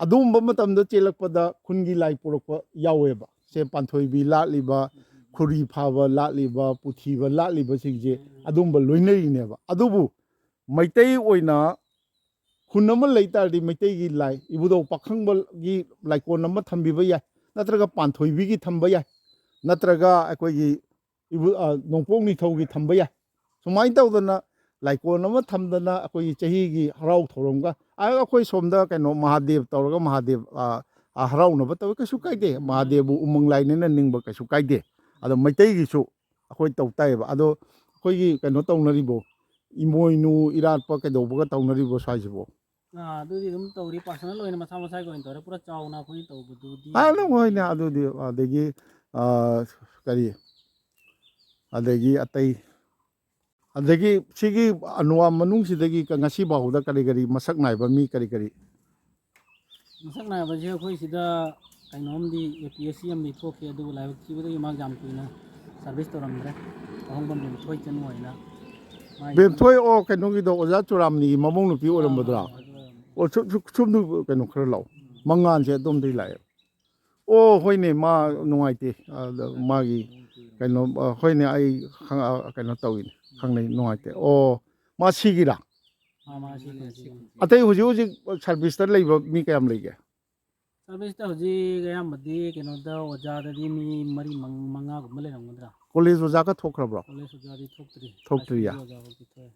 ꯑꯗꯨꯒꯨꯝꯕ ꯃꯇꯝꯗ ꯆꯦꯜꯂꯛꯄꯗ ꯈꯨꯟꯒꯤ ꯂꯥꯏ ꯄꯨꯔꯛꯄ ꯌꯥꯎꯋꯦꯕ꯫ ꯁꯦ ꯄꯥꯟꯊꯣꯏꯕꯤ ꯂꯥꯠꯂꯤꯕ, ꯈꯨꯔꯤ ꯐꯥꯕ ꯂꯥꯠꯂꯤꯕ, ꯄꯨꯊꯤꯕ ꯂꯥꯠꯂꯤꯕꯁꯤꯡꯁꯦ ꯑꯗꯨꯝꯕ ꯂꯣꯏꯅꯔꯤꯅꯦꯕ꯫ ꯑꯗꯨꯕꯨ ꯃꯩꯇꯩ ꯑꯣꯏꯅ ꯈꯨꯟ ꯑꯃ ꯂꯩ ꯇꯥꯔꯗꯤ ꯃꯩꯇꯩꯒꯤ ꯂꯥꯏ ꯏꯕꯨꯙꯧ ꯄꯥꯈꯪꯕꯒꯤ ꯂꯥꯏꯀꯣꯟ ꯑꯃ ꯊꯝꯕꯤꯕ ꯌꯥꯏ, ꯅꯠꯇ꯭ꯔꯒ ꯄꯥꯟꯊꯣꯏꯕꯤꯒꯤ ꯊꯝꯕ ꯌꯥꯏ, ꯅꯠꯇ꯭ꯔꯒ ꯑꯩꯈꯣꯏꯒꯤ ꯏꯕꯨ-, ꯑ, ꯅꯣꯡꯄꯣꯛ ꯅꯤꯡꯊꯧꯒꯤ ꯊꯝꯕ ꯌꯥꯏ꯫ ꯁꯨꯃꯥꯏꯅ ꯇꯧꯗꯅ ꯂꯥꯏꯀꯣꯟ ꯑꯃ ꯊꯝꯗꯅ ꯑꯩꯈꯣꯏꯒꯤ ꯆꯍꯤꯒꯤ ꯍꯔꯥꯎ ꯊꯧꯔꯝꯒ, ꯑ, ꯑꯩꯈꯣꯏ ꯁꯣꯝꯗ ꯀꯩꯅꯣ ꯃꯍꯥꯗꯦꯕ ꯇꯧꯔꯒ ꯃꯍꯥꯗꯦꯕ, ꯑ, ꯑ, ꯍꯔꯥꯎꯅꯕ ꯇꯧꯋꯤ, ꯀꯩꯁꯨ ꯀꯥꯏꯗꯦ꯫ ꯃꯍꯥꯗꯦꯕꯕꯨ ꯎꯃꯪ ꯂꯥꯏꯅꯤꯅ ꯅꯤꯡꯕ ꯀꯩꯁꯨ ꯀꯥꯏꯗꯦ꯫ ꯑꯗꯣ ꯃꯩꯇꯩꯒꯤꯁꯨ ꯑꯩꯈꯣꯏ ꯇꯧ ꯇꯥꯏꯌꯦꯕ꯫ ꯑꯗꯣ ꯑꯩꯈꯣꯏꯒꯤ ꯀꯩꯅꯣ ꯇꯧꯅꯔꯤꯕꯣ, ꯏꯃꯣꯏꯅꯨ ꯏꯔꯥꯠꯄ ꯀꯩꯗꯧꯕꯒ ꯇꯧꯅꯔꯤꯕꯣ ꯁ꯭ꯋꯥꯏꯁꯤꯕꯣ? ꯑꯥ, ꯑꯗꯨꯗꯤ ꯑꯗꯨꯝ ꯇꯧꯔꯤ, personal ꯑꯣꯏꯅ ꯃꯁꯥ ꯃꯁꯥꯒꯤ ꯑꯣꯏꯅ ꯇꯧꯔꯦ꯫ ꯄꯨꯔꯥ ꯆꯥꯎꯅ ꯑꯩꯈꯣꯏꯅ ꯇꯧꯕꯗꯨꯗꯤ ꯑꯥ, ꯑꯗꯨꯝ ꯍꯣꯏꯅꯦ, ꯑꯗꯨꯗꯤ ꯑꯗꯒꯤ, ꯑꯥ, ꯀꯔꯤ, ꯑꯗꯒꯤ ꯑꯇꯩ, ꯑꯗꯒꯤ ꯁꯤꯒꯤ ꯑꯅꯨꯋꯥ ꯃꯅꯨꯡꯁꯤꯗꯒꯤ ꯉꯁꯤ ꯐꯥꯎꯕꯗ ꯀꯔꯤ ꯀꯔꯤ ꯃꯁꯛ ꯅꯥꯏꯕ ꯃꯤ ꯀꯔꯤ ꯀꯔꯤ? ꯃꯁꯛ ꯅꯥꯏꯕꯁꯦ ꯑꯩꯈꯣꯏ ꯁꯤꯗ ꯀꯩꯅꯣꯝꯗꯤ, ꯑꯦ ꯄꯤ ꯑꯦꯁ ꯁꯤ ꯑꯃꯗꯤ ꯊꯣꯛꯈꯤ, ꯑꯗꯨꯕꯨ ꯂꯥꯏꯕꯛ ꯊꯤꯕꯗꯒꯤ ꯃꯥ ꯌꯥꯝ ꯀꯨꯏꯅ service ꯇꯧꯔꯝꯗ꯭ꯔꯦ꯫ ꯑꯍꯣꯡꯕꯝ ꯕꯦꯝꯊꯣꯏ ꯆꯅꯨ ꯍꯥꯏꯅ꯫ ꯃꯥꯒꯤ ꯕꯦꯝꯊꯣꯏ, ꯑꯣ, ꯀꯩꯅꯣꯒꯤꯗꯣ, ꯑꯣꯖꯥ ꯆꯨꯔꯥꯃꯅꯤꯒꯤ ꯃꯃꯧ ꯅꯨꯄꯤ ꯑꯣꯏꯔꯝꯕꯗꯨꯔꯥ? ꯑꯥ, ꯑꯗꯨ ꯑꯣꯏꯔꯝꯕꯅꯤ꯫ ꯑꯣ, ꯁꯨꯝ, ꯁꯨꯝ, ꯁꯨꯝꯗꯨ ꯀꯩꯅꯣ ꯈꯔ ꯂꯥꯛꯑꯣ꯫ ꯎꯝ꯫ ꯃꯉꯥꯜꯁꯦ ꯑꯗꯣꯝꯗꯒꯤ ꯂꯥꯛꯑꯦ꯫ ꯑꯣ, ꯍꯣꯏꯅꯦ, ꯃꯥ ꯅꯨꯡꯉꯥꯏꯇꯦ꯫ ꯑꯗ ꯃꯥꯒꯤ ꯀꯩꯅꯣ, ꯑ, ꯍꯣꯏꯅꯦ, ꯑꯩ ꯈꯪ-, ꯑ, ꯀꯩꯅꯣ ꯇꯧꯏꯅꯦ, ꯈꯪꯅꯩ, ꯅꯨꯡꯉꯥꯏꯇꯦ꯫ ꯑꯣ, ꯃꯥ ꯁꯤꯒꯤꯔꯥ? ꯑꯥ, ꯃꯥ ꯁꯤꯒꯤ, ꯁꯤꯒꯤ꯫ ꯑꯇꯩ ꯍꯧꯖꯤꯛ ꯍꯧꯖꯤꯛ service ꯇ ꯂꯩꯕ ꯃꯤ ꯀꯌꯥꯝ ꯂꯩꯒꯦ? Service ꯇ ꯍꯧꯖꯤꯛ ꯑꯌꯥꯝꯕꯗꯤ ꯀꯩꯅꯣꯗ, ꯑꯣꯖꯥꯗꯗꯤ ꯃꯤ ꯃꯔꯤ, ꯃꯪ-, ꯃꯉꯥꯒꯨꯝꯕ ꯂꯩꯔꯝꯒꯗ꯭ꯔꯥ? ꯀꯣꯂꯦꯖ ꯑꯣꯖꯥꯒ ꯊꯣꯛꯈ꯭ꯔꯕ꯭ꯔꯣ? ꯀꯣꯂꯦꯖ ꯑꯣꯖꯥꯗꯤ ꯊꯣꯛꯇ꯭ꯔꯤ꯫ ꯊꯣꯛꯇ꯭ꯔꯤꯌꯥ? ꯍꯥꯏ ꯁ꯭ꯀꯨꯜꯒꯤ ꯑꯣꯖꯥ ꯐꯥꯎꯗꯤ ꯊꯣꯛꯑꯦ꯫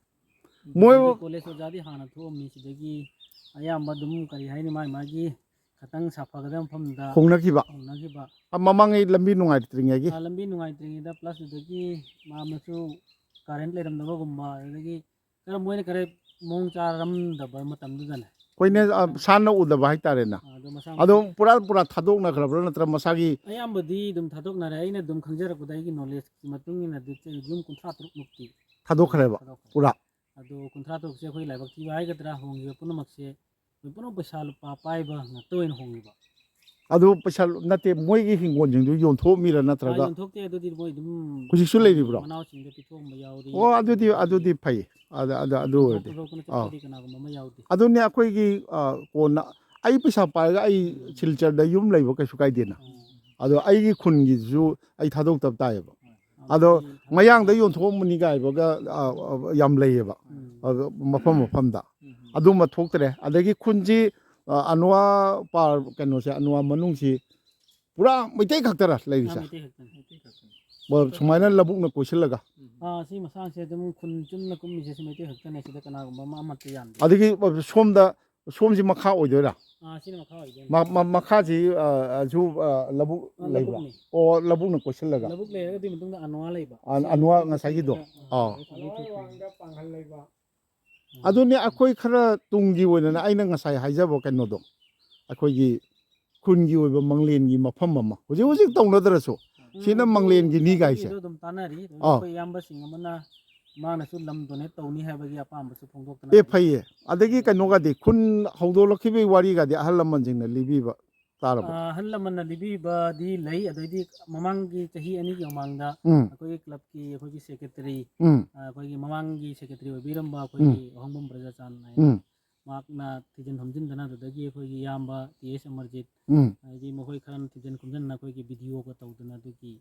ꯃꯣꯏ ꯑꯗꯒꯤ ꯀꯣꯂꯦꯖ ꯑꯣꯖꯥꯗꯤ ꯍꯥꯟꯅ ꯊꯣꯛꯑꯝꯃꯤ, ꯁꯤꯗꯒꯤ ꯑꯌꯥꯝꯕ ꯑꯗꯨꯝ, ꯀꯔꯤ ꯍꯥꯏꯅꯤ, ꯃꯥꯒꯤ ꯃꯥꯒꯤ ꯈꯇꯪ ꯁꯥꯐꯒꯗꯕ ꯃꯐꯝꯗ ꯍꯣꯡꯅꯈꯤꯕ? ꯍꯣꯡꯅꯈꯤꯕ꯫ ꯑ, ꯃꯃꯥꯡꯉꯩ ꯂꯝꯕꯤ ꯅꯨꯡꯉꯥꯏꯇ꯭ꯔꯤꯉꯩꯒꯤ? ꯑ, ꯂꯝꯕꯤ ꯅꯨꯡꯉꯥꯏꯇ꯭ꯔꯤꯉꯩꯗ, plus ꯑꯗꯒꯤ ꯃꯥ ꯃꯁꯨ ꯀꯔꯦꯟ ꯂꯩꯔꯝꯗꯕꯒꯨꯝꯕ, ꯑꯗꯨꯗꯒꯤ ꯈꯔ ꯃꯣꯏꯅ ꯈꯔ ꯃꯑꯣꯡ ꯆꯥꯔꯝꯗꯕ ꯃꯇꯝꯗꯨꯗꯅꯦ꯫ ꯑꯩꯈꯣꯏꯅ ꯑ, ꯁꯥꯟꯅ ꯎꯗꯕ ꯍꯥꯏꯇꯥꯔꯦꯅ꯫ ꯑꯗꯣ ꯃꯁꯥ ꯑꯗꯣ ꯄꯨꯔꯥ ꯄꯨꯔꯥ ꯊꯥꯗꯣꯛꯅꯈ꯭ꯔꯕ꯭ꯔꯥ, ꯅꯠꯇ꯭ꯔꯒ ꯃꯁꯥꯒꯤ? ꯑꯌꯥꯝꯕꯗꯤ ꯑꯗꯨꯝ ꯊꯥꯗꯣꯛꯅꯔꯦ꯫ ꯑꯩꯅ ꯑꯗꯨꯝ ꯈꯪꯖꯔꯛꯄꯗ, ꯑꯩꯒꯤ ꯅꯣꯂꯦꯖꯀꯤ ꯃꯇꯨꯡ ꯏꯟꯅꯗꯤ ꯌꯨꯝ ꯀꯨꯟꯊ꯭ꯔꯥ ꯇꯔꯨꯛ ꯃꯨꯛꯇꯤ ꯊꯥꯗꯣꯛꯈ꯭ꯔꯦꯕ ꯊꯥꯗꯣꯛꯈ꯭ꯔꯦ꯫ ꯄꯨꯔꯥ? ꯑꯗꯣ ꯀꯨꯟꯊ꯭ꯔꯥ ꯇꯔꯨꯛꯁꯦ ꯑꯩꯈꯣꯏ ꯂꯥꯏꯕꯛ ꯊꯤꯕ ꯍꯥꯏꯒꯗ꯭ꯔꯥ, ꯍꯣꯡꯈꯤꯕ ꯄꯨꯝꯅꯃꯛꯁꯦ ꯑꯩꯈꯣꯏ ꯄꯨꯝꯅꯃꯛ ꯄꯩꯁꯥ ꯂꯨꯄꯥ ꯄꯥꯏꯕ ꯉꯥꯛꯇ ꯑꯣꯏꯅ ꯍꯣꯡꯉꯤꯕ꯫ ꯑꯗꯨ ꯄꯩꯁꯥ ꯅꯠꯇꯦ, ꯃꯣꯏꯒꯤ ꯍꯤꯡꯒꯣꯜꯁꯤꯡꯗꯨ ꯌꯣꯟꯊꯣꯛꯑꯝꯃꯤꯔ, ꯑꯥ, ꯅꯠꯇ꯭ꯔꯒ? ꯌꯣꯟꯊꯣꯛꯇꯦ꯫ ꯑꯗꯨꯗꯤ ꯃꯣꯏ ꯑꯗꯨꯝ ꯍꯧꯖꯤꯛꯁꯨ ꯂꯩꯔꯤꯕ꯭ꯔꯣ? ꯃꯅꯥꯎꯁꯤꯡꯗ ꯄꯤꯊꯣꯛꯑꯝꯕ ꯌꯥꯎꯔꯤ꯫ ꯑꯣ, ꯑꯗꯨꯗꯤ ꯑꯗꯨꯗꯤ ꯐꯩ꯫ ꯑꯗ ꯑꯗ ꯑꯗꯨ ꯑꯣꯏꯔꯗꯤ ꯄꯨꯊꯣꯛꯇꯅ ꯑꯥ꯫ ꯆꯠꯄꯗꯤ ꯀꯅꯥꯒꯨꯝꯕ ꯑꯃ ꯌꯥꯎꯗꯦ꯫ ꯑꯗꯨꯅꯤ ꯑꯩꯈꯣꯏꯒꯤ ꯑ, ꯀꯣꯟꯅ ꯑꯩ ꯄꯩꯁꯥ ꯄꯥꯏꯔꯒ ꯑꯩ ꯁꯤꯜꯆꯔꯗ ꯌꯨꯝ ꯂꯩꯕ ꯀꯩꯁꯨ ꯀꯥꯏꯗꯦꯅ꯫ ꯑꯗꯣ ꯑꯩꯒꯤ ꯈꯨꯟꯒꯤꯁꯨ ꯑꯩ ꯊꯥꯗꯣꯛꯇꯕ ꯇꯥꯏꯌꯦꯕ꯫ ꯑꯗꯣ ꯃꯌꯥꯡꯗ ꯌꯣꯟꯊꯣꯛꯑꯝꯕꯅꯤ ꯀꯥꯏꯕꯒ ꯑ, ꯑ, ꯌꯥꯝ ꯂꯩꯌꯦꯕ꯫ ꯎꯝ꯫ ꯑꯗꯣ ꯃꯐꯝ ꯃꯐꯝꯗ ꯎꯝ꯫ ꯑꯗꯨꯝꯕ ꯊꯣꯛꯇ꯭ꯔꯦ꯫ ꯑꯗꯒꯤ ꯈꯨꯟꯁꯤ ꯑ, ꯑꯅꯋꯥ ꯄꯥꯔ ꯀꯩꯅꯣꯁꯦ, ꯑꯅꯋꯥ ꯃꯅꯨꯡꯁꯤ ꯄꯨꯔꯥ ꯃꯩꯇꯩ ꯈꯛꯇꯔ ꯉꯥ ꯂꯩꯔꯤꯁꯦ? ꯃꯩꯇꯩ ꯈꯛꯇꯅꯤ꯫ ꯁꯨꯃꯥꯏꯅ ꯂꯧꯕꯨꯛꯅ ꯀꯣꯏꯁꯤꯜꯂꯒ? ꯑꯥ, ꯁꯤ ꯃꯁꯥꯁꯦ ꯑꯗꯨꯝ ꯈꯨꯟ ꯆꯨꯝꯅ ꯀꯨꯝꯃꯤꯁꯦ ꯁꯤ ꯃꯩꯇꯩ ꯈꯛꯇꯅꯦ꯫ ꯁꯤꯗ ꯀꯅꯥꯒꯨꯝꯕ ꯑꯃ ꯑꯃꯠꯇ ꯌꯥꯟꯗꯦ꯫ ꯑꯗꯒꯤ ꯁꯣꯝꯗ, ꯁꯣꯝꯁꯤ ꯃꯈꯥ ꯑꯣꯏꯗꯣꯏꯔꯥ? ꯑꯥ, ꯁꯤꯅ ꯃꯈꯥ ꯑꯣꯏꯗꯣꯏꯅꯤ꯫ ꯃ- ꯃ- ꯃꯈꯥꯁꯤ ꯑ, ꯑꯁꯨ ꯑ, ꯂꯧꯕꯨꯛ ꯑꯥ, ꯂꯩꯕ꯭ꯔꯥ? ꯂꯧꯕꯨꯛꯅꯤ꯫ ꯑꯣ, ꯂꯧꯕꯨꯛꯅ ꯀꯣꯏꯁꯤꯜꯂꯒ? ꯂꯧꯕꯨꯛ ꯂꯩꯔꯒ ꯑꯗꯨꯒꯤ ꯃꯇꯨꯡꯗ ꯑꯅꯋꯥ ꯂꯩꯕ꯫ ꯑ- ꯁꯤ ꯑꯅꯋꯥ ꯂꯧꯕꯨꯛ ꯉꯁꯥꯏꯒꯤꯗꯣ? ꯂꯩꯔꯒ, ꯑꯥ꯫ ꯑꯥ, ꯂꯧꯕꯨꯛ ꯂꯩꯕ꯫ ꯑꯗꯨꯅꯤ ꯑꯩꯈꯣꯏ ꯈꯔ ꯇꯨꯡꯒꯤ ꯑꯣꯏꯅꯅ ꯑꯩꯅ ꯉꯁꯥꯏ ꯍꯥꯏꯖꯕ ꯀꯩꯅꯣꯗꯣ, ꯑꯩꯈꯣꯏꯒꯤ ꯈꯨꯟꯒꯤ ꯑꯣꯏꯕ ꯃꯪꯂꯦꯟꯒꯤ ꯃꯐꯝ ꯑꯃ, ꯍꯧꯖꯤꯛ ꯍꯧꯖꯤꯛ ꯇꯧꯅꯗ꯭ꯔꯁꯨ, ꯁꯤꯅ ꯎꯝ, ꯃꯪꯂꯦꯟꯒꯤꯅꯤ ꯒꯥꯏꯁꯦ꯫ ꯑꯗꯨꯒꯤꯗꯣ ꯑꯗꯨꯝ ꯇꯥꯟꯅꯔꯤ꯫ ꯑꯗꯨꯝ ꯑꯥ꯫ ꯑꯩꯈꯣꯏ ꯏꯌꯥꯝꯕꯁꯤꯡ ꯑꯃꯅ, ꯃꯥꯅꯁꯨ ꯂꯝ ꯗꯣꯅꯦꯠ ꯇꯧꯅꯤ ꯍꯥꯏꯕꯒꯤ ꯑꯄꯥꯝꯕꯁꯨ ꯐꯣꯡꯗꯣꯛꯇꯅ ꯑꯦ, ꯂꯩ꯫ ꯐꯩꯌꯦ꯫ ꯑꯗꯒꯤ ꯀꯩꯅꯣꯒꯗꯤ, ꯈꯨꯟ ꯍꯧꯗꯣꯛꯂꯛꯈꯤꯕꯒꯤ ꯋꯥꯔꯤꯒꯗꯤ ꯑꯍꯜ ꯂꯃꯟꯁꯤꯡꯅ ꯂꯤꯕꯤꯕ ꯇꯥꯔꯕ? ꯑꯥ, ꯑꯍꯜ ꯂꯃꯟꯅ ꯂꯤꯕꯤꯕꯗꯤ ꯂꯩ꯫ ꯑꯗꯩꯗꯤ ꯃꯃꯥꯡꯒꯤ ꯆꯍꯤ ꯑꯅꯤꯒꯤ ꯃꯃꯥꯡꯗ ꯎꯝ꯫ ꯑꯩꯈꯣꯏꯒꯤ ꯀ꯭ꯂꯕꯀꯤ ꯑꯩꯈꯣꯏꯒꯤ ꯁꯦꯀ꯭ꯔꯦꯇꯔꯤ, ꯎꯝ꯫ ꯑꯥ, ꯑꯩꯈꯣꯏꯒꯤ ꯃꯃꯥꯡꯒꯤ ꯁꯦꯀ꯭ꯔꯦꯇꯔꯤ ꯑꯣꯏꯕꯤꯔꯝꯕ ꯑꯩꯈꯣꯏꯒꯤ ꯑꯍꯣꯡꯕꯝ ꯕ꯭ꯔꯖꯆꯥꯟ ꯍꯥꯏꯅ, ꯎꯝ꯫ ꯃꯍꯥꯛꯅ ꯊꯤꯖꯤꯟ ꯍꯨꯝꯖꯤꯟꯗꯅ, ꯑꯗꯨꯗꯒꯤ ꯑꯩꯈꯣꯏꯒꯤ ꯏꯌꯥꯝꯕ ꯇꯤ ꯑꯦꯁ ꯑꯃꯔꯖꯤꯠ, ꯎꯝ꯫ ꯍꯥꯏꯗꯤ ꯃꯈꯣꯏ ꯈꯔꯅ ꯊꯤꯖꯤꯟ ꯈꯨꯝꯖꯤꯟꯅ ꯑꯩꯈꯣꯏꯒꯤ ꯚꯤꯗꯤꯑꯣꯒ ꯇꯧꯗꯅ ꯑꯗꯨꯒꯤ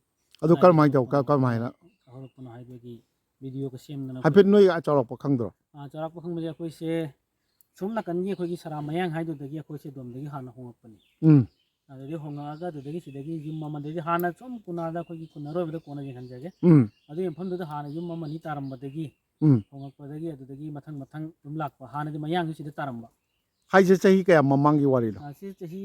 ꯑꯗꯨ ꯀꯗꯥꯏꯗ ꯀꯔꯝꯍꯥꯏꯅ ꯇꯧ- ꯍꯧꯔꯛꯄꯅꯣ, ꯀꯔꯝꯍꯥꯏꯅ? ꯍꯧꯔꯛꯄꯅꯣ ꯍꯥꯏꯕꯒꯤ ꯚꯤꯗꯤꯑꯣꯒ ꯁꯦꯝꯗꯅ ꯑꯩꯈꯣꯏ ꯍꯥꯏꯐꯦꯠ ꯅꯣꯏ ꯆꯥꯎꯔꯥꯛꯄ ꯈꯪꯗ꯭ꯔꯣ? ꯑꯥ, ꯆꯥꯎꯔꯥꯛꯄ ꯈꯪꯕꯁꯦ ꯑꯩꯈꯣꯏꯁꯦ ꯁꯣꯝ ꯅꯥꯀꯟꯒꯤ ꯑꯩꯈꯣꯏꯒꯤ ꯁꯔꯥ ꯃꯌꯥꯡ ꯍꯥꯏꯗꯨꯗꯒꯤ ꯑꯩꯈꯣꯏꯁꯦ ꯑꯗꯣꯝꯗꯒꯤ ꯍꯥꯟꯅ ꯍꯣꯡꯉꯛꯄꯅꯤ꯫ ꯎꯝ꯫ ꯑꯗꯨꯗꯒꯤ ꯍꯣꯡꯉꯛꯑꯒ ꯑꯗꯨꯗꯒꯤ ꯁꯤꯗꯒꯤ ꯌꯨꯝ ꯑꯃꯗꯒꯤ ꯍꯥꯟꯅ ꯁꯨꯝ ꯀꯣꯅꯥꯗ ꯑꯩꯈꯣꯏꯒꯤ ꯈꯨꯟ ꯑꯔꯣꯏꯕꯗ ꯀꯣꯟꯅ ꯌꯦꯡꯍꯟꯖꯒꯦ꯫ ꯎꯝ꯫ ꯑꯗꯨꯒꯤ ꯃꯐꯝꯗꯨꯗ ꯍꯥꯟꯅ ꯌꯨꯝ ꯑꯃꯅꯤ ꯇꯥꯔꯝꯕꯗꯒꯤ ꯎꯝ꯫ ꯍꯣꯡꯉꯛꯄꯗꯒꯤ ꯑꯗꯨꯗꯒꯤ ꯃꯊꯪ ꯃꯊꯪ ꯌꯨꯝ ꯂꯥꯛꯄ, ꯍꯥꯟꯅꯗꯤ ꯃꯌꯥꯡꯁꯨ ꯁꯤꯗ ꯇꯥꯔꯝꯕ꯫ ꯍꯥꯏꯁꯦ ꯆꯍꯤ ꯀꯌꯥ ꯃꯃꯥꯡꯒꯤ ꯋꯥꯔꯤꯅꯣ? ꯑꯥ, ꯁꯤ ꯆꯍꯤ,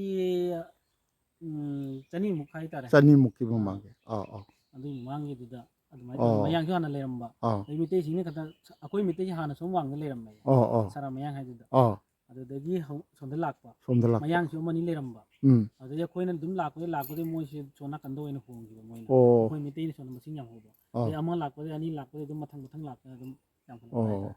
ꯎꯝ, ꯆꯅꯤꯃꯨꯛ ꯍꯥꯏꯇꯥꯔꯦ꯫ ꯆꯅꯤꯃꯨꯛꯀꯤ ꯃꯃꯥꯡꯒꯤ꯫ ꯑꯥ, ꯑꯥ꯫ ꯑꯗꯨꯒꯤ ꯃꯃꯥꯡꯒꯤꯗꯨꯗ ꯑꯗꯨꯃꯥꯏꯅ ꯇꯧꯔꯒ ꯑꯣ꯫ ꯃꯌꯥꯡꯁꯨ ꯍꯥꯟꯅ ꯂꯩꯔꯝꯕ꯫ ꯑꯥ꯫ ꯑꯗꯩ ꯃꯩꯇꯩꯁꯤꯡꯅ ꯈꯛꯇ, ꯑꯩꯈꯣꯏ ꯃꯩꯇꯩꯁꯤ ꯍꯥꯟꯅ ꯁꯣꯝ ꯋꯥꯡꯗ ꯂꯩꯔꯝꯃꯦ꯫ ꯑꯣ, ꯑꯣ꯫ ꯁꯔꯥ ꯃꯌꯥꯡ ꯍꯥꯏꯗꯨꯗ꯫ ꯑꯥ꯫ ꯑꯗꯨꯗꯒꯤ ꯍꯧ-, ꯁꯣꯝꯗ ꯂꯥꯛꯄ꯫ ꯁꯣꯝꯗ ꯂꯥꯛꯄ꯫ ꯃꯌꯥꯡꯁꯨ ꯑꯃꯅꯤ ꯂꯩꯔꯝꯕ꯫ ꯎꯝ꯫ ꯑꯗꯨꯗꯒꯤ ꯑꯩꯈꯣꯏꯅ ꯑꯗꯨꯝ ꯂꯥꯛꯄꯗꯒꯤ, ꯂꯥꯛꯄꯗꯒꯤ ꯃꯣꯏꯁꯦ ꯁꯣꯝ ꯅꯥꯀꯟꯗ ꯑꯣꯏꯅ ꯍꯣꯡꯈꯤꯕ ꯃꯣꯏꯅ꯫ ꯑꯣ꯫ ꯑꯩꯈꯣꯏ ꯃꯩꯇꯩꯅ ꯁꯣꯝꯗ ꯃꯁꯤꯡ ꯌꯥꯝ ꯍꯧꯕ꯫ ꯑꯥ꯫ ꯑꯗꯩ ꯑꯃ ꯂꯥꯛꯄꯗꯒꯤ ꯑꯅꯤ ꯂꯥꯛꯄꯗꯒꯤ ꯑꯗꯨꯝ ꯃꯊꯪ ꯃꯊꯪ ꯂꯥꯛꯇꯅ ꯑꯗꯨꯝ ꯌꯥꯝꯈꯠꯂꯛꯄ ꯑꯣ꯫ ꯍꯥꯏꯇꯥꯔꯦ꯫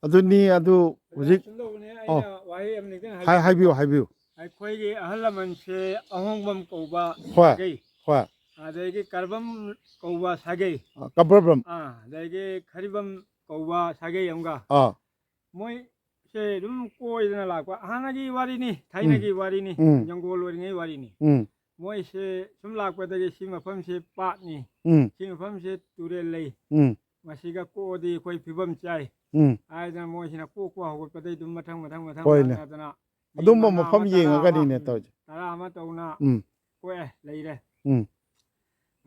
ꯑꯗꯨꯅꯤ, ꯑꯗꯨ ꯑꯣꯖꯥ, ꯍꯧꯖꯤꯛ ꯁꯨꯝ ꯇꯧꯕꯅꯦ, ꯑꯣ꯫ ꯑꯩꯅ ꯋꯥꯍꯩ ꯑꯃꯅꯤꯗꯪ ꯍꯥꯏ-, ꯍꯥꯏꯕꯤꯒꯦ꯫ ꯍꯥꯏꯕꯤꯌꯨ, ꯍꯥꯏꯕꯤꯌꯨ꯫ ꯑꯩꯈꯣꯏꯒꯤ ꯑꯍꯜ ꯂꯃꯟꯁꯦ ꯑꯍꯣꯡꯕꯝ ꯀꯧꯕ ꯍꯣꯏ, ꯁꯥꯒꯩ, ꯍꯣꯏ꯫ ꯑꯗꯒꯤ ꯀꯔꯕꯝ ꯀꯧꯕ ꯁꯥꯒꯩ, ꯑ, ꯀꯕꯔꯕꯝ꯫ ꯑꯥ, ꯑꯗꯒꯤ ꯈꯔꯤꯕꯝ ꯀꯧꯕ ꯁꯥꯒꯩ ꯑꯃꯒ, ꯑꯥ꯫ ꯃꯣꯏꯁꯦ ꯑꯗꯨꯝ ꯀꯣꯏꯗꯅ ꯂꯥꯛꯄ, ꯍꯥꯟꯅꯒꯤ ꯋꯥꯔꯤꯅꯤ, ꯊꯥꯏꯅꯒꯤ ꯎꯝ꯫ ꯋꯥꯔꯤꯅꯤ, ꯎꯝ꯫ ꯖꯪꯒꯣꯜ ꯑꯣꯏꯔꯤꯉꯩ ꯋꯥꯔꯤꯅꯤ꯫ ꯎꯝ꯫ ꯃꯣꯏꯁꯦ ꯁꯨꯝ ꯂꯥꯛꯄꯗꯒꯤ ꯁꯤ ꯃꯐꯝꯁꯦ ꯄꯥꯠꯅꯤ, ꯎꯝ꯫ ꯁꯤ ꯃꯐꯝꯁꯦ ꯇꯨꯔꯦꯜ ꯂꯩ, ꯎꯝ꯫ ꯃꯁꯤꯒ ꯀꯣꯛꯑꯗꯤ ꯑꯩꯈꯣꯏ ꯐꯤꯕꯝ ꯆꯥꯏ ꯎꯝ꯫ ꯍꯥꯏꯗꯅ ꯃꯣꯏꯁꯤꯅ ꯀꯣꯛꯄ ꯍꯧꯒꯠꯄꯗꯒꯤ ꯑꯗꯨꯝ ꯃꯊꯪ, ꯃꯊꯪ, ꯃꯊꯪ ꯍꯣꯏꯅꯦ꯫ ꯂꯥꯛꯅꯗꯅ ꯃꯤ ꯑꯗꯨꯝꯕ ꯃꯉꯥ ꯃꯐꯝ ꯑꯃ, ꯇꯔꯥ ꯌꯦꯡꯉꯒꯅꯤꯅꯦ ꯑꯃ, ꯎꯝ, ꯇꯧꯔꯤꯁꯦ꯫ ꯇꯔꯥ ꯑꯃ ꯇꯧꯅ ꯎꯝ꯫ ꯀꯣꯛꯑꯦ, ꯂꯩꯔꯦ꯫ ꯎꯝ꯫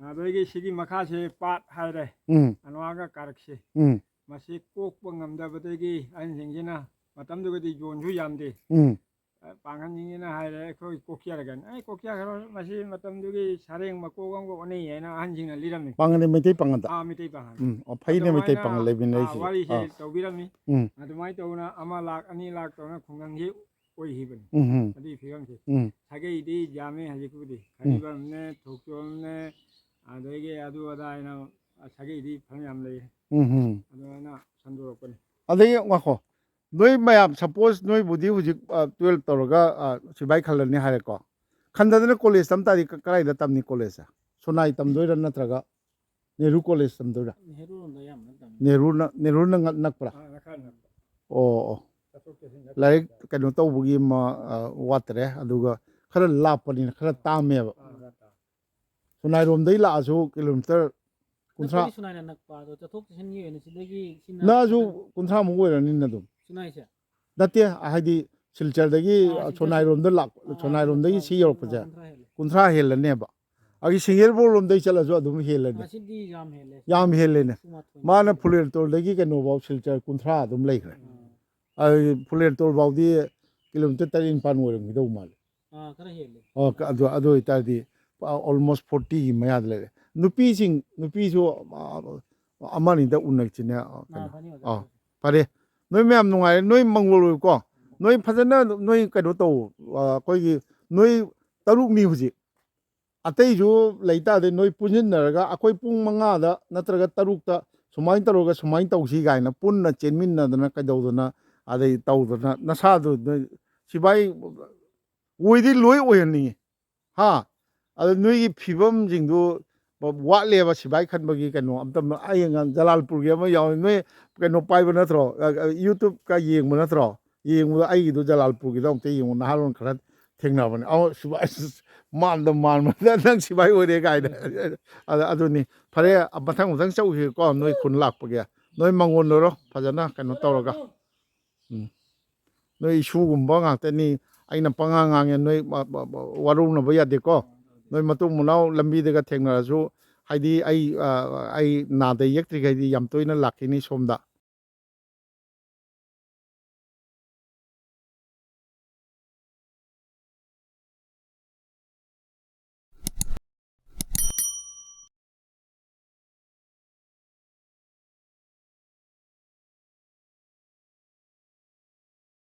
ꯑꯗꯒꯤ ꯁꯤꯒꯤ ꯃꯈꯥꯁꯦ ꯄꯥꯠ ꯍꯥꯏꯔꯦ, ꯎꯝ꯫ ꯑꯅꯋꯥꯒ ꯀꯥꯔꯛꯁꯦ꯫ ꯎꯝ꯫ ꯃꯁꯤ ꯀꯣꯛꯄ ꯉꯝꯗꯕꯗꯒꯤ ꯑꯍꯟꯁꯤꯡꯁꯤꯅ, ꯃꯇꯝꯗꯨꯒꯗꯤ ꯌꯣꯟꯁꯨ ꯌꯥꯝꯗꯦ꯫ ꯎꯝ꯫ ꯑ, ꯄꯥꯡꯒꯟꯁꯤꯡꯁꯤꯅ ꯍꯥꯏꯔꯦ, "ꯑꯩꯈꯣꯏ ꯀꯣꯛꯆꯔꯒꯅꯤ"꯫ "ꯑꯩ ꯀꯣꯛꯆꯈ꯭ꯔꯣ, ꯃꯁꯤ ꯃꯇꯝꯗꯨꯒꯤ ꯁꯔꯦꯡ ꯃꯀꯣꯛ ꯑꯃꯒ ꯑꯣꯟꯅꯩ" ꯍꯥꯏꯅ ꯑꯍꯟꯁꯤꯡꯅ ꯂꯤꯔꯝꯃꯤ꯫ ꯄꯥꯡꯒꯟꯗꯤ ꯃꯩꯇꯩ ꯄꯥꯡꯒꯟꯗ? ꯑꯥ, ꯃꯩꯇꯩ ꯄꯥꯡꯒꯟ꯫ ꯎꯝ, ꯑꯣ, ꯐꯩꯅꯦ, ꯃꯩꯇꯩ ꯑꯗꯨꯃꯥꯏꯅ, ꯄꯥꯡꯒꯟ ꯂꯩꯃꯤꯟꯅꯔꯤꯁꯦ꯫ ꯑꯥ, ꯋꯥꯔꯤꯁꯦ ꯑꯥ꯫ ꯇꯧꯕꯤꯔꯝꯃꯤ꯫ ꯎꯝ꯫ ꯑꯗꯨꯃꯥꯏꯅ ꯇꯧꯅ ꯑꯃ ꯂꯥꯛ, ꯑꯅꯤ ꯂꯥꯛ ꯇꯧꯅ ꯈꯨꯡꯒꯪꯁꯤ ꯑꯣꯏꯈꯤꯕꯅꯤ꯫ ꯎꯝ, ꯎꯝ꯫ ꯑꯗꯨꯒꯤ ꯐꯤꯕꯝꯁꯦ꯫ ꯎꯝ꯫ ꯁꯥꯒꯩꯗꯤ ꯌꯥꯝꯃꯦ ꯍꯧꯖꯤꯛꯄꯨꯗꯤ꯫ ꯎꯝ꯫ ꯈꯔꯤꯕꯝꯅꯦ, ꯊꯣꯛꯆꯣꯝꯅꯦ, ꯑꯗꯒꯤ ꯑꯗꯨ ꯑꯗꯥ ꯍꯥꯏꯅ ꯁꯥꯒꯩꯗꯤ ꯐꯅꯌꯥꯝ ꯂꯩ꯫ ꯎꯝ, ꯎꯝ꯫ ꯑꯗꯨꯃꯥꯏꯅ ꯁꯟꯗꯣꯔꯛꯄꯅꯤ꯫ ꯑꯗꯒꯤ ꯉꯥꯏꯈꯣ, ꯅꯣꯏ ꯃꯌꯥꯝ, ꯁꯄꯣꯁ ꯅꯣꯏꯕꯨꯗꯤ ꯍꯧꯖꯤꯛ, ꯑ, ꯇꯨꯌꯦꯜꯞ ꯇꯧꯔꯒ, ꯑ, ꯁꯤꯐꯥꯏ ꯈꯜꯂꯅꯤ ꯍꯥꯏꯔꯦꯀꯣ꯫ ꯈꯟꯗꯗꯅ ꯀꯣꯂꯦꯖ ꯇꯝ ꯇꯥꯔꯗꯤ ꯀ-, ꯀꯗꯥꯏꯗ ꯇꯝꯅꯤ ꯀꯣꯂꯦꯖꯁꯦ? ꯁꯣꯅꯥꯏ ꯇꯝꯗꯣꯏꯔꯥ ꯅꯠꯇ꯭ꯔꯒ ꯅꯦꯍꯔꯨ ꯀꯣꯂꯦꯖ ꯇꯝꯗꯣꯏꯔꯥ? ꯅꯦꯍꯔꯨꯔꯣꯝꯗ ꯑꯌꯥꯝꯕꯅ ꯇꯝꯃꯤ꯫ ꯅꯦꯍꯔꯨꯅ, ꯅꯦꯍꯔꯨꯅ ꯉ-, ꯅꯛꯄ꯭ꯔꯥ? ꯑꯥ, ꯈꯔ ꯅꯛꯄ꯫ ꯑꯣ, ꯑꯣ꯫ ꯆꯠꯊꯣꯛ ꯆꯠꯁꯤꯟ ꯈꯔ ꯂꯥꯏꯔꯤꯛ ꯇꯧꯕ꯫ ꯀꯩꯅꯣ ꯇꯧꯕꯒꯤ ꯑꯃ, ꯑ, ꯋꯥꯠꯇ꯭ꯔꯦ, ꯑꯗꯨꯒ ꯈꯔ ꯂꯥꯞꯄꯅꯤꯅ ꯈꯔ ꯇꯥꯝꯃꯦꯕ꯫ ꯑꯥ, ꯈꯔ ꯇꯥꯝꯃꯦ꯫ ꯁꯣꯅꯥꯏꯔꯣꯝꯗꯒꯤ ꯂꯥꯛꯑꯁꯨ ꯀꯤꯂꯣꯃꯤꯇꯔ ꯀꯨꯟꯊ꯭ꯔꯥ꯫ ꯅꯛꯄꯗꯤ ꯁꯣꯅꯥꯏꯅ ꯅꯛꯄ, ꯑꯗꯣ ꯆꯠꯊꯣꯛ ꯆꯠꯁꯤꯟꯒꯤ ꯑꯣꯏꯅ ꯁꯤꯗꯒꯤ ꯁꯤꯅ ꯅꯛꯑꯁꯨ ꯈꯤꯇꯪ ꯀꯨꯟꯊ꯭ꯔꯥꯃꯨꯛ ꯑꯣꯏꯔꯅꯤꯅ ꯑꯗꯨꯝ꯫ ꯁꯣꯅꯥꯏꯁꯦ? ꯅꯠꯇꯦ, ꯍꯥꯏꯗꯤ ꯁꯤꯜꯆꯔꯗꯒꯤ ꯑꯥ, ꯁꯤꯜꯆꯔ꯫ ꯁꯣꯅꯥꯏꯔꯣꯝꯗ ꯂꯥꯛ-, ꯑꯥ, ꯁꯣꯅꯥꯏꯔꯣꯝꯗꯒꯤ ꯁꯤ ꯀꯨꯟꯊ꯭ꯔꯥ, ꯌꯧꯔꯛꯄꯁꯦ ꯀꯨꯟꯊ꯭ꯔꯥ ꯍꯦꯜꯂꯦ꯫ ꯀꯨꯟꯊ꯭ꯔꯥ ꯍꯦꯜꯂꯅꯦꯕ꯫ ꯑꯗꯒꯤ ꯁꯤꯡꯖꯦꯜꯕꯧꯔꯣꯝꯗꯒꯤ ꯆꯠꯂꯁꯨ ꯑꯗꯨꯝ ꯍꯦꯜꯂꯅꯤ꯫ ꯑꯥ, ꯁꯤꯗꯤ ꯌꯥꯝ ꯍꯦꯜꯂꯦ꯫ ꯌꯥꯝ ꯍꯦꯜꯂꯦꯅꯦ꯫ ꯅꯤꯐꯨꯃꯥꯊꯣꯏ, ꯃꯥꯅ ꯅꯤꯐꯨ꯫ ꯐꯨꯂꯦꯟꯇꯣꯜꯗꯒꯤ ꯀꯩꯅꯣꯐꯥꯎ ꯁꯤꯜꯆꯔ ꯀꯨꯟꯊ꯭ꯔꯥ ꯑꯗꯨꯝ ꯂꯩꯈ꯭ꯔꯦ꯫ ꯑꯥ꯫ ꯑꯗꯨꯗꯤ ꯐꯨꯂꯦꯟꯇꯣꯜ ꯐꯥꯎꯗꯤ ꯀꯤꯂꯣꯃꯤꯇꯔ ꯇꯔꯦꯠ ꯅꯤꯄꯥꯟ ꯑꯣꯏꯔꯝꯒꯗꯧ ꯃꯥꯜꯂꯦ꯫ ꯑꯥ, ꯈꯔ ꯍꯦꯜꯂꯦ꯫ ꯑꯣ, ꯀ-, ꯑꯗꯨ, ꯑꯗꯨ ꯑꯣꯏꯇꯥꯔꯗꯤ almost fortyꯒꯤ ꯃꯌꯥꯗ ꯂꯩꯔꯦ꯫ ꯅꯨꯄꯤꯁꯤꯡ, ꯅꯨꯄꯤꯁꯨ, ꯑ, ꯑꯃꯅꯤꯗ ꯎꯅꯁꯤꯅꯦ꯫ ꯑ, ꯀꯩꯅꯣ꯫ ꯐꯅꯤ, ꯑꯣꯖꯥ꯫ ꯑꯥ, ꯐꯔꯦ꯫ ꯅꯣꯏ ꯃꯌꯥꯝ ꯅꯨꯡꯉꯥꯏꯔꯦ꯫ ꯅꯣꯏ ꯃꯪꯒꯣꯜ ꯑꯣꯏꯀꯣ꯫ ꯅꯣꯏ ꯐꯖꯅ ꯅꯣꯏ ꯀꯩꯅꯣ ꯇꯧ꯫ ꯑ, ꯑꯩꯈꯣꯏꯒꯤ ꯅꯣꯏ ꯇꯔꯨꯛꯅꯤ ꯍꯧꯖꯤꯛ꯫ ꯑꯇꯩꯁꯨ ꯂꯩꯇꯥꯔꯗꯤ ꯅꯣꯏ ꯄꯨꯟꯁꯤꯟꯅꯔꯒ ꯑꯩꯈꯣꯏ ꯄꯨꯡ ꯃꯉꯥꯗ ꯅꯠꯇ꯭ꯔꯒ ꯇꯔꯨꯛꯇ ꯁꯨꯃꯥꯏꯅ ꯇꯧꯔꯒ ꯁꯨꯃꯥꯏꯅ ꯇꯧꯁꯤ ꯀꯥꯏꯅ ꯄꯨꯟꯅ ꯆꯦꯟꯃꯤꯟꯅꯗꯅ ꯀꯩꯗꯧꯗꯅ ꯑꯗꯩ ꯇꯧꯗꯅ ꯅꯁꯥꯗꯨ ꯅꯣꯏ ꯁꯤꯐꯥꯏ ꯑꯣꯏꯗꯤ ꯂꯣꯏ ꯑꯣꯏꯍꯟꯅꯤꯡꯉꯤ꯫ ꯍꯥ? ꯑꯗ ꯅꯣꯏꯒꯤ ꯐꯤꯕꯝꯁꯤꯡꯗꯨ ꯋꯥꯠꯂꯦꯕ ꯁꯤꯐꯥꯏ ꯈꯟꯕꯒꯤ ꯀꯩꯅꯣ ꯑꯝꯇ꯫ ꯑꯩ ꯉ-, ꯖꯂꯥꯜꯄꯨꯔꯒꯤ ꯑꯃ ꯌꯥꯎꯋꯦ꯫ ꯅꯣꯏ ꯀꯩꯅꯣ ꯄꯥꯏꯕ ꯅꯠꯇ꯭ꯔꯣ? ꯑ, ꯑ, YouTube-ꯀ ꯌꯦꯡꯕ ꯅꯠꯇ꯭ꯔꯣ? ꯌꯦꯡꯕꯗ ꯑꯩꯒꯤꯗꯨ ꯖꯂꯥꯜꯄꯨꯔꯒꯤꯗꯣ ꯑꯃꯨꯛꯇ ꯌꯦꯡꯉꯨ꯫ ꯅꯍꯥꯔꯣꯜ ꯈꯔ ꯊꯦꯡꯅꯕꯅꯦ꯫ ꯑꯧ, ꯁꯤꯐꯥꯏ, ꯃꯥꯟꯗ ꯃꯥꯟꯕꯗ ꯅꯪ ꯁꯤꯐꯥꯏ ꯑꯣꯏꯔꯦ ꯀꯥꯏꯅ꯫ ꯑꯗ-, ꯑꯗꯨꯅꯤ꯫ ꯐꯔꯦ, ꯃꯊꯪ ꯃꯊꯪ ꯆꯧꯁꯤꯀꯣ, ꯅꯣꯏ ꯈꯨꯟ ꯂꯥꯛꯄꯒꯤ꯫ ꯅꯣꯏ ꯃꯪꯒꯣꯟ ꯑꯣꯏꯔꯣ, ꯐꯖꯅ ꯀꯩꯅꯣ ꯇꯧꯔꯒ꯫ ꯎꯝ꯫ ꯅꯣꯏ ꯏꯁꯨꯒꯨꯝꯕ ꯉꯥꯛꯇꯅꯤ꯫ ꯑꯩꯅ ꯄꯉꯥꯡ ꯉꯥꯡꯉꯦ, ꯅꯣꯏ ꯃ-, ꯃ-, ꯃ-, ꯋꯥꯔꯧꯅꯕ ꯌꯥꯗꯦꯀꯣ꯫ ꯅꯣꯏ ꯃꯇꯨꯡ ꯃꯅꯥꯎ ꯂꯝꯕꯤꯗꯒ ꯊꯦꯡꯅꯔꯁꯨ, ꯍꯥꯏꯗꯤ ꯑꯩ, ꯑ, ꯑꯩ ꯅꯥꯗ ꯌꯦꯛꯇ꯭ꯔꯤꯈꯩꯗꯤ ꯌꯥꯝ ꯇꯣꯏꯅ ꯂꯥꯛꯈꯤꯅꯤ ꯁꯣꯝꯗ꯫